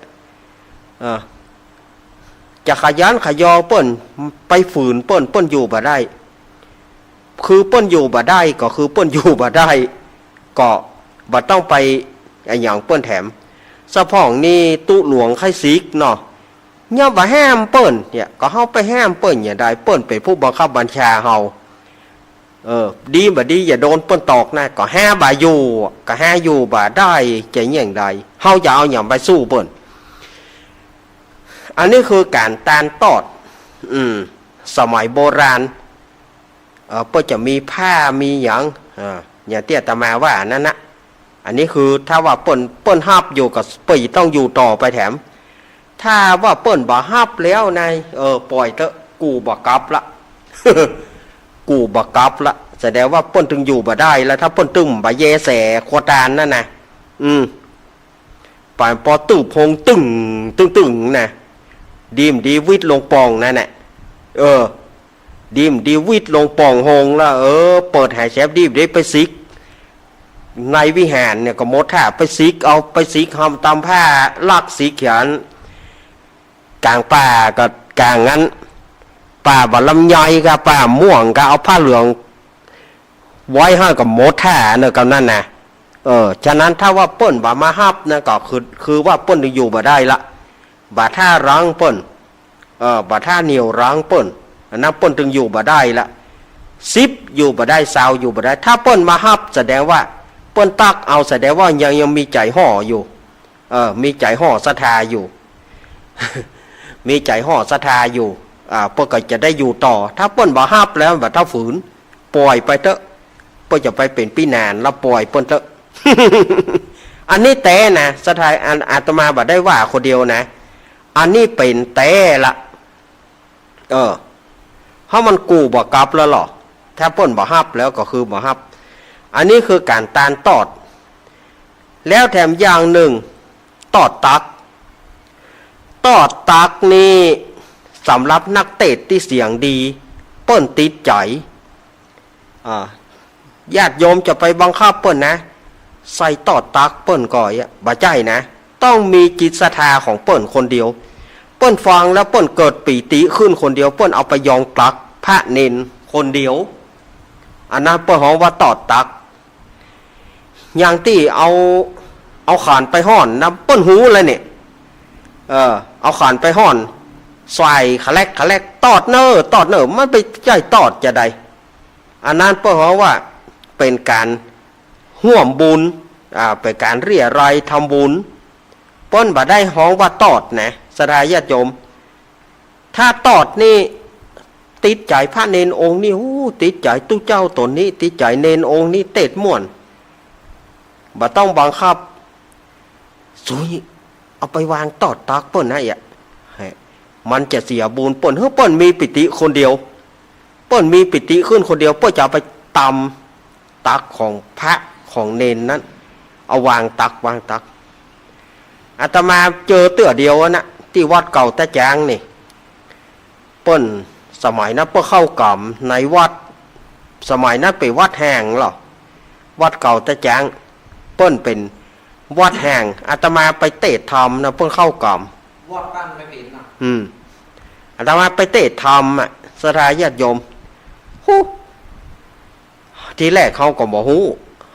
เออ จะขยันขยอเปิ้น ไปฝืนเปิ้น เปิ้นอยู่บ่ได้ คือเปิ้นอยู่บ่ได้ก็คือเปิ้นอยู่บ่ได้ ก็บ่ต้องไปอะหยังเปิ้นแถม สะพ่องนี่ตุ๊หลวงใค่สิกเนาะ เยียะบ่แหมเปิ้นเนี่ย ก็เฮาไปแหมเปิ้นอย่างใด เปิ้นเป๋นผู้บังคับบัญชาเฮา เออ ดีบ่ดีอย่าโดนเปิ้นตอกนะ ก็หาบ่อยู่ ก็หาอยู่บ่ได้ จะอย่างใด เฮาจะเอาหยังไปสู้เปิ้น อันนี้คือก๋านตานตอด อืม สมัยโบราณ เอ่อ เปิ้นจะมีผ้ามีหยัง เอ่อ อย่างตี้อาตมาว่านั้นนะ อันนี้คือถ้าว่าเปิ้น เปิ้นฮับอยู่ก็เปิ้นต้องอยู่ต่อไปแถม ถ้าว่าเปิ้นบ่ฮับแล้วนาย เออ ป่อยเต๊อะ กูบ่กลับละ กูบ่กลับละ แสดงว่าเปิ้นตึงอยู่บ่ได้ละ ถ้าเปิ้นตึงบ่แยแสครัวตานนั้นนะ อืม ป่านปอตื้อโพงตึ้ง ตึ้ง ตึ้งนะ ดีบ่ดีวิดลงป่องนั่นแหละ เออ ดีบ่ดีวิดลงป่องโฮงละ เออ เปิดหายแสบ ดีบ่ดีไปสิก ในวิหารเนี่ยก็หมดท่า ไปสิก เอาไปสิกหำต๋ามผ้า ลักสิกเขียน ก๋างป่าก็ก๋างนั้น ป่าบ่าลำไยก็ป่าม่วงก็เอาผ้าเหลือง ไว้หั้นก็หมดท่าเนอะ กำนั้นนะ เออ ฉะนั้นถ้าว่าเปิ้นบ่มาฮับนะ ก็คือ คือว่าเปิ้นตึงอยู่บ่ได้ละ บ่าถ้ารั้งเปิ้น เออ บ่าถ้าเหนี่ยวรั้งเปิ้น อันนั้นเปิ้นตึงอยู่บ่ได้ละ สิบอยู่บ่ได้ ซาวอยู่บ่ได้ ถ้าเปิ้นมาฮับแสดงว่า เปิ้นตักเอาแสดงว่ายัง ยังมีใจ๋ฮ้ออยู่ เออ มีใจ๋ฮ้อศรัทธาอยู่ มีใจ๋ฮ้อศรัทธาอยู่ อ่า เปิ้นก็จะได้อยู่ต่อ ถ้าเปิ้นบ่ฮับแล้ว บ่าถ้าฝืน ป่อยไปเต๊อะ เปิ้นจะไปเป๋นปี้หนาน แล้วป่อยเปิ้นเต๊อะ อันนี้แต๊นะ ศรัทธา อัน อาตมาบ่ได้ว่าคนเดียวนะ อันนี้เป๋นแต๊ละ เออ เพราะมันกู้บ่กลับแล้วลอ ถ้าเปิ้นบ่ฮับแล้วก็คือบ่ฮับ อันนี้คือก๋านตานตอด แล้วแถมอย่างนึ่ง ตอดตั๊ก ตอดตั๊กนี่สำหรับนักเตศน์ตี้เสียงดี เปิ้นติดใจ๋ อ่า ญาติโยมจะไปบังคับเปิ้นนะ ใส่ตอดตักเปิ้นก่อ บ่ใจ้นะ ต้องมีจิตศรัทธาของเปิ้นคนเดียว เปิ้นฟังแล้วเปิ้นเกิดปีติขึ้นคนเดียว เปิ้นเอาไปยองตักพระเณรคนเดียว อันนั้นเปิ้นฮ้องว่าตอดตัก อย่างตี้เอา เอาขานไปฮ้อนนะ เปิ้นฮู้แล้วเนี่ย เออ เอาขานไปฮ้อน ใส่ขะแลกขะแลก ตอดเน่อ ตอดเน่อ มันบ่ใจ้ตอดจาใด อันนั้นเปิ้นฮ้องว่าเป๋นก๋านฮ่วมบุญ อ่า เป๋นก๋านเรียะรายทำบุญ เปิ้นบ่ได้ฮ้องว่าตอดนะ ศรัทธาญาติโยม ถ้าตอดนี่ ติดใจ๋พระเณรองค์นี้ อู้ ติดใจ๋ตุ๊เจ้าต๋นนี้ ติดใจ๋เณรองค์นี้ เตศน์ม่วน บ่ต้องบังคับ สุย เอาไปวางตอดตักเปิ้นนะเอียะ มันจะเสียบุญเปิ้น หื้อเปิ้นมีปีติคนเดียว เปิ้นมีปีติขึ้นคนเดียว เปิ้นจะเอาไปตำตักของพระของเณรนั้น เอาวางตัก วางตัก อาตมาเจอเตื้อเดียวอะนะ ตี้วัดเก่าตะจางนี่ เปิ้น สมัยนั้นเปิ้นเข้ากรรมในวัด สมัยนั้นเป๋นวัดแห่งลอ วัดเก่าตะจาง เปิ้นเป๋นวัดแห่ง อาตมาไปเตศน์ธรรมนะ เปิ้นเข้ากรรม วัดบ้านไม่เป๋นนะ อืม อาตมาไปเตศน์ธรรมอะ ศรัทธาญาติโยม ฮู้ ทีแรกเฮาก็บ่ฮู้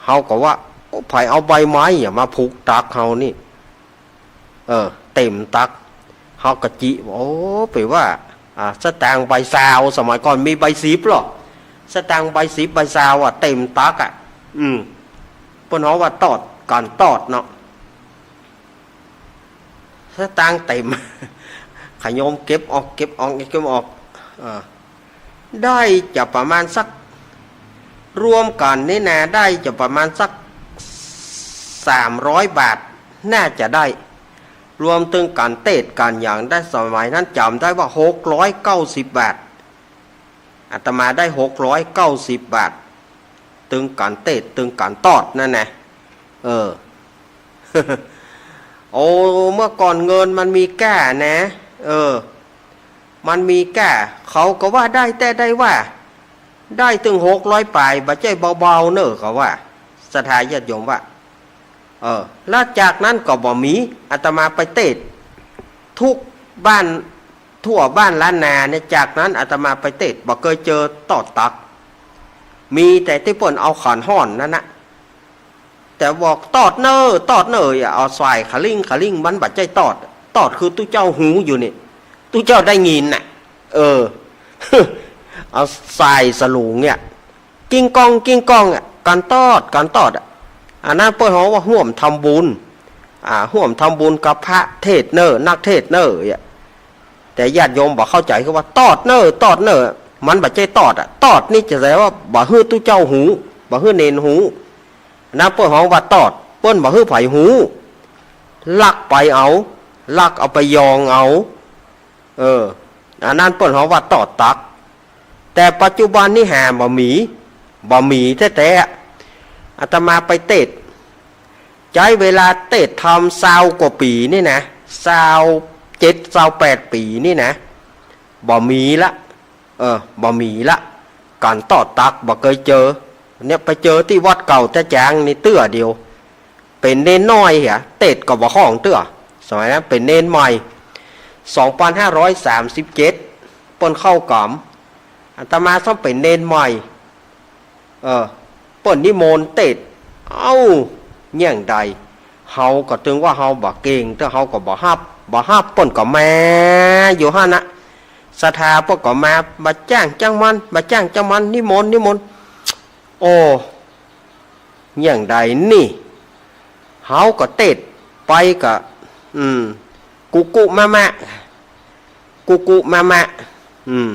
เฮาก็ว่า โอ้ ใผเอาใบไม้อะมาผูกตักเฮานี่ เออ เตรียมตัก เฮาก็จิ โอ้ ไปว่า อ่า สตางค์ใบซาว สมัยก่อนมีใบสิบลอ สตางค์ใบสิบใบซาวอะ เตรียมตักอะ อืม เปิ้นฮ้องว่าตอด ก๋านตอดเนาะ สตางค์เตรียม ขะโยมเก็บออก เก็บออก เก็บออก อ่า ได้จะประมาณสัก รวมกั๋นนี่นะ ได้จะประมาณสักสามร้อยบาท น่าจะได้ รวมตึงก๋านเตศน์ก๋านหยังได้ สมัยนั้นจ๋ำได้ว่าหกร้อยเก้าสิบบาท อาตมาได้หกร้อยเก้าสิบบาท ตึงก๋านเตศน์ ตึงก๋านตอดนั่นนะ เออ โอ้ เมื่อก่อนเงินมันมีก้านะ เออ มันมีก้า เขาก็ว่าได้แต๊ได้ว่า ได้ตึงหกร้อยป๋าย บ่ใจ้เบาๆ เน่อ เขาว่า ศรัทธาญาติโยมว่า เออ แล้วจากนั้นก็บ่มี อาตมาไปเตศน์ ทุกบ้าน ทั่วบ้านล้านนาเนี่ย จากนั้นอาตมาไปเตศน์ บ่เกยเจอตอดตัก มีแต่ตี้เปิ้นเอาขานฮ้อนนั่นนะ แต่บอกตอดเน่อ ตอดเน่อ อย่าเอาใส่ขะลิ่ง ขะลิ่ง มันบ่ใจ้ตอด ตอดคือตุ๊เจ้าฮู้อยู่นี่ ตุ๊เจ้าได้ยินน่ะ เออ เอาใส่สลุงเนี่ย กิ้งก้อง กิ้งก้องอะ ก๋านตอด ก๋านตอดอะ อันนั้นเปิ้นฮ้องว่าฮ่วมทำบุญ อ่า ฮ่วมทำบุญกับพระเทศน์เน่อ นักเทศน์เน่อ เนี่ย แต่ญาติโยมบ่เข้าใจ๋ คือว่าตอดเน่อ ตอดเน่อ มันบ่ใจ้ตอดอะ ตอดนี่จะแสดงว่าบ่หื้อตุ๊เจ้าฮู้ บ่หื้อเณรฮู้ อันนั้นเปิ้นฮ้องว่าตอด เปิ้นบ่หื้อใผฮู้ ลักไปเอา ลักเอาไปยองเอา เออ อันนั้นเปิ้นฮ้องว่าตอดตัก แต่ปัจจุบันนี้หาบ่มี บ่มีแต๊ๆ อาตมาไปเตศน์ ใจ๊เวลาเตศน์ธรรมซาวกว่าปี๋นี่นะ ซาวเจ็ด ซาวแปดปี๋นี่นะ บ่มีละ เออ บ่มีละ ก๋านตอดตักบ่เกยเจอ เนี่ยไปเจอตี้วัดเก่าตะจางนี่เตื้อเดียว เป๋นเณรน้อยเหีย เตศน์ก็บ่คล่องเตื้อ สมัยนั้นเป๋นเณรใหม่ สองปันห้าร้อยสามสิบเจ็ด เปิ้นเข้ากรรม อาตมาซ้ำเป๋นเณรใหม่ เออ เปิ้นนิมนต์เตศน์ เอ้า เยียะใด เฮาก็ตึงว่าเฮาบ่เก่ง แต่เฮาก็บ่ฮับ บ่ฮับ เปิ้นก็มาอยู่หั้นนะ ศรัทธาเปิ้นก็มา บ่จ้างจังมัน บ่จ้างจังมัน นิมนต์ นิมนต์ โอ้ เยียะใดนี่ เฮาก็เตศน์ไปก็ อืม กุกุมะมะ กุกุมะมะ อืม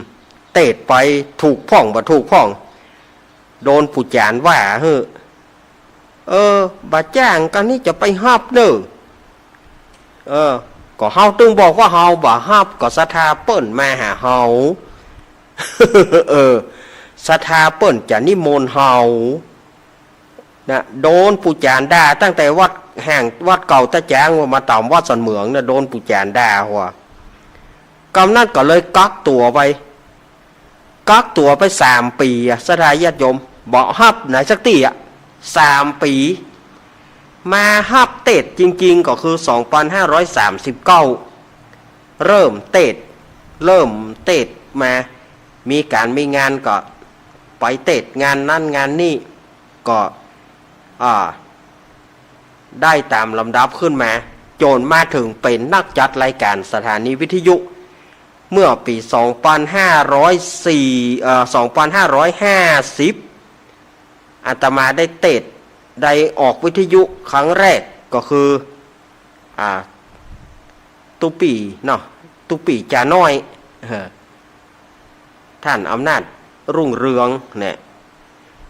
เตศน์ไปถูกพ่องบ่ถูกพ่อง โดนปู่จ๋ารว่าหื้อ เออ บ่จ้างกั๋นนี่จะไปฮับเน่อ เออ ก็เฮาตึงบอกว่าเฮาบ่ฮับ ก็ศรัทธาเปิ้นมาหาเฮา เออ ศรัทธาเปิ้นจะนิมนต์เฮา นะ โดนปู่จ๋ารด่าตั้งแต่วัดแห่ง วัดเก่าตะจางว่ามาต๋ามวัดสันเหมืองนะ โดนปู่จ๋ารด่าหัว กำนั้นก็เลยกักตั๋วไป กักตั๋วไปสามปี๋อะ ศรัทธาญาติโยม บ่ฮับไหนสักตี้อะ สามปี๋ มาฮับเตสน์จริงๆ ก็คือ สองปันห้าร้อยสามสิบเก้า เริ่มเตสน์ เริ่มเตสน์มา มีก๋านมีงานก็ไปเตสน์งานนั้นงานนี้ ก็ อ่า ได้ต๋ามลำดับขึ้นมา จ๋นมาเถิงเป๋นนักจัดรายก๋านสถานีวิทยุ เมื่อปี๋ สองปันห้าร้อยสี่ เอ่อ สองปันห้าร้อยห้าสิบ อาตมาได้เตสน์ ได้ออกวิทยุครั้งแรกก็คือ อ่า ตุ๊ปี้เนาะ ตุ๊ปี้จ๋าน้อย เออ ท่านอำนาจ รุ่งเรืองเนี่ย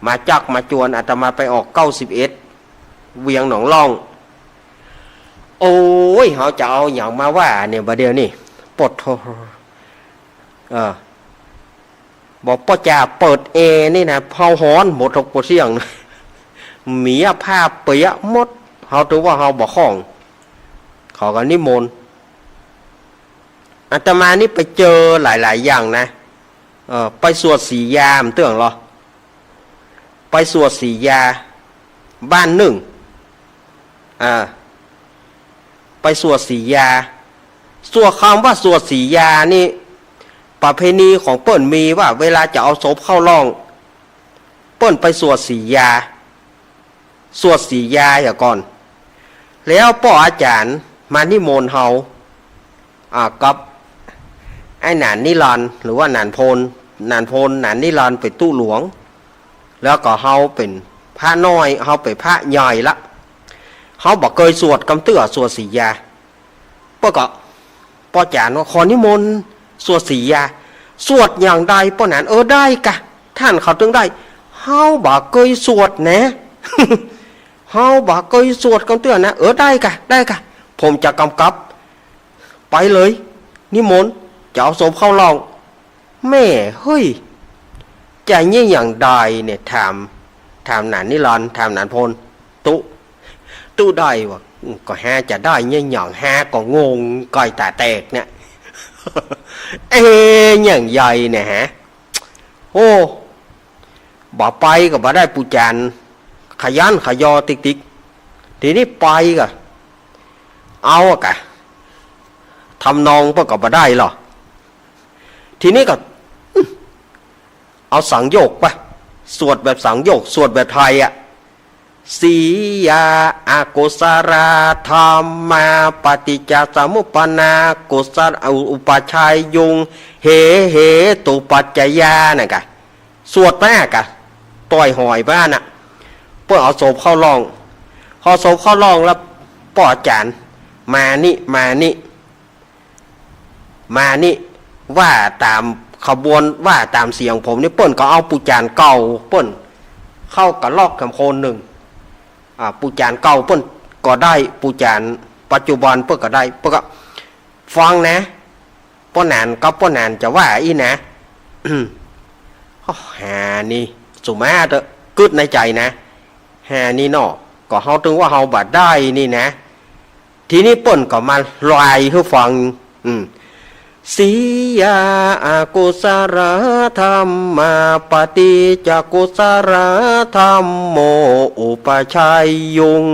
มาจักมาจวนอาตมาไปออก เก้าสิบเอ็ด เวียงหนองล่อง โอ้ย เฮาจะเอาหยังมาว่าเนี่ย บ่าเดี่ยวนี้ ปดโธ่ เออ บ่าป้อจ๋าเปิดแอร์นี่นะ เผาฮ้อนหมดทุกปะเสี้ยง เมียผ้าเปียกหมด เฮาถือว่าเฮาบ่คล่อง เขาก็นิมนต์ อาตมานี่ไปเจอหลายๆ อย่างนะ เออ ไปสวดสียา บ่าเตื้องเหรอ ไปสวดสียา บ้านนึ่ง อ่า ไปสวดสียา สวด กำว่าสวดสียานี่ ประเพณีของเปิ้นมีว่า เวลาจะเอาศพเข้าล่อง เปิ้นไปสวดสียา สวดสียาเหียก่อน แล้วป้ออาจ๋ารย์มานิมนต์เฮา อ่า กับไอ้หนานนิรันดร์ หรือว่าหนานพล หนานพล หนานนิรันดร์เป๋นตุ๊หลวง แล้วก็เฮาเป๋นพระน้อย เฮาเป๋นพระใหญ่ละ เฮาบ่เกยสวดกำเตื้อ สวดสียา เปิ้นก็ ป้อจ๋ารย์ว่า ขอนิมนต์สวดสียา สวดอย่างใดป้อหนาน เออ ได้ก่ะ ท่านเขาตึงได้ เฮาบ่เกยสวดนะ เฮาบ่เกยสวดกำเตื้อนะ เออ ได้ก่ะ ได้ก่ะ ผมจะกำกับ ไปเลย นิมนต์ จะเอาศพเข้าล่อง แม่ เฮ้ย จะเยียะอย่างใดเนี่ย ถาม ถามหนานนิรันดร์ ถามหนานพล ตุ๊ ตุ๊ได้วะ อืม ก็ฮาจะได้เยียะอย่าง ฮาก็งงก้อยต๋าแตกเนี่ย เอ๊ะ อย่างใดเนี่ยฮะ โอ้ บ่ไปก็บ่ได้ ปู่จ๋ารย์ขยันขยอติ๊กๆ ทีนี้ไปก็ เอาอะก่ะ ทำนองเปิ้นก็บ่ได้หรอ ทีนี้ก็ อืม เอาสังโยชน์ไป สวดแบบสังโยชน์ สวดแบบไทยอะ สียา อกุศลธรรมา ปฏิจจสมุปปานนา กุศล อุปาทายุง เห เหตุปัจจยา นั่นก่ะ สวดไปอะก่ะ ต่อยหอยไปอะน่ะ เปิ้นเอาศพเข้าล่อง พอศพเข้าล่องแล้ว ป้ออาจ๋ารย์ มานี่ มานี่ มานี่ ว่าต๋ามขบวน ว่าต๋ามเสียงผมนี่ เปิ้นก็เอาปู่จ๋ารย์เก่าเปิ้น เข้ากระลอกแหมคนนึ่ง อ่า ปู่จ๋ารย์เก่าเปิ้นก็ได้ ปู่จ๋ารย์ปัจจุบันเปิ้นก็ได้ เปิ้นก็ ฟังนะ ป้อหนานกับป้อหนานจะว่าอี้นะ อ้อ ฮานี่ สุมาเต๊อะ กึ๊ดในใจ๋นะ ฮานี่เนาะ ก็เฮาตึงว่าเฮาบ่ได้นี่นะ ทีนี้เปิ้นก็มาลายหื้อฟัง อืม สียา อกุศลธรรมา ปฏิจจกุศลธัมโม อุปาทายุง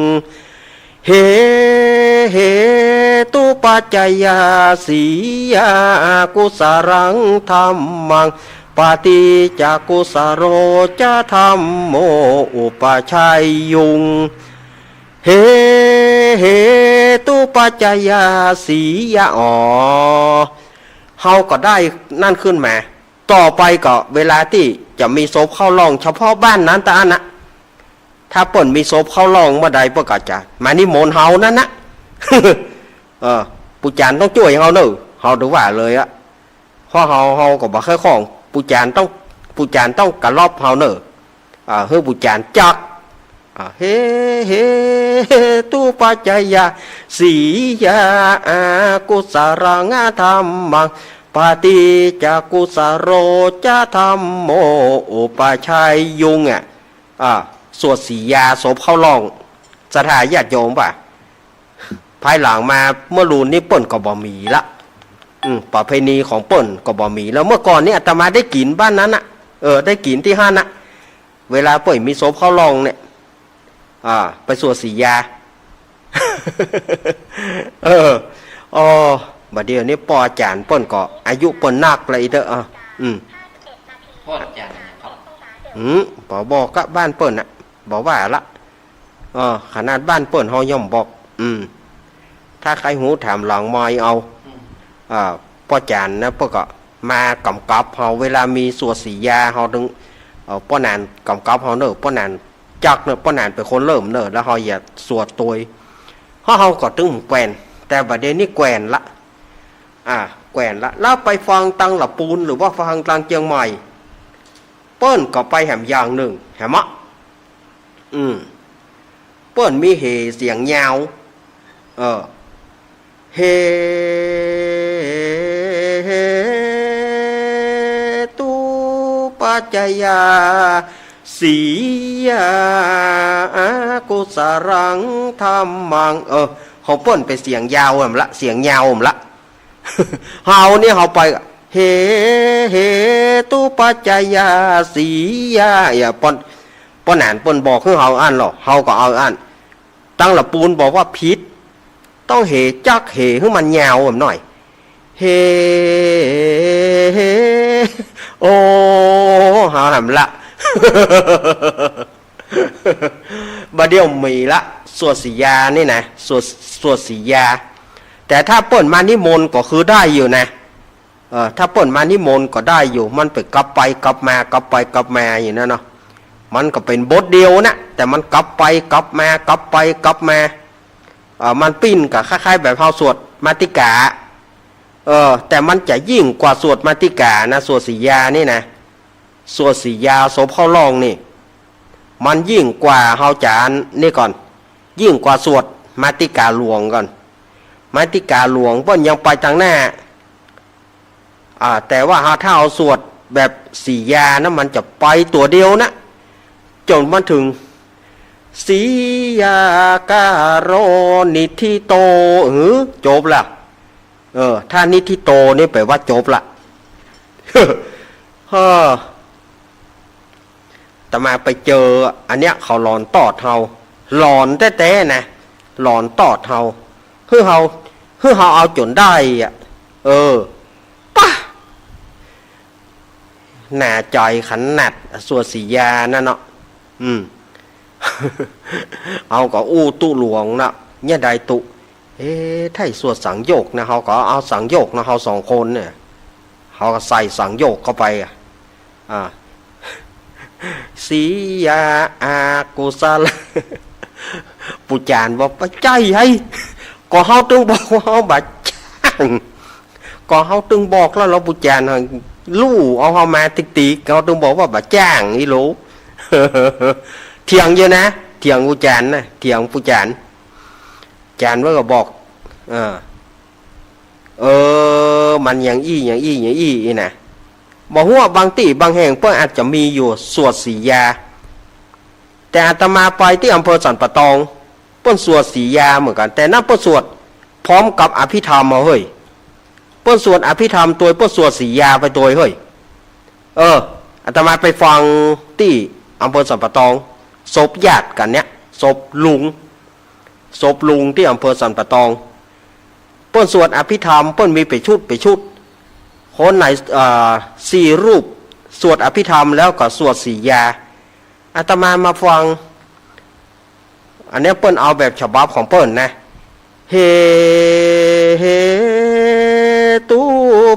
เห เหตุปัจจยา สียา อกุศลังธัมมัง ปฏิจจกุศโลจะธัมโม อุปาทายุง เห เหตุปัจจยา สียา อ๋อ เฮาก็ได้นั่นขึ้นมา ต่อไปก็เวลาตี้จะมีศพเข้าล่องเฉพาะบ้านนั้นตะอั้นนะ ถ้าเปิ้นมีศพเข้าล่องเมื่อใด เปิ้นก็จะมานิมนต์เฮานั้นนะ เออ ปู่จ๋ารย์ต้องจ้วยเฮาเน่อ เฮาถือว่าเลยอะ เพราะเฮา เฮาก็บ่ค่อยคล่อง ปู่จ๋ารย์ต้อง ปู่จ๋ารย์ต้องกระลอบเฮาเน่อ อ่า หื้อปู่จ๋ารย์จัก อ่า เห เหตุปัจจยา สียา อกุศลังธัมมัง ปฏิจจกุศโลจะธัมโม อุปาทายุง อ่ะ อ่า สวดสียาศพเข้าล่อง ศรัทธาญาติโยมว่า ภายหลังมาเมื่อลูนนี้เปิ้นก็บ่มีละ อืม ประเพณีของเปิ้นก็บ่มีแล้ว เมื่อก่อนนี้อาตมาได้กิ๋นบ้านนั้นน่ะ เออ ได้กิ๋นตี้หั้นน่ะ เวลาเปิ้นมีศพเข้าล่องเนี่ย อ่า ไปสวดสียา เออ อ๋อ บ่าเดี่ยวนี้ป้ออาจ๋ารย์เปิ้นก็อายุเปิ้นนักแล้วอีกเต๊อะ อ่ะ อืม ป้ออาจ๋ารย์ครับ อืม บ่บอกกะบ้านเปิ้นน่ะ บ่ว่าละ เออ ขนาดบ้านเปิ้นเฮาย่อมบอก อืม ถ้าใค่ฮู้ถามหลังไมค์เอา อืม อ่า ป้ออาจ๋ารย์นะ เปิ้นก็มากำกับเฮา เวลามีสวดสียาเฮาตึง เอ่อ ป้อหนานกำกับเฮาเน่อ ป้อหนานจักเน่อ ป้อหนานเป๋นคนเริ่มเน่อ แล้วเฮาอย่าสวดตวย เฮา เฮาก็ตึงแกว่น แต่บ่าเดี่ยวนี้แกว่นละ อ่า แกว่นละ แล้วไปฟังตังละปูน หรือว่าฟังตังเจียงใหม่ เปิ้นก็ไปแหมอย่างนึ่ง แหมมะ อืม เปิ้นมีเหเสียงยาว เออ เหตุปัจจยา สียา อากุสลังธัมมัง เออ ของเปิ้นเป๋นเสียงยาวแหมละ เสียงยาวแหมละ เฮานี่เฮาไป เห เหตุปัจจยาสียา อย่าป้อ ป้อหนานเปิ้นบอกหื้อเฮาอั้นลอ เฮาก็เอาอั้น ตังละปูนบอกว่าผิด ต้องเหจักเหหื้อมันยาวแหมหน่อย เห โอ้ เฮาแหมละ บ่าเดี่ยวมีละ สวดสียานี่นะ สวด สวดสียา แต่ถ้าเปิ้นมานิมนต์ก็คือได้อยู่นะ เออ ถ้าเปิ้นมานิมนต์ก็ได้อยู่ มันเป๋นกลับไปกลับมากลับไปกลับมาอยู่นั่นเนาะ มันก็เป๋นบทเดียวนะ แต่มันกลับไปกลับมากลับไปกลับมา เออ มันปิ้นก็คล้ายๆ แบบเฮาสวดมาติกา เออ แต่มันจะยิ่งกว่าสวดมาติกานะ สวดสียานี่นะ สวดสียาสบเข้าล่องนี่ มันยิ่งกว่าเฮาจ๋ารย์นี่ก่อน ยิ่งกว่าสวดมาติกาหลวงก่อน มาติกาหลวงเปิ้นยังไปตังหน้า อ่า แต่ว่าเฮา ถ้าเฮาสวดแบบสียานะ มันจะไปตั๋วเดียวนะ จ๋นมาเถิง สียาการโรนิทธิโต หือ จบละ เออ ถ้านิทธิโตนี่แป๋ว่าจบละ เออ อาตมาไปเจออันเนี้ย เขาหลอนตอดเฮา หลอนแต๊ๆ นะ หลอนตอดเฮา หื้อเฮา หื้อเฮาเอาจ๋นได้อะ เออ ปะ หนาใจ๋ขนาด สวดสียานั่นเนาะ อืม เฮาก็อู้ตุ๊หลวงนะ เนี่ยได้ตุ๊ เอ๊ะ ถ้าสวดสังโยคนะ เฮาก็เอาสังโยคนะ เฮาสองคนเนี่ย เฮาก็ใส่สังโยคเข้าไปอะ อ่า สียาอากุสล ปู่จ๋ารย์บอก บ่ใจ้ไอ้ ก็เฮาตึงบอกว่าเฮาบ่จ้าง ก็เฮาตึงบอกแล้ว แล้วปู่จ๋ารย์หั้นลู่เอาเฮามาติ๊กๆ เฮาตึงบอกว่าบ่จ้างอี้โหล เถียงอยู่นะ เถียงปู่จ๋ารย์นะ เถียงปู่จ๋ารย์ จ๋ารย์ว่าก็บอก เออ เออ มันอย่างอี้ อย่างอี้ อย่างอี้ อี้นะ บ่ฮู้ว่าบางตี้บางแห่งเปิ้นอาจจะมีอยู่สวดสียา แต่อาตมาไปตี้อำเภอสันป่าตอง เปิ้นสวดสียาเหมือนกั๋น แต่นั้นเปิ้นสวดพร้อมกับอภิธรรมเอาเฮ้ย เปิ้นสวดอภิธรรมตวย เปิ้นสวดสียาไปตวยเฮ้ย เออ อาตมาไปฟังตี้อำเภอสันป่าตอง ศพญาติกั๋นเนี่ย ศพลุง ศพลุงตี้อำเภอสันป่าตอง เปิ้นสวดอภิธรรม เปิ้นมีเป๋นชุด เป๋นชุด คนไหน เอ่อ สี่รูป สวดอภิธรรมแล้วก็สวดสียา อาตมามาฟัง อันเนี้ยเปิ้นเอาแบบฉบับของเปิ้นนะ เห เหตุ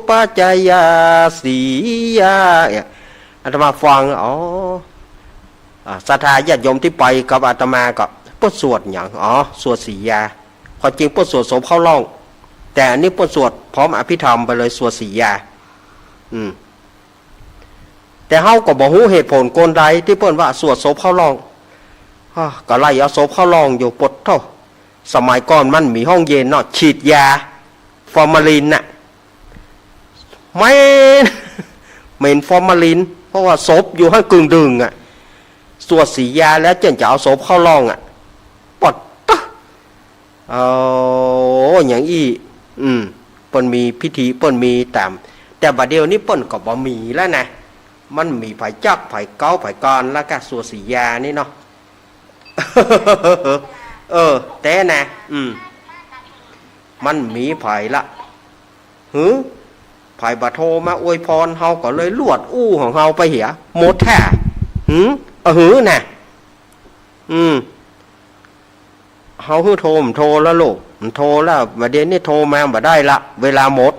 ปัจจยาสียา เนี่ย อาตมาฟัง อ๋อ อ่า ศรัทธาญาติโยมตี้ไปกับอาตมาก็ เปิ้นสวดหยัง อ๋อ สวดสียา ความจริงเปิ้นสวดสบเข้าล่อง แต่อันนี้เปิ้นสวดพร้อมอภิธรรมไปเลย สวดสียา อืม แต่เฮาก็บ่ฮู้เหตุผลกลใดตี้เปิ้นว่าสวดสบเข้าล่อง อ้า ก็ไล่เอาสบเข้าล่องอยู่ ปะโธ่ สมัยก่อนมันมีห้องเย็นเนาะ ฉีดยาฟอร์มาลินน่ะ เหม็น เหม็นฟอร์มาลิน เพราะว่าสบอยู่หั้นกึ่งดึงอะ สวดสียาแล้วเจ้าจะเอาสบเข้าล่องอะ ปะโธ่ เอา อย่างอี้ อืม เปิ้นมีพิธี เปิ้นมีต๋าม แต่บ่าเดี่ยวนี้เปิ้นก็บ่มีแล้วนะ มันมีไผจัก ไผเก๊า ไผกานแล้วกะ สวดสียานี่เนาะ เออ แต๊นะ อืม มันมีใผละ หือ ใผบ่โทรมาอวยพร เฮาก็เลยลวดอู้ของเฮาไปเหีย หมดแท้ หือ อะหือนะ อืม เฮาหื้อโทร บ่โทรแล้วลูก บ่โทรแล้ว บ่าเดี่ยวนี้โทรมาบ่ได้ละ เวลาหมด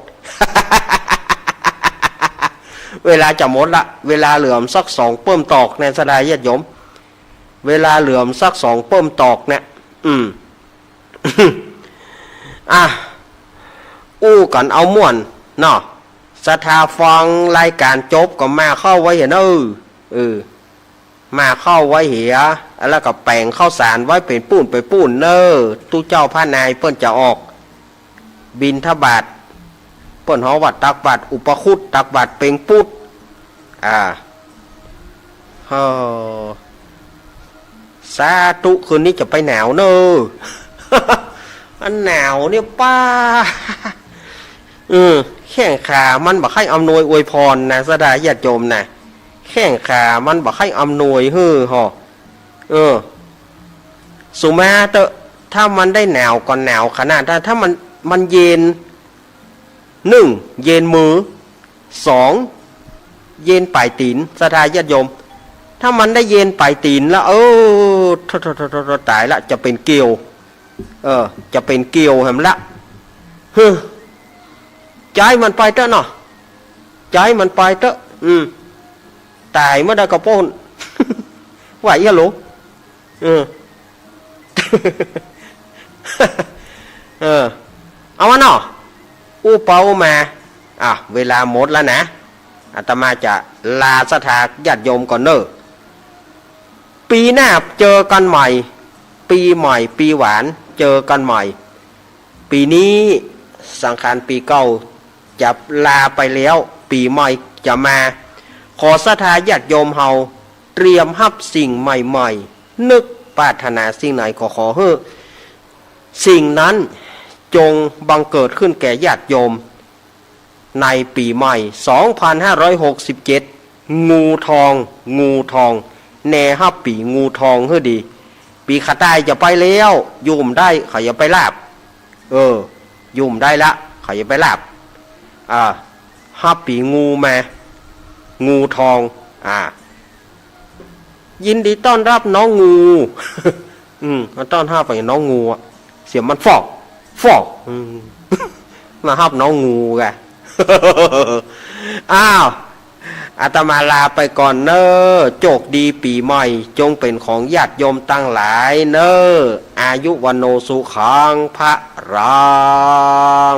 เวลาจะหมดละ เวลาเหลือสักสองเปิ้มตอกเนี่ย ศรัทธาญาติโยม เวลาเหลือสักสองเปิ้มตอกเนี่ย อืม อ่ะ อู้กั๋นเอาม่วนเนาะ ศรัทธาฟังรายก๋านจบก็มาเข้าไว้เหียเน่อ เออ มาเข้าไว้เหีย แล้วก็แป๋งข้าวสารไว้เป๋นปู้นเป๋นปู้นเน่อ ตุ๊เจ้าพระนายเปิ้นจะออกบิณฑบาต เปิ้นฮ้องว่าตักบาตรอุปคุต ตักบาตรเป็งปุ๊ด อ่า เออ สาธุ คืนนี้จะไปหนาวเน่อ อันหนาวเนี่ยป้า เออ แข้งขามันบ่ใค่อำนวยอวยพรนะ ศรัทธาญาติโยมนะ แข้งขามันบ่ใค่อำนวยหื้อหอ เออ สุมาเต๊อะ ถ้ามันได้หนาวก็หนาวขนาด ถ้า ถ้ามัน มันเย็น นึ่ง เย็นมือ สอง เย็นป๋ายตี๋น ศรัทธาญาติโยม ถ้ามันได้เย็นป๋ายตี๋นแล้ว เออ โธ่ โธ่ โธ่ โธ่ ต๋ายละ จะเป๋นเกลียว เออ จะเป๋นเกลียวแหมละ เฮ้อ ใจ๊มันไปเต๊อะเนาะ ใจ๊มันไปเต๊อะ อืม ต๋ายเมื่อใดก็โป้น ไหวอะหลวง เออ เออ เอาวะเนาะ อู้ไปอู้มา อ่ะ เวลาหมดแล้วนะ อาตมาจะลาศรัทธาญาติโยมก่อนเน่อ ปี๋หน้าเจอกั๋นใหม่ ปี๋ใหม่ปี๋หวาน เจอกั๋นใหม่ ปี๋นี้สังขารปี๋เก่าจะลาไปแล้ว ปี๋ใหม่จะมา ขอศรัทธาญาติโยมเฮาเตรียมฮับสิ่งใหม่ๆ นึกปรารถนาสิ่งไหนก็ขอหื้อสิ่งนั้นจงบังเกิดขึ้นแก่ญาติโยม ในปี๋ใหม่ สองพันห้าร้อยหกสิบเจ็ด งูทอง งูทอง แนฮับปี๋งูทองหื้อดี ปี๋ขะต่ายจะไปแล้ว อยู่บ่ได้ เขาจะไปลาบ เออ อยู่บ่ได้ละ เขาจะไปลาบ อ่า ฮับปี๋งูมา งูทอง อ่า ยินดีต้อนรับน้องงู อืม มาต้อนฮับไปน้องงูอะ เสียงมันฟอก ฟอก อืม มาฮับน้องงูกะ อ้าว อาตมาลาไปก่อนเน่อ โจคดีปี๋ใหม่ จงเป๋นของญาติโยมตังหลายเน่อ อายุวัณโณสุขังพะลัง